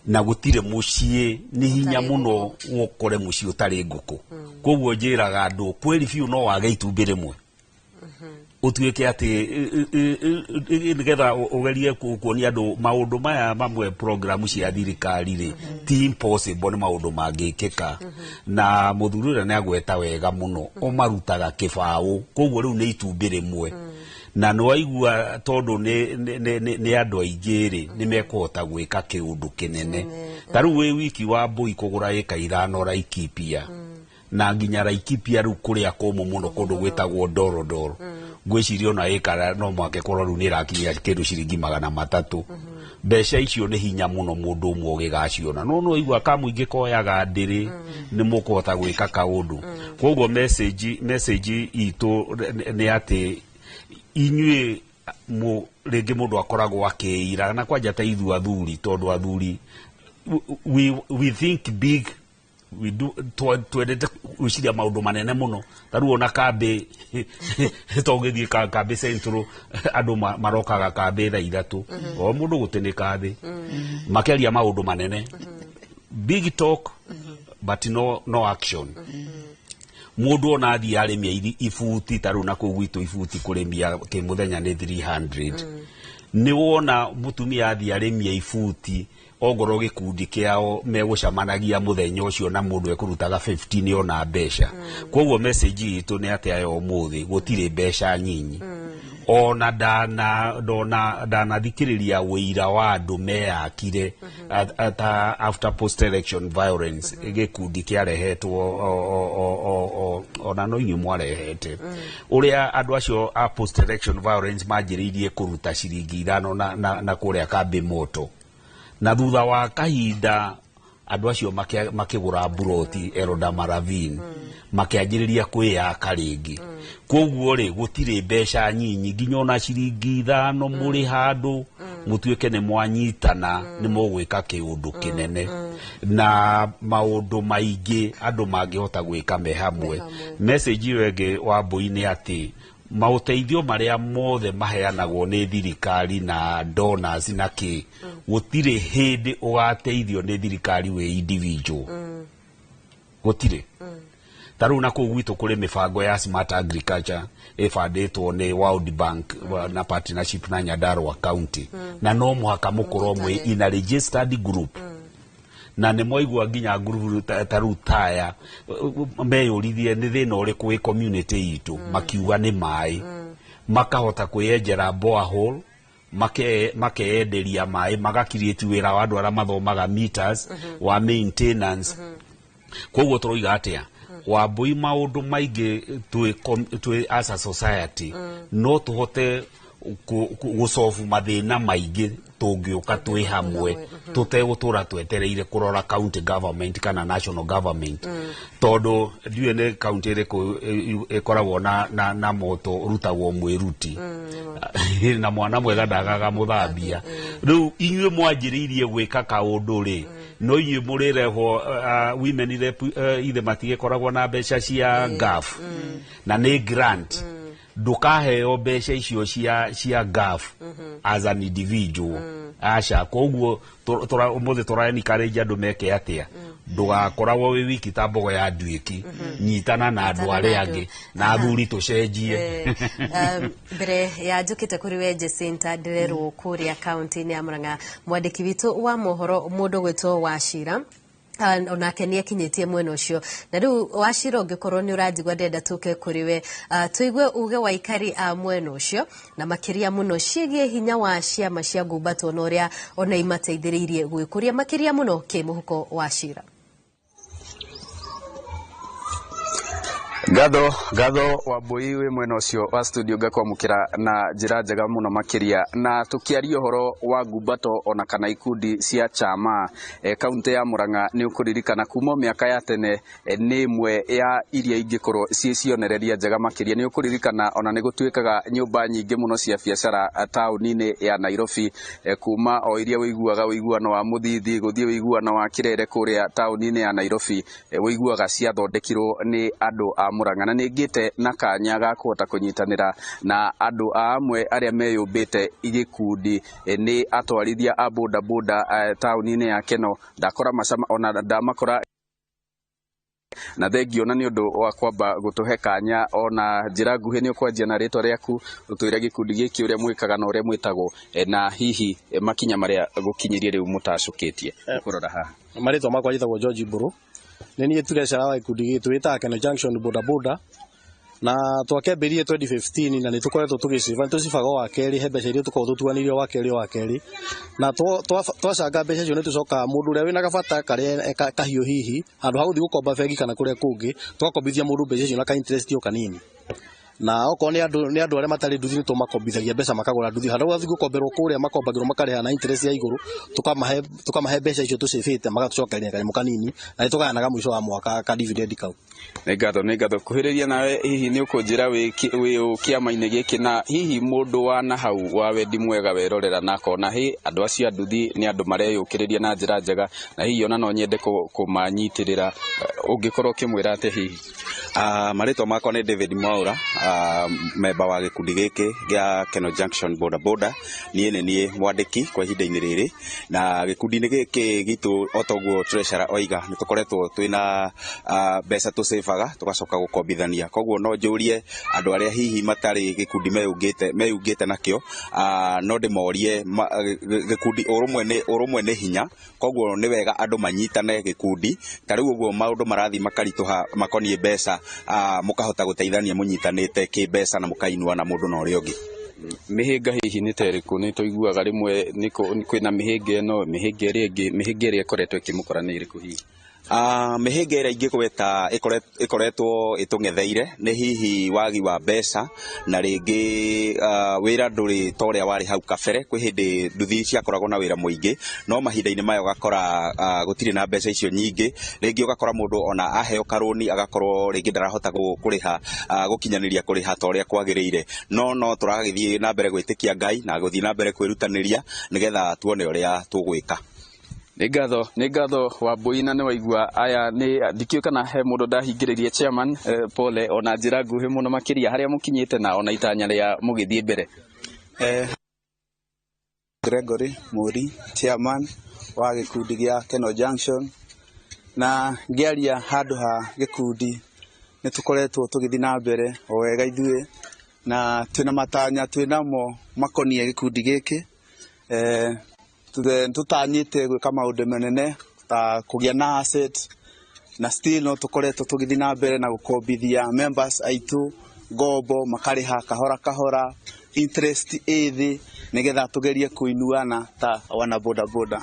na gũtirĩ mũciĩ, nĩ hinya mũno ũkore mũciĩ ũtarĩ ngũkũ. Koguo njĩraga andũ kweri biũ no wage itumbĩ rĩmwe ũtuĩke atĩ nĩgetha ũgerie kuonia andũ maũndũ maya mamwe, programu cia thirikari rĩ, ti impossible, nĩ maũndũ mangĩkĩka. Na mũthuri ũrĩa nĩ agweta wega mũno, ũmarutaga kĩbaũ, koguo rĩu nĩ itumbĩ rĩmwe na nĩwaigua, tondũ nĩ andũ aingĩ rĩ, nĩ mekũhota gwĩka kĩũndũ kĩnene. Ta rĩu wĩ wiki wa mbũi kũgũra ĩka 5 Laikipia, na nginya Laikipia rĩu kũrĩa kũmũ mũno, kũndũ gwĩtagwo Ndorodoro, ngwĩciria ona ĩka no mwake korwo rĩu nĩ ĩrakinyia kĩndũ ciringi 300. Mbeca icio nĩ hinya mũno mũndũ ũmwe ũgĩgaciona, no igua kamũingĩ koyaga ndĩrĩ, nĩ mũkũhota gwĩka kaũndũ. Koguo message itũ nĩ atĩ inyuĩ rĩngĩ mũndũ akoragwo akĩira, na kwanja ta ithuĩ athuri, tondũ athuri we think big, we do, twendete gwĩciria maũndũ manene mũno. Ta rĩu ona kambĩ, to ũgĩthiĩ kambĩ Central, andũ marokaga kambĩ thaa 3, o mũndũ gũtĩnĩka thĩ makĩaria maũndũ manene, big talk but no action. Mũndũ ona athiĩ arĩmia ibuti, ta rĩu na kũu gwitũ ibuti kũrĩmia kĩmũthenya nĩ 300. Nĩ wona mũtumia athiĩ arĩmia ibuti, ongorwo gĩkundi kĩao megũcemanagia mũthenya ũcio na mũndũ ekũrutaga 15 ona mbeca. Koguo message itũ nĩ atĩ aya ũmũthĩ gũtirĩ mbeca nyinyi. Ona ndona ndanathikĩrĩria wĩira wa andũ meyakire ta after post election violence, gĩkundi kĩarehetwo ona no inyuĩ mwarehete, ũrĩa andũ acio a post election violence manjĩrĩirie kũruta ciringi 5 na kũrĩa kambĩ moto, na thutha wa kahinda andũ acio makĩgũra mburoti Eldama Ravine, makĩanjĩrĩria kwĩyaka rĩngĩ. Koguo rĩ, gũtirĩ mbeca nyinyi, nginya ona ciringi 5 mũrĩ handũ mũtuĩke nĩ mwanyitana, nĩ mũgwĩka kĩũndũ kĩnene na maũndũ maingĩ andũ mangĩhota gwĩka me hamwe. Message ĩyo ĩngĩ wa mbũi nĩ atĩ maũteithio marĩa mothe maheanagwo nĩ thirikari na donors na kĩ, gũtirĩ hĩndĩ ũgateithio nĩ thirikari wĩ individual, gũtirĩ. Ta rĩu na kũu gwitũ kũrĩ mĩbango ya smart agriculture ĩbandĩtwo nĩ World Bank na partnership na Nyandarua County, na no mũhaka mũkorwo mwĩ in a registered group. Na nĩ mwaigua nginya group ta rĩu taya meyũririe nĩ thĩna ũrĩkũ wĩ community itũ, makiuga nĩ maĩ, makahota kwĩyenjera borehole, makeyenderia maĩ, magakiriĩti wĩra wa andũ arĩa mathomaga meters wa maintenance. Koguo tũroiga atĩa wambui, maũndũ maingĩ twĩ as a society no tũhote gũcobu mathĩna maingĩ tũngĩũka twĩ hamwe, tũtegũtũra twetereire kũrora county government kana national government. Tondũ ndiũĩ nĩ county ĩrĩkũ ĩkoragwo na moto ũrutagwo mwĩruti, na mwana mwega ndagaga mũthambia. Rĩu inyuĩ mwanjĩrĩirie gwĩka kaũndũ rĩ, no inyuĩ mũrĩrehwo women rep, ithe matigĩkoragwo na mbeca cia GAF, na nĩ grant, ndũkaheo mbeca icio cia GAF as an individual. Aca, koguo ũmũthĩ tũra-encourage andũ meke atĩa? Ndũgakoragwo wĩ wiki ta mbogo ya nduĩki. Nyitana na andũ arĩa angĩ na athuri tũcenjie. Mbere ya njũkĩte kũrĩ we Jacinta, ndĩrerwo kũrĩa kaunti-inĩ ya Murang'a mwandĩki witũ wa mohoro mũndũ gwĩtwo Wachira onake nĩ akinyĩtie mwena ũcio. Na rĩu Wachira, ũngĩkorwo nĩ ũranjigua, ndĩrenda tũke kũrĩ we, tũigue uge wa aikari a mwena ũcio na makĩria mũno ciĩgiĩ hinya wa ciama cia ngumbato na ũrĩa ona imateithĩrĩirie gwĩkũria makĩria mũno kĩmũhuko. Wachira. Ngatho, ngatho Wambui, wĩ mwena ũcio wa studio, ngakwamũkĩra na njĩra njega mũno makĩria. Na tũkĩaria ũhoro wa ngumbato ona kana ikundi cia chama kaunti ya Murang'a, nĩ ũkũririkana kuma mĩaka ya tene nĩ ĩmwe ya iria ingĩkorwo ciĩ cionereria njega makĩria. Nĩ ũkũririkana ona nĩ gũtuĩkaga nyũmba nyingĩ mũno cia biacara taũni-inĩ ya Nairobi, kuma o iria ũiguaga ũiguano wa Mũthithi gũthiĩ ũiguano wa Kĩrere kũrĩa taũni-inĩ ya Nairobi, ũiguaga ciathondekirwo nĩ andũ a Murang'a. Na nĩ ngĩte na kanya ga kũhota kũnyitanĩra na andũ a amwe arĩa meyũmbĩte gĩkundi, nĩ atwarithia a boda boda taũni-inĩ ya Keno. Ndakora macama ona ndamakora na thengio na nĩ ũndũ wa kwamba gũtũhe kanya. Ona njĩra nguhĩ, nĩ ũkwanjia na rĩtwa rĩaku, ũtwĩre gĩkundi gĩkĩ ũrĩa mwĩkaga na ũrĩa mwĩtagwo, na hihi makinya marĩa gũkinyĩrie rĩu mũtacũkĩtie ũkũrora haha. Marĩtwa makwa njĩtagwo George Mbũrũ, nĩ niĩ treasurer wa gĩkundi gĩtũ wĩtaga Keno Junction Boda Boda, na twakĩambĩrĩirie 2015 na nĩ tũkoretwo tũgĩciba, nĩ tũcibaga o wa kerĩ. He mbeca iria tũkoragwo tũtuanĩirie o wa kerĩ o wa kerĩ, na twacanga mbeca icio nĩ tũcokaga mũndũ ũrĩa wĩna gabata karĩa kahiũ, hihi handũ ha gũthiĩ gũkomba bengi kana kũrĩa kũngĩ, tũgakombithia mũndũ mbeca icio na ka interest o kanini. Na okorwo nĩ andũ arĩa matarĩ nduthi, nĩ tũmakombithagia mbeca makagũra nduthi. Handũ ha gũthiĩ gũkomberwo kũrĩa makombagĩrwo makarĩha na interest ya igũrũ, tũkamahe mbeca icio tũcĩbĩte, magatũcokeria kanyamũ kanini, na nĩ tũgayanaga mũico wa mwaka ka dividend kau. Nĩ ngatho, nĩ ngatho. Kuhĩrĩria nawe, hihi nĩ ũkũnjĩra wĩ ũ kĩama-inĩ gĩkĩ, na hihi mũndũ wa na hau wa wendi mwega werorera na akona hĩ andũ acio a nduthi nĩ andũ mareyũkĩrĩria na njĩra njega, na hihi ona no nyende kũmanyitĩrĩra, ũngĩkorwo ũkĩmwĩra atĩ hihi? Marĩtwa makwa nĩ David Mwaura, memba wa gĩkundi gĩkĩ gĩa Keno Junction Boda Boda. Niĩ nĩ niĩ mwandĩki kwa ihinda-inĩ rĩrĩ. Na gĩkundi-inĩ gĩkĩ gitũ, o toguo treasurer oiga, nĩ tũkoretwo twĩna mbeca tũcĩbaga tũgacoka gũkombithania. Koguo no njũrie andũ arĩa hihi matarĩ gĩkundi meyungĩte nakĩo, no ndĩmorie gĩkundi, ũrũmwe nĩ hinya. Koguo nĩ wega andũ manyitane gĩkundi. Ta rĩu ũguo maũndũ marathiĩ makaritũha makoniĩ mbeca, mũkahota gũteithania mũnyitanĩte kĩmbeca na mũkainuana mũndũ na ũrĩa ũngĩ. Mĩhĩnga hihi nĩ ta ĩrĩkũ? Nĩ tũiguaga rĩmwe kwĩna mĩhĩnga ĩno, mĩhĩnga ĩrĩa ĩngĩ. Mĩhĩnga ĩrĩa ĩkoretwo ĩkĩmũkora nĩ ĩrĩkũ hihi? Mĩhĩnga ĩrĩa ingĩgweta ĩkoretwo ĩtũng'etheire nĩ hihi wagi wa mbeca, na rĩngĩ wĩra ndũrĩ ta ũrĩa warĩ hau kabere. Kwĩ hĩndĩ nduthi ciakoragwo na wĩra mũingĩ, no mahinda-inĩ maya ũgakora gũtirĩ na mbeca icio nyingĩ. Rĩngĩ ũgakora mũndũ ona aheo karũni agakorwo rĩngĩ ndarahota kũrĩha, gũkinyanĩria kũrĩha ta ũrĩa kwagĩrĩire. No tũragĩthiĩ na mbere gwĩtĩkia Ngai na gũthiĩ na mbere kwĩrutanĩria nĩgetha tuone ũrĩa tũgwĩka. Nĩ ngatho, nĩ ngatho Wambui. Na nĩ waigua aya, nĩ ndikĩũĩ kana he mũndũ ndahingĩrĩrie. Chairman, pole, ona njĩra nguhĩ mũno makĩria harĩa mũkinyĩte na ona itanya rĩa mũgĩthiĩ mbere. Gregory Muri, chairman wa gĩkundi gĩa Keno Junction, na ngĩaria handũ ha gĩkundi, nĩ tũkoretwo tũgĩthiĩ na mbere o wega ithuĩ, na twĩna matanya twĩnamo makoniĩ gĩkundi gĩkĩ. Tũtanyĩte gwĩka maũndũ manene ta kũgĩa na asset, na still no tũkoretwo tũgĩthiĩ na mbere na gũkombithia members aitũ ngombo, makarĩha kahora kahora, interest ĩ thĩ, nĩgetha tũgerie kũinuana ta wana boda boda.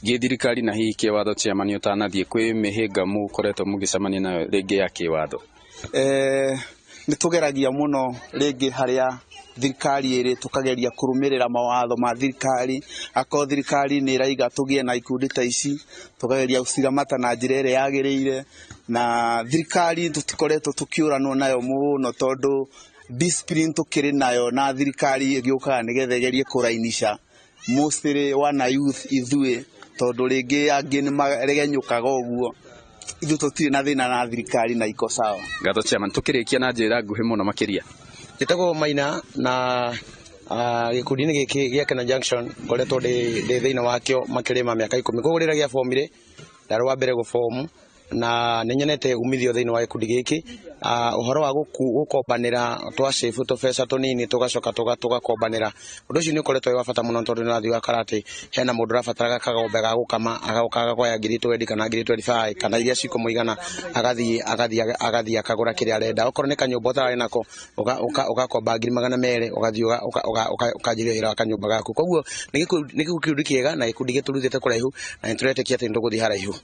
Gĩthirikari na hihi kĩwatho, chairman, ũtanathiĩ, kwĩ mĩhĩnga mũkoretwo mũgĩcemania nayo rĩngĩ ya kĩwatho? Nĩ tũgeragia mũno rĩngĩ harĩa thirikari ĩrĩ, tũkageria kũrũmĩrĩra mawatho ma thirikari. Akorwo thirikari nĩ ĩraiga tũgĩe na ikundi ta ici, tũkageria gũciramata na njĩra ĩrĩa yagĩrĩire. Na thirikari tũtikoretwo tũkĩũranwo nayo mũno, tondũ discipline tũkĩrĩ nayo, na thirikari ĩgĩũkaga nĩgetha ĩgerie kũrainisha mostly wana youth ithuĩ, tondũ rĩngĩ angĩ nĩ maregenyũkaga ũguo. Ithuĩ tũtirĩ na thĩna na thirikari na iko sawa. Ngatho chairman. Tũkĩrĩkia na njĩra nguhĩ mũno makĩria. Njĩtagwo Maina na Gĩkundi-inĩ gĩkĩ gĩa Keno Junction ngoretwo ndĩ thĩinĩ wakĩo makĩria ma mĩaka 10. Koguo rĩrĩa gĩabomire ndarĩ wa mbere gũbomu na nĩ nyonete umithio thĩinĩ wa gĩkundi gĩkĩ. Ũhoro wa gũkombanĩra twacĩbu tũbeca tũnini tũgacoka tũgakombanĩra, ũndũ ũcio nĩ ũkoretwo wĩ wa bata mũno tondũ nĩ ũrathiĩ ũgakora atĩ hena mũndũ ũrabataraga kagombe ga gũkama agoka agakoya ngiri 20 kana ngiri 25 kana iria cikũmũigana, agathiĩ akagũra kĩrĩa arenda. Okorwo nĩ kanyũmba ũtararĩ nako ũgakomba ngiri 200 ũgathiĩ ũkanjĩrĩria wĩra wa kanyũmba gaku. Koguo nĩ gĩkundi kĩega na gĩkundi gĩtũrutĩte kũraihu na nĩtũretĩkia atĩ nĩtũgũthiĩ haraihu.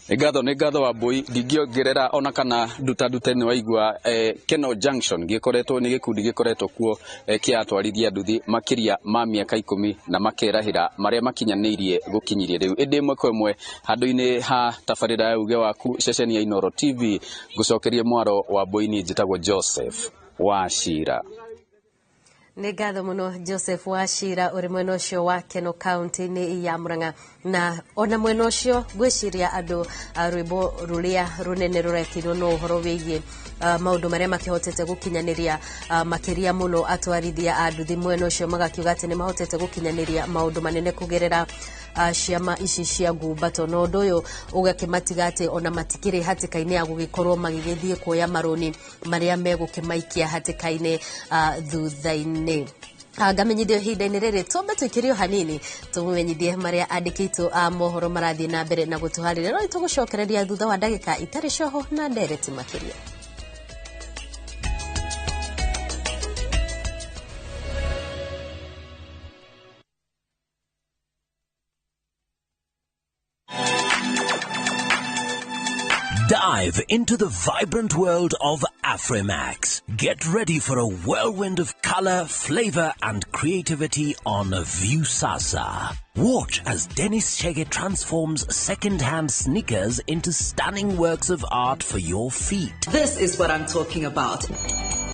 Nĩ ngatho Wambui, ndingĩongerera ona kana ndutandute nĩ waigua. Keno Junction gĩkoretwo nĩ gĩkundi gĩkoretwo kuo kĩa atwarithia nduthi makĩria ma mĩaka 10 na makerahĩra marĩa makinyanĩirie gũkinyirie rĩu. Ĩndĩ ĩmwe kwa ĩmwe handũ-inĩ ha tabarĩra ya uge waku ceceni ya Inooro TV, ngũcokerie mwaro Wambui, niĩ njĩtagwo Joseph Wachira. Nĩ ngatho mũno Joseph Wachira ũrĩ mwena ũcio wa Keno kaunti-inĩ ya Murang'a. Na ona mwena ũcio ngwĩciria andũ rwĩmbo rũrĩa rũnene rũrekĩirwo no ũhoro wĩgiĩ maũndũ marĩa makĩhotete gũkinyanĩria, makĩria mũno atwarithia a nduthi mwena ũcio magakiuga atĩ nĩ mahotete gũkinyanĩria maũndũ manene kũgerera ciama ici cia ngumbato, na ũndũ ũyũ ũgakĩmatiga atĩ ona matikĩrĩ hatĩka-inĩ ya gũgĩkorwo magĩgĩthiĩ kuoya marũni marĩa megũkĩmaikia hatĩka-inĩ thutha-inĩ. Ngamenyithio ihinda-inĩ rĩrĩ twambe tũikĩrio hanini tũmenyithie marĩa andĩki aitũ a mohoro marathiĩ na mbere na gũtũharĩria, no nĩtũgũcokereria thutha wa ndagĩka itarĩ coho na ndereti makĩria. Dive into the vibrant world of Afrimax. Get ready for a whirlwind of color, flavor, and creativity on Viusasa. Watch as Dennis Chege transforms second-hand sneakers into stunning works of art for your feet. This is what I'm talking about.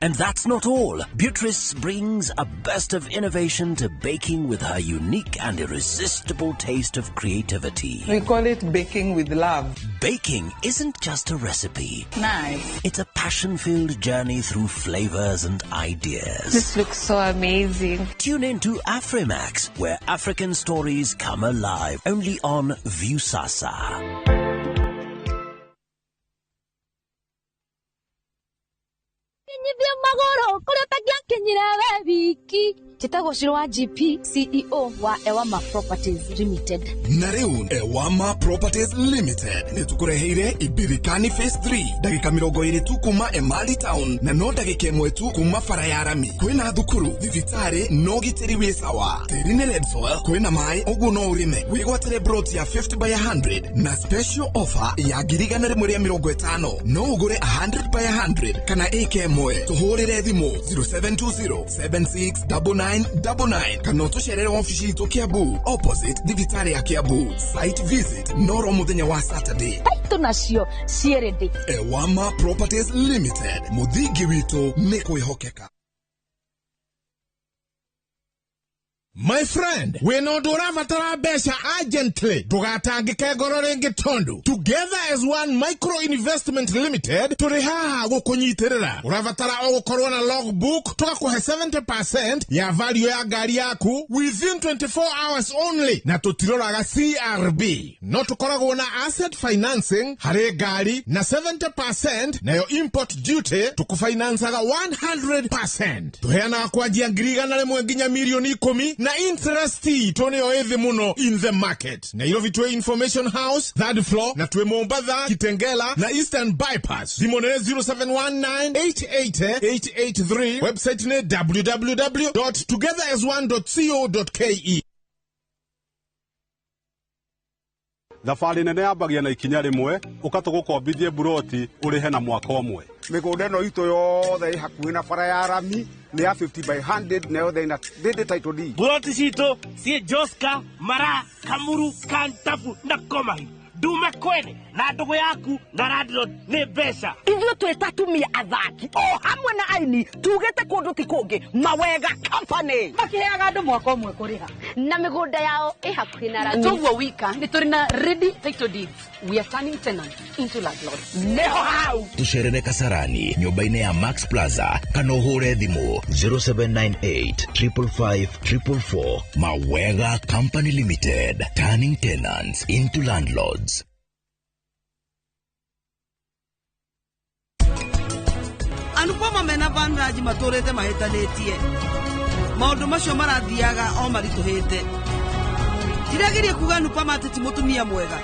And that's not all. Beatrice brings a burst of innovation to baking with her unique and irresistible taste of creativity. We call it baking with love. Baking isn't just a recipe. Nice. It's a passion-filled journey through flavors and ideas. This looks so amazing. Tune in to Afrimax, where African stories come alive, only on Viusasa. Kinyithia magũrũ kũrĩa ũtangĩakinyire we wiki. Njĩtagwo Shiro wa GP, CEO wa Ewama Properties Limited. Na rĩu Ewama Properties Limited nĩ tũkũreheire Ibirikani Phase 3, ndagĩka 20 tu kuma Emali Town na no ndagĩka 1 tu kuma bara ya rami. Kwĩna thukuru, thibitarĩ na ũgitĩri wĩ sawa. Tĩri nĩ red soil, kwĩna maĩ ũguo no ũrĩme. Wĩgwatĩre broti ya 50 by 100 na special offer ya 150,000. No ũgũre 100 by 100 kana ĩka 1. Tũhũrĩre thimũ 0720 7699 99 kana ũtũcerere wabici itũ Kiambu, opposite thibitarĩ ya Kiambu. Site visit noro mũthenya wa Saturday. Taitũ nacio ciĩ ready. Ewama Properties Limited, mũthingi witũ nĩ kwĩhokeka. My friend, wĩna ũndũ ũrabatara mbeca urgently, ndũgatangĩke ngoro rĩngĩ tondũ Together as One Micro Investment Limited tũrĩ haha gũkũnyitĩrĩra. Ũrabatara o gũkorwo na logbook, tũgakũhe 70% ya value ya ngari yaku within 24 hours only, na tũtiroraga CRB. No tũkoragwo na asset financing harĩ ngari na 70%, nayo import duty tũkũfinancaga 100%. Tũheanaga kwanjia 100,000 nginya 10,000,000 na interest itũ nĩyo ĩthĩ mũno in the market. Nairobi twĩ Information House third floor, na twĩ Mombatha, Kitengela na Eastern Bypass. Thimũ nĩ 0719888883, website nĩ www.togetherasone.co.ke. Thabarĩ nene yambagia na ikinya rĩmwe, ũka tũgũkombithie buroti ũrĩhe na mwaka ũmwe. Mĩgũnda ĩno itũ yothe ĩ hakuhĩ na bara ya rami nĩ ya 50 by 100 na yothe ĩna ndĩndĩ title deed. Buroti citũ ciĩ Joska, Mara, Kamuru, Kantafu na Komahi. Ndume kwene na ndũgũ yaku na landlord nĩ mbeca. Ithuĩ twĩ ta atumia athaki o hamwe na aini tugĩte kũndũ ti kũngĩ, Mawega Company makiheaga andũ mwaka ũmwe kũrĩha na mĩgũnda yao ĩ hakuhĩ na rami. Toguo wika nĩ tũrĩ na ready title deeds. We are turning tenants into landlords. Neho hau. Tũcerere Kasarani nyũmba-inĩ ya Max Plaza kana ũhũre thimũ 0798 555 444. Mawega Company Limited, turning tenants into landlords. Anupama mena Vanraj matũrĩte mahĩtanĩtie. Maũndũ macio marathiaga o maritũhĩte. Ndirageria kuga Anupama atĩ ti mũtumia mwega,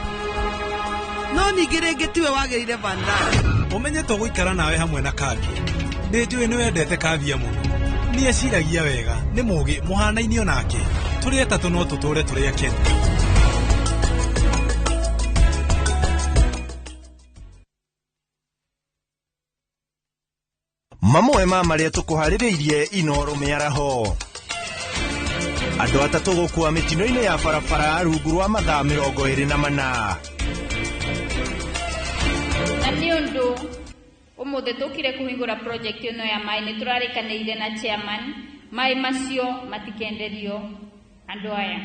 no ningĩ rĩngĩ tiwe wagĩrĩire Vanraj. Ũmenye tũgũikara nawe hamwe na Kavia. Nĩ njũĩ nĩ wendete Kavia mũno. Nĩ eciragia wega, nĩ mũũgĩ, mũhanaine onake. Tũrĩ atatũ no tũtũre tũrĩ akenu. Mamwe ma marĩa tũkũharĩrĩirie Inoro mĩaraho. Andũ atatũ gũkua mĩtino-inĩ ya barabara rungu rwa mathaa 24. Na nĩ ũndũ ũmũthĩ tũkire kũhingũra project ĩno ya maĩ, nĩ tũrarĩkanĩire na chairman maĩ macio matikenderio andũ aya.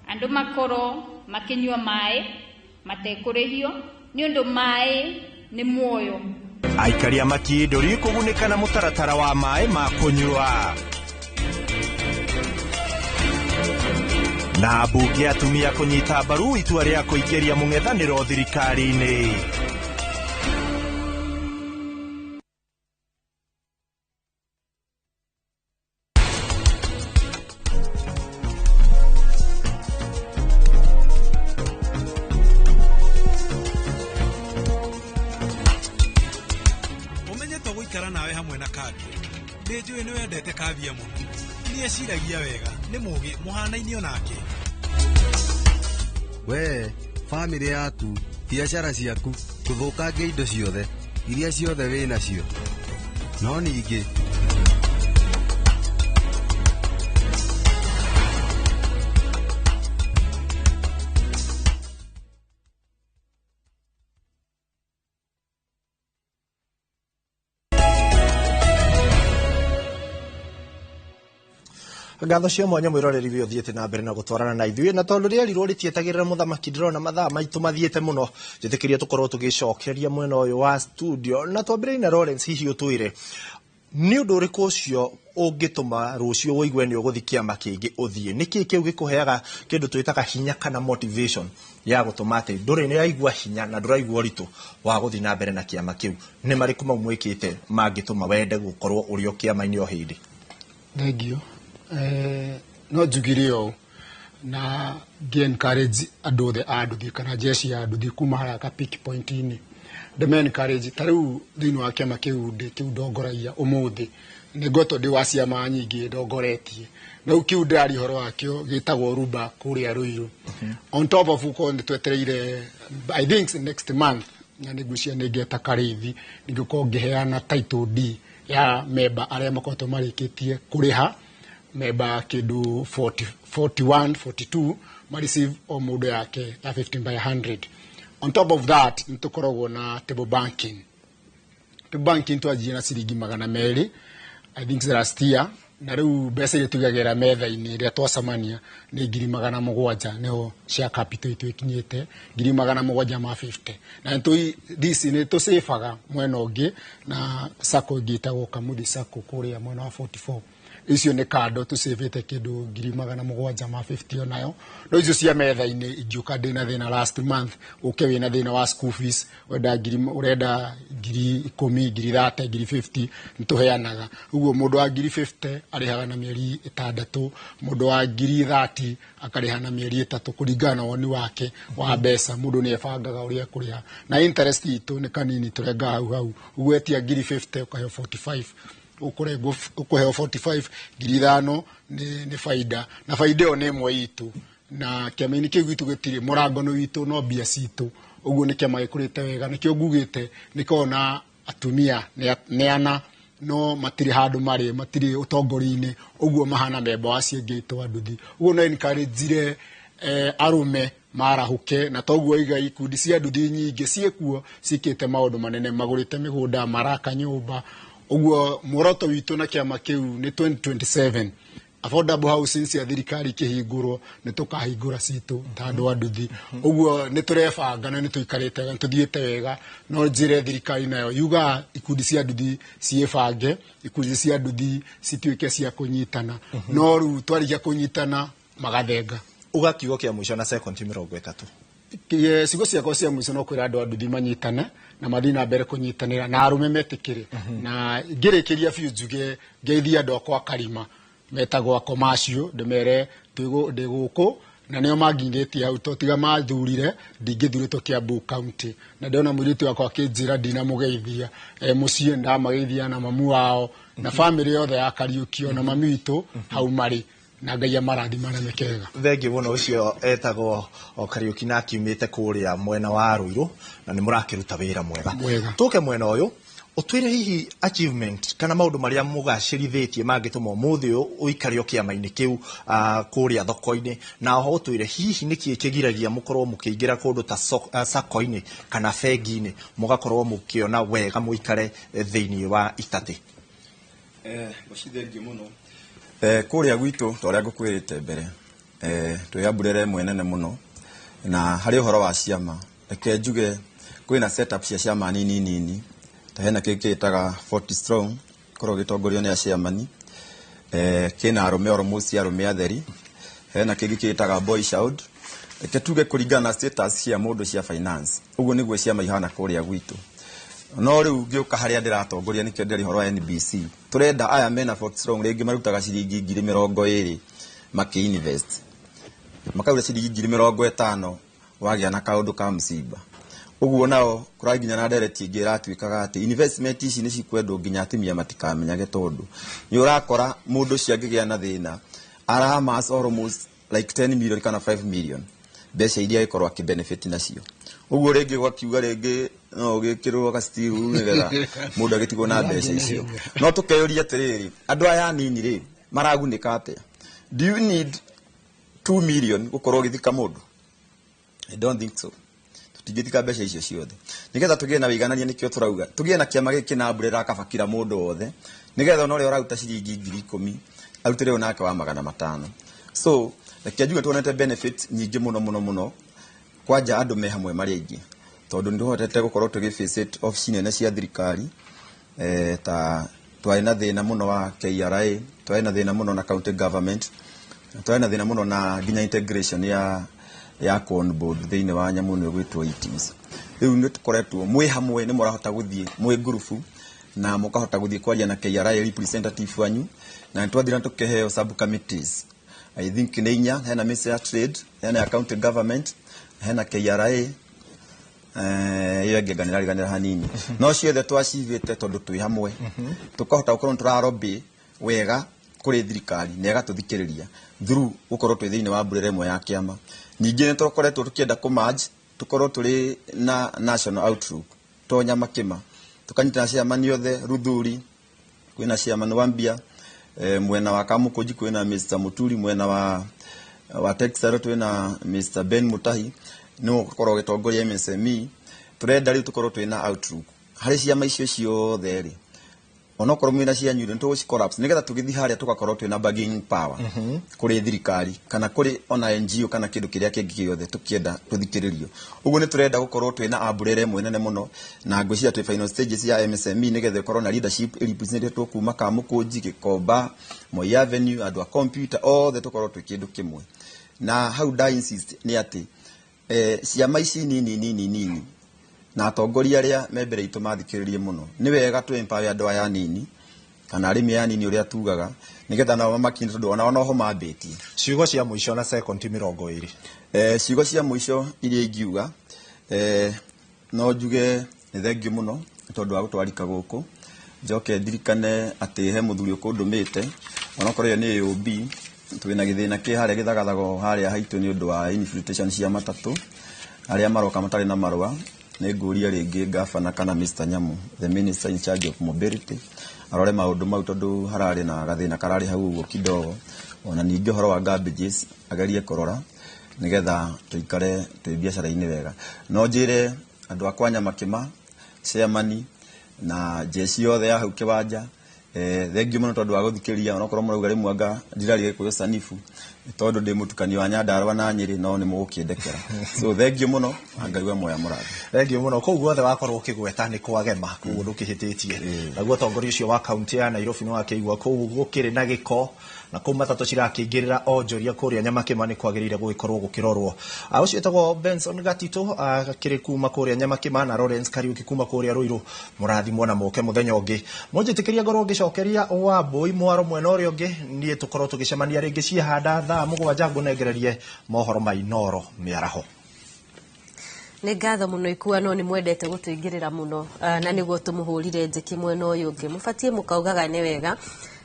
Andũ makorwo makĩnyua maĩ matekũrĩhio nĩ ũndũ maĩ nĩ muoyo. Aikari a Makindũri kũgunĩka na mũtaratara wa maĩ ma kũnyua. Na mbunge atumia kũnyita mbaru itua rĩa kũingĩria mũng'ethanĩro thirikari-inĩ. Ũmenye tũgũikara nawe hamwe na Kavia. Nĩ njũĩ nĩ wendete Kavia mũno. Nĩ eciragia wega, nĩ mũũgĩ, mũhanaine onake. We, bamĩrĩ yaku, biacara ciaku, gũthũkangia indo ciothe, iria ciothe wĩ nacio. No ningĩ Ngatho cia mwanya mwiroreri wi uthiĩte na mbere na gũtwarana na ithuĩ, na tondũ rĩerirwo rĩtietagĩrĩra mũthamaki, ndĩrona mathaa maitũ mathiĩte mũno, njĩtĩkĩria tũkorwo tũgĩcokeria mwena ũyũ wa studio, na twambĩrĩrie na Lawrence. Hihi ũtwĩre nĩ ũndũ ũrĩkũ ũcio ũngĩtũma rũciũ ũigue nĩ ũgũthiĩ kĩama kĩngĩ ũthiĩ? Nĩkĩ kĩu gĩkũheaga kĩndũ twĩtaga hinya kana motivation ya gũtũma atĩ ndũrĩ nĩ ũraigua hinya na ndũraigua ũritũ wa gũthiĩ na mbere na kĩama kĩu? Nĩ marĩkũ mau mwĩkĩte mangĩtũma wende gũkorwo ũrĩ o kĩama-inĩ o hĩndĩ? Thank you. No njugire ũũ na ngĩ encourage andũ othe a nduthi kana jeshi ya nduthi kuma harĩa ka pick point-inĩ, ndĩme encourage. Ta rĩu thĩinĩ wa kĩama kĩu ndĩ kĩu ndongoragia ũmũthĩ, nĩ ngoretwo ndĩ wa ciama nyingĩ ndongoretie, na rĩu kĩu ndĩraria ũhoro wakĩo gĩtagwo Ruba kũrĩa Ruiru. On top of gũkorwo nĩ twetereire, I think next month, na nĩ ngwĩciria nĩ ngeta Karĩithi, nĩ ngũkorwo ngĩheana title D ya memba arĩa makoretwo marĩkĩtie kũrĩha, memba kĩndũ 40, 41, 42 ma receive o mũndũ yake ya 15 by 100. On top of that, nĩ tũkoragwo na table banking. Table banking twanjirie na ciringi 200, I think last year, na rĩu mbeca iria tũigagĩra metha-inĩ rĩrĩa twacemania nĩ 700,000, nĩho share capital itũ ĩkinyĩte 750,000. Na this nĩ tũcĩbaga mwena ũngĩ na sacco ĩngĩ ĩtagwo Kamuthi Sacco kũrĩa mwena wa 44. Icio nĩ kando tũcĩbĩte kĩndũ 750,000 onayo. No icio cia metha-inĩ ingĩũka ndĩna thĩna last month, ũke wĩna thĩna wa school fees, wenda ngiri, ũrenda 10,000, 30,000, 50,000, nĩ tũheanaga. Ũguo mũndũ wa 50,000 arĩhaga na mĩeri 6, mũndũ wa 30,000 akarĩha na mĩeri 3, kũringana na woni wake wa mbeca. Mũndũ nĩ ebangaga ũrĩa ekũrĩha, na interest itũ nĩ kanini, tũrengaga hau hau. Ũguo etia 50,000 ũkaheo 45, ũkũheo 45, 5,000 nĩ faida, na faida ĩyo nĩ ĩmwe itũ. Na kĩama-inĩ kĩu gitũ gĩtirĩ mũrango nĩ witũ, no mbia citũ. Ũguo nĩ kĩama gĩkũrĩte wega, nĩkĩo ngugĩte nĩkoragwo na atumia nĩ ana, no matirĩ handũ marĩ, matirĩ ũtongoria-inĩ, ũguo mahana memba wa ciengĩ itũ a nduthi. Ũguo no encourage arũme marahũke, na toguo iga ikundi cia nduthi nyingĩ ciĩkuo ciĩkĩte maũndũ manene, magũrĩte mĩgũnda, maraka nyũmba. Ũguo muoroto witũ na kĩama kĩu nĩ 2027 Affordable housing cia thirikari ikĩhingũrwo, nĩ tũkahingũra citũ ta andũ a nduthi. Ũguo nĩ tũrebanga na nĩ tũikarĩte wega, nĩ tũthiĩte wega. No njĩre thirikari nayo yugaga ikundi cia nduthi ciĩbange, ikundi cia nduthi cituĩke cia kũnyitana, no rĩu twarĩkia kũnyitana magathenga. Uga kiugo kĩa mũico na sekondi 30. Ciugo ciakwa cia mũico no kwĩra andũ a nduthi manyitane na mathiĩ na mbere kũnyitanĩra na arũme metĩkĩre. Na ngĩrĩkĩria biũ njuge ngeithie andũ akwa Karima metagwo akomacio, ndĩmere ndĩ gũkũ na nĩo manginyĩtie hau, to tiga mathurire ndingĩthurĩtwo Kiambu County. Na ndĩrona mũirĩtu wakwa akĩnjĩra ndinamũgeithia e mũciĩ, ndamageithia na mamu wao na bamĩrĩ yothe ya Kariũkio na mami witũ hau marĩ, na Ngai amarathima na mekega. Thengiũ mũno. Ũcio etagwo o Kariũki na akiumĩte kũrĩa mwena wa Rũirũ, na nĩ mũrakĩruta wĩra mwega. Mwega. Tũke mwena ũyũ, ũtwĩre hihi achievement kana maũndũ marĩa mũgacĩrithĩtie mangĩtũma ũmũthĩ ũyũ ũikare o kĩama-inĩ kĩu kũrĩa thoko-inĩ, na oho ũtwĩre hihi nĩkĩĩ kĩgiragia mũkorwo mũkĩingĩra kũndũ ta sacco-inĩ kana bengi-inĩ, mũgakorwo mũkĩona wega mũikare thĩinĩ wa itatĩ. Ngwĩciria mũno kũrĩa gwitũ, ta ũrĩa ngũkwĩrĩte mbere, twĩ umbrella ĩmwe nene mũno. Na harĩ ũhoro wa ciama, reke njuge kwĩna setup cia ciama nini nini, ta hena kĩngĩ kĩĩtaga 40 strong, korwo gĩtongorio nĩ aciamani, kĩna arũme almost arũme atheri. Hena kĩngĩ kĩĩtaga boy child. Reke tuge kũringana na status cia mũndũ cia finance, ũguo nĩguo ciama ihana kũrĩa gwitũ. No rĩu ngĩũka harĩa ndĩratongoria, nĩkĩo ndĩrĩ ũhoro wa NBC, tũrenda aya mena 40 strong rĩngĩ marutaga ciringi 20,000 makĩ-invest, makaruta ciringi 50,000 wagĩa na kaũndũ ka msiba. Ũguo nao kũrarĩ nginya na ndereti ĩngĩ ĩratuĩkaga atĩ investment ici nĩ cikwendwo nginya atumia matikamenyage, tondũ nĩ ũrakora mũndũ ũcio angĩgĩa na thĩna aramas almost like 10 million kana 5 million, mbeca iria agĩkorwo akĩbenefit nacio. Ũguo rĩngĩ gwakiuga rĩngĩ no ũgĩkĩrwo gastiru nĩgetha mũndũ agĩtigwo na mbeca icio. No tũkeyũria atĩrĩrĩ, andũ aya anini rĩ maragunĩka atĩa? Do you need 2 million gũkorwo ũgĩthika mũndũ? I don't think so. Tũtingĩthika mbeca icio ciothe. Nĩgetha tũgĩe na wĩiganania, nĩkĩo tũrauga tũgĩe na kĩama gĩkĩ na umbrella kaba kila mũndũ wothe, nĩgetha ona ũrĩa ũraruta ciringi 10,000 arutĩre ũyũ nake wa 500. So reke njuge tuonete benefit nyingĩ mũno mũno mũno kwanja andũ me hamwe marĩ aingĩ, tondũ nĩ tũhotete gũkorwo tũgĩ visit ofici nene cia thirikari, ta twarĩ na thĩna mũno wa KRA, twarĩ na thĩna mũno na county government, twarĩ na thĩna mũno na nginya integration ya board thĩinĩ wa nyamũ ĩno ĩgwĩtwo eTIMS. Rĩu nĩ tũkoretwo mwĩ hamwe, nĩ mũrahota gũthiĩ mwĩ ngurubu na mũkahota gũthiĩ kwaria na KRA representative wanyu, na nĩ twathire na tũkĩheo sub committees, I think nĩ inya. Hena Ministry ya Trade, hena ya county government, hena KRA, ĩyo ĩngĩ nganĩrariganĩra hanini, no ciothe twacivĩte tondũ twĩ hamwe tũkahota gũkorwo nĩ tũrarobĩ wega kũrĩ thirikari na ĩgatũthikĩrĩria through gũkorwo twĩ thĩinĩ wa umbrella ĩmwe ya kĩama. Ningĩ nĩ tũkoretwo tũkĩenda kũ-merge, tũkorwo tũrĩ na national outlook to Nyamakĩma, tũkanyitana ciamani othe Ruthuri, kwĩna chairman wa mbia, mwena wa Kamukunji kwĩna Mr Muturi, mwena wa Textile twĩna Mr Ben Mutahi, nĩwe ũgakorwo ũgĩtongoria MSME. Tũrenda rĩu tũkorwo twĩna outlook harĩ ciama icio ciothe rĩ, onokorwo mwĩna cianyu rĩ, nĩtũgũci collapse nĩgetha tũgĩthiĩ harĩa tũgakorwo twĩna bargaining power kũrĩ thirikari kana kũrĩ ona NGO kana kĩndũ kĩrĩa kĩngĩ gĩothe tũkĩenda tũthikĩrĩrio. Ũguo nĩ tũrenda gũkorwo twĩna umbrella ĩmwe nene mũno, na ngwĩciria twĩ final stages ya MSME nĩgetha ĩkorwo na leadership ĩrepresentetwo kuma Kamũkũnji, Gĩkomba, Moi Avenue, andũ a computer othe tũkorwo twĩ kĩndũ kĩmwe. Na hau nda insist nĩ atĩ ciama ici nini nini nini na atongoria arĩa me mbere itũ mathikĩrĩrie mũno. Nĩ wega tũ empower andũ aya nini kana arĩmi aya nini ũrĩa tugaga, nĩgetha nao mamakinye, tondũ onao noho mambĩtie. Ciugo cia mũico na sekondi 20. Ciugo cia mũico iria ingiuga, no njuge nĩ thengiũ mũno nĩ tondũ wa gũtwarika gũkũ. Njoke ndirikane atĩ he mũthuri ũkũndũmĩte, onokorwo ĩyo nĩ AOB, twĩna gĩthĩna kĩ harĩa gĩthagathago harĩa haitũ nĩ ũndũ wa infiltration cia matatũ arĩa maroka matarĩ na marũa. Nĩ ngũria rĩngĩ gavana kana Mr Nyamu, the minister in charge of mobility, arore maũndũ mau, tondũ hararĩ na gathĩna kararĩ hau ũguo kidogo. Ona ningĩ ũhoro wa garbages agerie kũrora nĩgetha tũikare twĩ biacara-inĩ wega. No njĩre andũ akwa Nyamakĩma, chairman na jeshi yothe ya hau kĩwanja, Thengiũ mũno tondũ wa gũthikĩrĩria, onokorwo mũrauga rĩmwe anga ndiraria Gĩkũyũ sanifu, nĩ tondũ ndĩ mũtukanio wa Nyandarũa na Nyĩrĩ, no nĩ mũgũkĩndekera. So thengiũ mũno, na Ngai we moya mũrathi. Thengiũ mũno. Kũu guothe wakorwo ũkĩgweta nĩ kwagema, koguo ndũkĩhĩtĩtie. Naguo ũtongoria ũcio wa kaunti ya Nairobi nĩ wakĩigua kũu gũkĩrĩ na gĩko, na kũu matatũ cirakĩingĩrĩra onjoria kũrĩa Nyamakĩma nĩ kwagĩrĩire gũgĩkorwo gũkĩrorwo. Ũcio wĩtagwo Benson Gatito akĩrĩ kuma kũrĩa Nyamakĩma, na Lawrence Kariuki kuma kũrĩa Ruiru. Mũrathimwo na mũke mũthenya ũngĩ. Mũnjĩtĩkĩria ngorwo ngĩcokeria Wambui mwaro mwena ũrĩa ũngĩ, niĩ tũkorwo tũgĩcemania rĩngĩ ciahanda thaa 7 ngũnengererie mohoro ma Inooro mĩaraho. Nĩ ngatho mũno Ikua, no nĩ mwendete gũtũingĩrĩra mũno, na nĩguo tũmũhũrire njĩki mwena ũyũ ũngĩ. Mũbatiĩ mũkaugaga nĩ wega.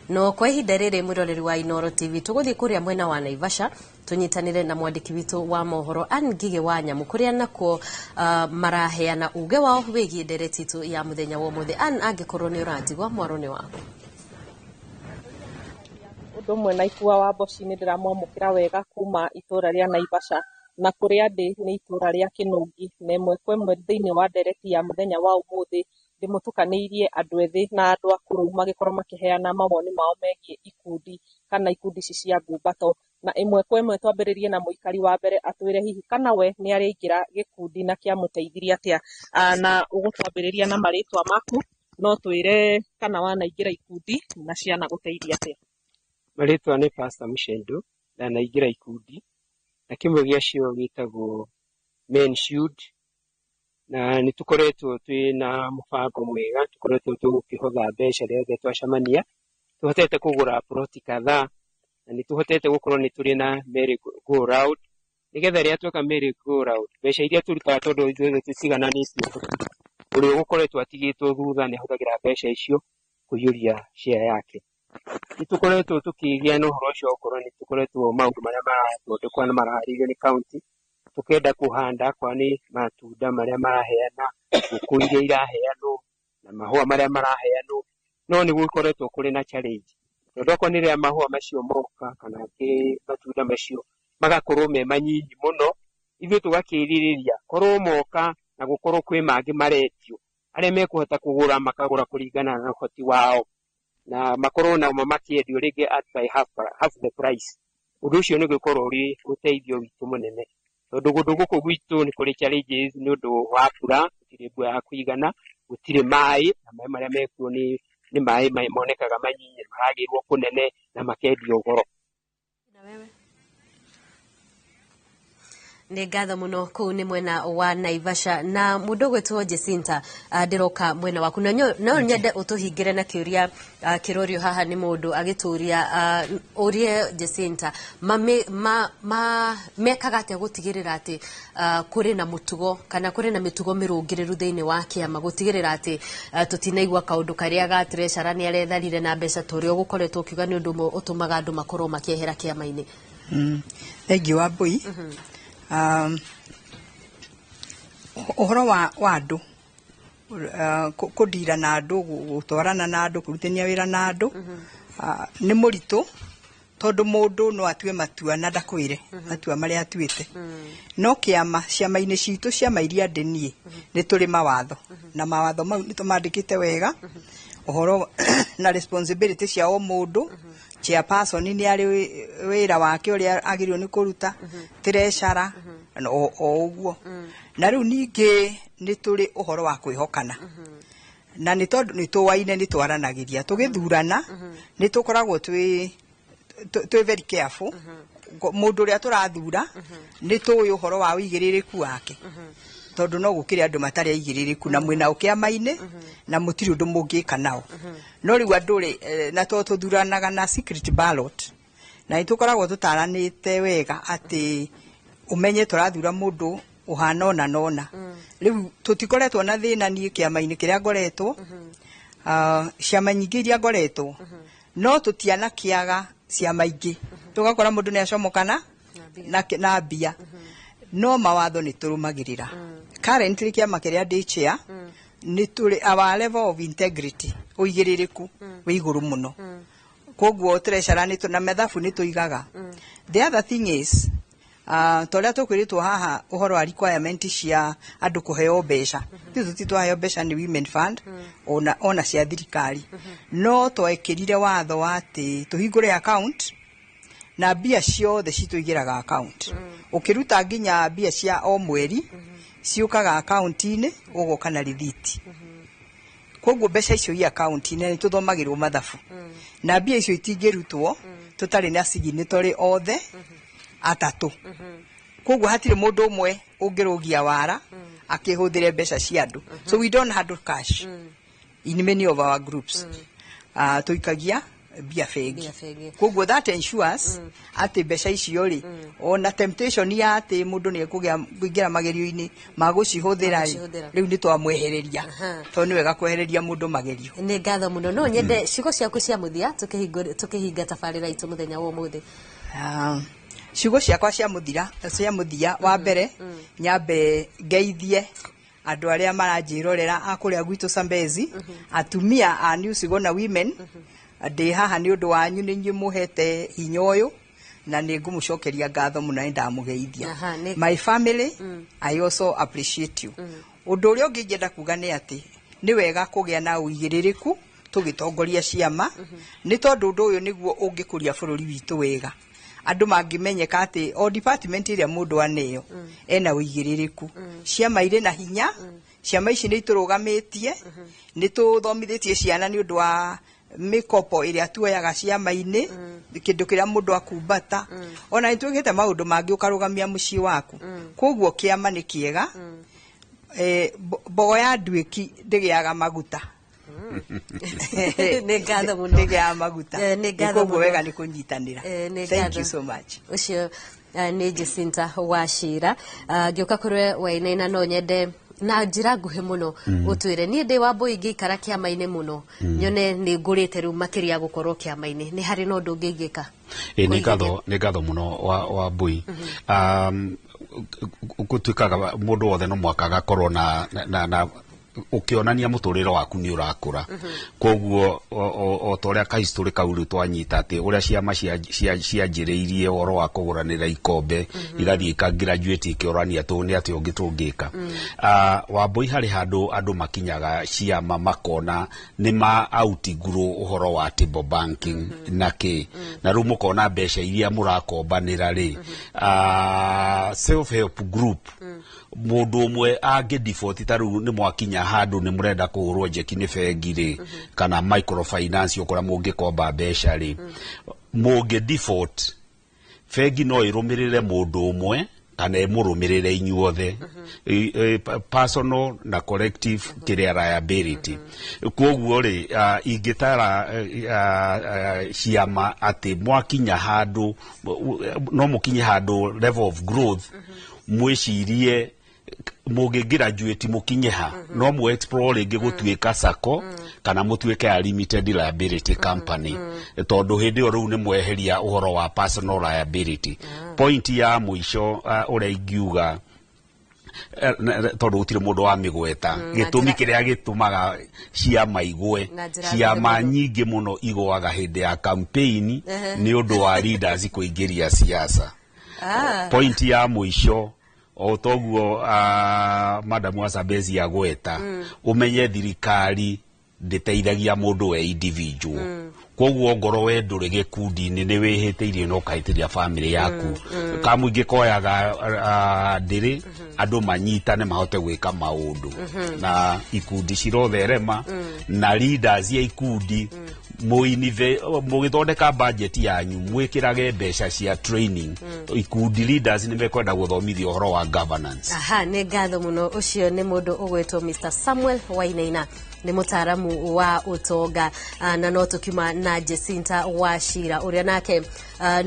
No kwa ihinda rĩrĩ, mwĩroreri wa Inooro TV, tũgũthiĩ kũrĩa mwena wa Naivasha tũnyitanĩre na mwandĩki witũ wa mohoro Ann Ngigĩ wa Nyamu, kũrĩa nakuo maraheana uge wao wĩgiĩ ndereti itũ ya mũthenya wa ũmũthĩ. Ann, angĩkorwo nĩ ũranjigua, mwaro nĩ waku. Ũndũ ũmwe na Ikua wa Mboci, nĩ ndĩramwamũkĩra wega kuma itũra rĩa Naivasha, na kũrĩa ndĩ nĩ itũra rĩa Kĩnũngi, na ĩmwe kwa ĩmwe thĩinĩ wa ndereti ya mũthenya wa ũmũthĩ ndĩmũtukanĩirie andũ ethĩ na andũ akũrũ magĩkorwo makĩheana mawoni mao megiĩ ikundi kana ikundi ici cia ngumbato. Na ĩmwe kwa ĩmwe twambĩrĩrie na mũikari wa mbere atwĩre hihi kana we nĩ arĩingĩra gĩkundi na kĩamũteithirie atĩa. Na ũgũtwambĩrĩria na marĩtwa maku, no twĩre kana wanaingĩra ikundi na ciana gũteithia atĩa. Marĩtwa nĩ Pastor Mushendo, ndanaingĩra ikundi na kĩmwe gĩacio gĩtagwo Men Should, na nĩ tũkoretwo twĩ na mũbango mwega, tũkoretwo tũkĩhotha mbeca rĩothe twacemania, tũhotete kũgũra ploti kadhaa, na nĩ tũhotete gũkorwo nĩ tũrĩ na merry go round, nĩgetha rĩrĩa tweka merry go round, mbeca iria tũrutaga, tondũ ithuothe tũcigananĩtio, ũrĩa ũgũkoretwo atigĩtwo thutha nĩ ahũthagĩra mbeca icio kũiyũria share yake. Nĩ tũkoretwo tũkĩgĩa na ũhoro ũcio, gũkorwo nĩ tũkoretwo maũndũ marĩa marathondekwo na maraharĩrio nĩ kaunti, tũkenda kũhanda kwa nĩ matunda marĩa maraheana, ngũkũ iria iraheanwo na mahũa marĩa maraheanwo, no nĩ gũkoretwo kũrĩ na challenge, tondũ okorwo nĩ rĩrĩa mahũa macio moka kana matunda macio magakorwo me manyinyi mũno, ithuĩ tũgakĩrirĩria korwo moka na gũkorwo kwĩ mangĩ maretio, arĩa mekũhota kũgũra makagũra kũringana na ũhoti wao, na makorwo nao makĩendio rĩngĩ at by half the price. Ũndũ ũcio nĩ ũgũkorwo ũrĩ ũteithio witũ mũnene, tondũ kũndũ gũkũ gwitũ nĩ kũrĩ challenges nĩ ũndũ wa mbura, gũtirĩ mbura ya kũigana, gũtirĩ maĩ, na maĩ marĩa mekuo nĩ maĩ monekaga manyinyi, maragĩrwo kũnene na makendio goro. Nĩ ngatho mũno. Kũu nĩ mwena wa Naivasha, na mũndũ ũgwĩtwo Jacinta, ndĩroka mwena waku na no nyende ũtũhingĩre na kĩũria kĩrorio haha nĩ mũndũ agĩtũria, ũrie Jacinta ma mekaga atĩa gũtigĩrĩra atĩ kũrĩ na mũtugo kana kũrĩ na mĩtugo mĩrũngĩrĩru thĩinĩ wa kĩama, gũtigĩrĩra atĩ tũtinaigua kaũndũ karĩa ga treasurer nĩ aretharire na mbeca, ta ũrĩa ũgũkoretwo ũkiuga nĩ ũndũ ũmwe ũtũmaga andũ makorwo makĩehera kĩama-inĩ. Thengiũ wa Mbui. Ũhoro wa andũ kũndira na andũ, gũtwarana na andũ, kũrutithania wĩra na andũ nĩ mũritũ, tondũ mũndũ no atue matua na ndakwĩre matua marĩa atuĩte. No kĩama, ciama-inĩ citũ, ciama iria ndĩ niĩ, nĩ tũrĩ mawatho, na mawatho mau nĩ tũmandĩkĩte wega ũhoro na responsibility cia o mũndũ. Chairperson nĩ arĩ wĩra wake ũrĩa agĩrĩirwo nĩ kũruta, treasurer o ũguo. Na rĩu ningĩ nĩ tũrĩ ũhoro wa kwĩhokana, na nĩ tondũ nĩ tũwaine, nĩ twaranagĩria tũgĩthurana, nĩ tũkoragwo twĩ very careful. Mũndũ ũrĩa tũrathura nĩ tũĩ ũhoro wa ũigĩrĩrĩku wake, tondũ no gũkĩrĩ andũ matarĩ aigĩrĩrĩku na mwĩnao kĩama-inĩ na mũtirĩ ũndũ mũngĩka nao. No rĩu andũ rĩ, na tondũ tũthuranaga na secret ballot, na nĩ tũkoragwo tũtaranĩte wega atĩ ũmenye tũrathura mũndũ ũhana ũna na ũna. Rĩu tũtikoretwo na thĩna. Niĩ kĩama-inĩ kĩrĩa ngoretwo, ciama nyingĩ iria ngoretwo, no tũtianakĩaga ciama ingĩ tũgakora mũndũ nĩ acomokana na mbia, no mawatho nĩ tũrũmagĩrĩra. Currently kĩama kĩrĩa ndĩ chair, nĩ tũrĩ our level of integrity, ũigĩrĩrĩku wĩ igũrũ mũno, koguo treasurer nĩ na mathabu nĩ tũigaga. The other thing is Ta ũrĩa tũkwĩrĩtwo haha ũhoro wa requirement cia andũ kũheo mbeca, ithuĩ tũti twaheo mbeca nĩ Women Fund ona cia thirikari, no twekĩrire watho wa atĩ tũhingũre account na mbia ciothe citũigĩraga account. Ũkĩruta nginya mbia cia o mweri ciũkaga akaunti-inĩ, ũgoka na rithiti. Koguo mbeca icio i akaunti-inĩ, nĩ tũthomagĩrwo mathabu, na mbia icio itingĩrutwo tũtarĩ na signatory othe atatũ. Koguo hatirĩ mũndũ ũmwe ũngĩrũgia wara akĩhũthĩre mbeca cia andũ. So we don't handle cash in many of our groups. Tũikagia mbia bengi. Mbia bengi. Koguo that ensures atĩ mbeca icio rĩ, ona temptation ya atĩ mũndũ nĩ ekũgĩa kũingĩra magerio-inĩ ma gũcihũthĩra rĩ, gũcihũthĩra. Rĩu nĩ twamwehereria, tondũ nĩ wega kwehereria mũndũ magerio. Nĩ ngatho mũno. No nyende ciugo ciaku cia mũthia tũkĩhinga tabarĩra itũ mũthenya wa ũmũthĩ. Ciugo ciakwa cia mũthira cia mũthia, wa mbere nyambe ngeithie andũ arĩa maranjĩrorera a kũrĩa gwitũ Sambezi, atumia a New Sigona Women. Ndĩ haha nĩ ũndũ wanyu, nĩ inyuĩ mũhete hinya ũyũ na nĩ ngũmũcokeria ngatho mũno, nĩ ndamũgeithia. My family, I also appreciate you. Ũndũ ũrĩa ũngĩ ingĩenda kuga nĩ atĩ nĩ wega kũgĩa na ũigĩrĩrĩku tũgĩtongoria ciama, nĩ tondũ ũndũ ũyũ nĩguo ũngĩkũria bũrũri witũ wega. Andũ mangĩmenyeka atĩ o department ĩrĩa mũndũ aneo ena ũigĩrĩrĩku, ciama irĩ na hinya. Ciama ici nĩ itũrũgamĩtie, nĩ tũthomithĩtie ciana nĩ ũndũ wa mĩkopo ĩrĩa tuoyaga ciama-inĩ, kĩndũ kĩrĩa mũndũ akumbata. Ona nĩ twĩkĩte maũndũ mangĩ ũkarũgamia mũciĩ waku. Koguo kĩama nĩ kĩega. Mbogo ya nduĩki ndĩgĩaga maguta. Nĩ ngatho mũno. Ndĩgĩaga maguta. Nĩ ngatho Koguo mũno. wega nĩ kũnyitanĩra. Nĩ Thank ngatho. you so much. Ũcio nĩ Jacinta Wachira. Ngĩũka kũrĩ Wainaina, no nyende na njĩra nguhĩ mũno ũtwĩre, niĩ ndĩ wa mbũi ngĩikara kĩama-inĩ mũno, nyone nĩ ngũrĩte rĩu makĩria gũkorwo kĩama-inĩ, nĩ harĩ na ũndũ ũngĩ ingĩka? Ĩ, nĩ ngatho mũno wa mbui. Gũtuĩkaga mũndũ wothe no mwaka agakorwo na ũkĩonania mũtũrĩre waku nĩ ũrakũra. Koguo o ta ũrĩa kahistory kau rĩu twanyita atĩ ũrĩa ciama cianjĩrĩirie ũhoro wa kũgũranĩra ikombe, igathiĩ ika graduate ikĩorania tũ nĩ atĩa ũngĩ tũngĩka. Wambui, harĩ handũ andũ makinyaga ciama makona nĩ ma outgrow ũhoro wa table banking na kĩ, na rĩu mũkona mbeca iria mũrakombanĩra rĩ, self help group, mũndũ ũmwe angĩ default, ta rĩu nĩ mwakinya handũ nĩ mũrenda kũhũrwo njeki nĩ bengi rĩ, kana microfinance o kũrĩa mũngĩkomba mbeca rĩ, mũngĩ default, bengi no ĩrũmĩrĩre mũndũ ũmwe kana ĩmũrũmĩrĩre inyuothe. Personal na collective kĩrĩa liability. Koguo rĩ, ingĩtara ciama atĩ mwakinya handũ, no mũkinye handũ level of growth, mwĩcirie mũngĩ graduate mũkinye ha, no mũ explore rĩngĩ gũtuĩka sacco kana mũtuĩke a limited liability company, tondũ hĩndĩ ĩyo rĩu nĩ mweheria ũhoro wa personal liability. Point ya mũico, ũrĩa ingiuga, tondũ gũtirĩ mũndũ wa mĩgweta, gĩtũmi kĩrĩa gĩtũmaga ciama igwe, Na njĩra ciama nguhĩ mũno. nyingĩ mũno igũaga hĩndĩ ya campaign nĩ ũndũ wa leaders kũingĩria siasa. Point ya mũico, o toguo madamu Asabezi agweta, ũmenye thirikari ndĩteithagia mũndũ we individual. Koguo ngoro we ndũrĩ gĩkundi-inĩ, nĩ wĩhĩtĩirie na ũkahĩtĩria family yaku. Kamũingĩ koyaga ndĩrĩ andũ manyitane mahote gwĩka maũndũ, na ikundi cirotherema, na leaders ya ikundi, mũgĩthondeka budget yanyu mwĩkĩrage mbeca cia training. Ikundi leaders nĩ mekwenda gũthomithio ũhoro wa governance. Aha, nĩ ngatho mũno. Ũcio nĩ mũndũ ũgwĩtwo Mr Samuel Wainaina, nĩ mũtaaramu wa ũtonga. Na no tũkiuma na Jacinta Wachira, ũrĩa nake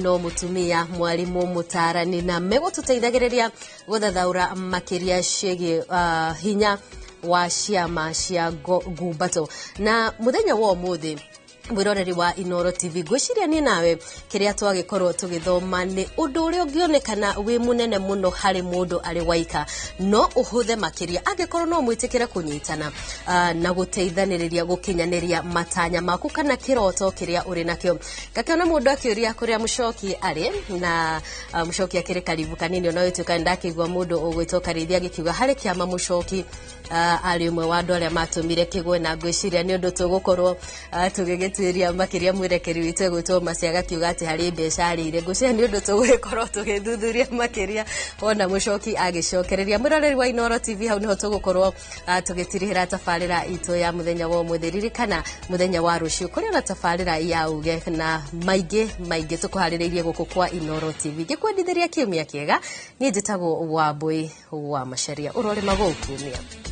no mũtumia mwarimũ mũtaarani, na megũtũteithagĩrĩria gũthathaũra makĩria ciĩgiĩ hinya wa ciama cia ngumbato. Na mũthenya wa ũmũthĩ Mwiroreri wa Inoro TV, ngwĩciria niĩ nawe kĩrĩa twagĩkorwo tũgĩthoma nĩ ũndũ ũrĩa ũngĩonekana wĩ mũnene mũno harĩ mũndũ arĩ waika no ũhũthe makĩria angĩkorwo no mwĩtĩkĩre kũnyitana na gũteithanĩrĩria gũkinyanĩria matanya maku kana kĩroto kĩrĩa ũrĩ nakĩo. Ngakĩona mũndũ akĩũria kũrĩa Mũcoki arĩ na Mũcoki akĩrĩ karibu kanini, ona ũgĩtuĩka nĩndakĩigua mũndũ ũgwĩtwo Karĩithia agĩkiuga harĩ kĩama Mũcoki arĩ ũmwe wa andũ arĩa matũmire kĩgwe, na ngwĩciria nĩ ũndũ tũgũkorwo tũgĩgĩtuĩria makĩria. Mwĩrekeri witũ egwĩtwo Maci agakiuga atĩ harĩ mbeca arĩire. Ngwĩciria nĩ ũndũ tũgũgĩkorwo tũgĩthuthuria makĩria wona Mũcoki agĩcokereria. Mwĩroreri wa Inoro TV, hau nĩho tũgũkorwo tũgĩtirihĩra tabarĩra itũ ya mũthenya wa ũmũthĩ. Ririkana mũthenya wa rũciũ kũrĩ na tabarĩra ya uge na maingĩ maingĩ tũkũharĩrĩirie gũkũ kwa Inoro TV. Ngĩkwendithĩria kiumia kĩega, niĩ njĩtagwo Wambui wa Macaria. Ũrorĩma gũkumia.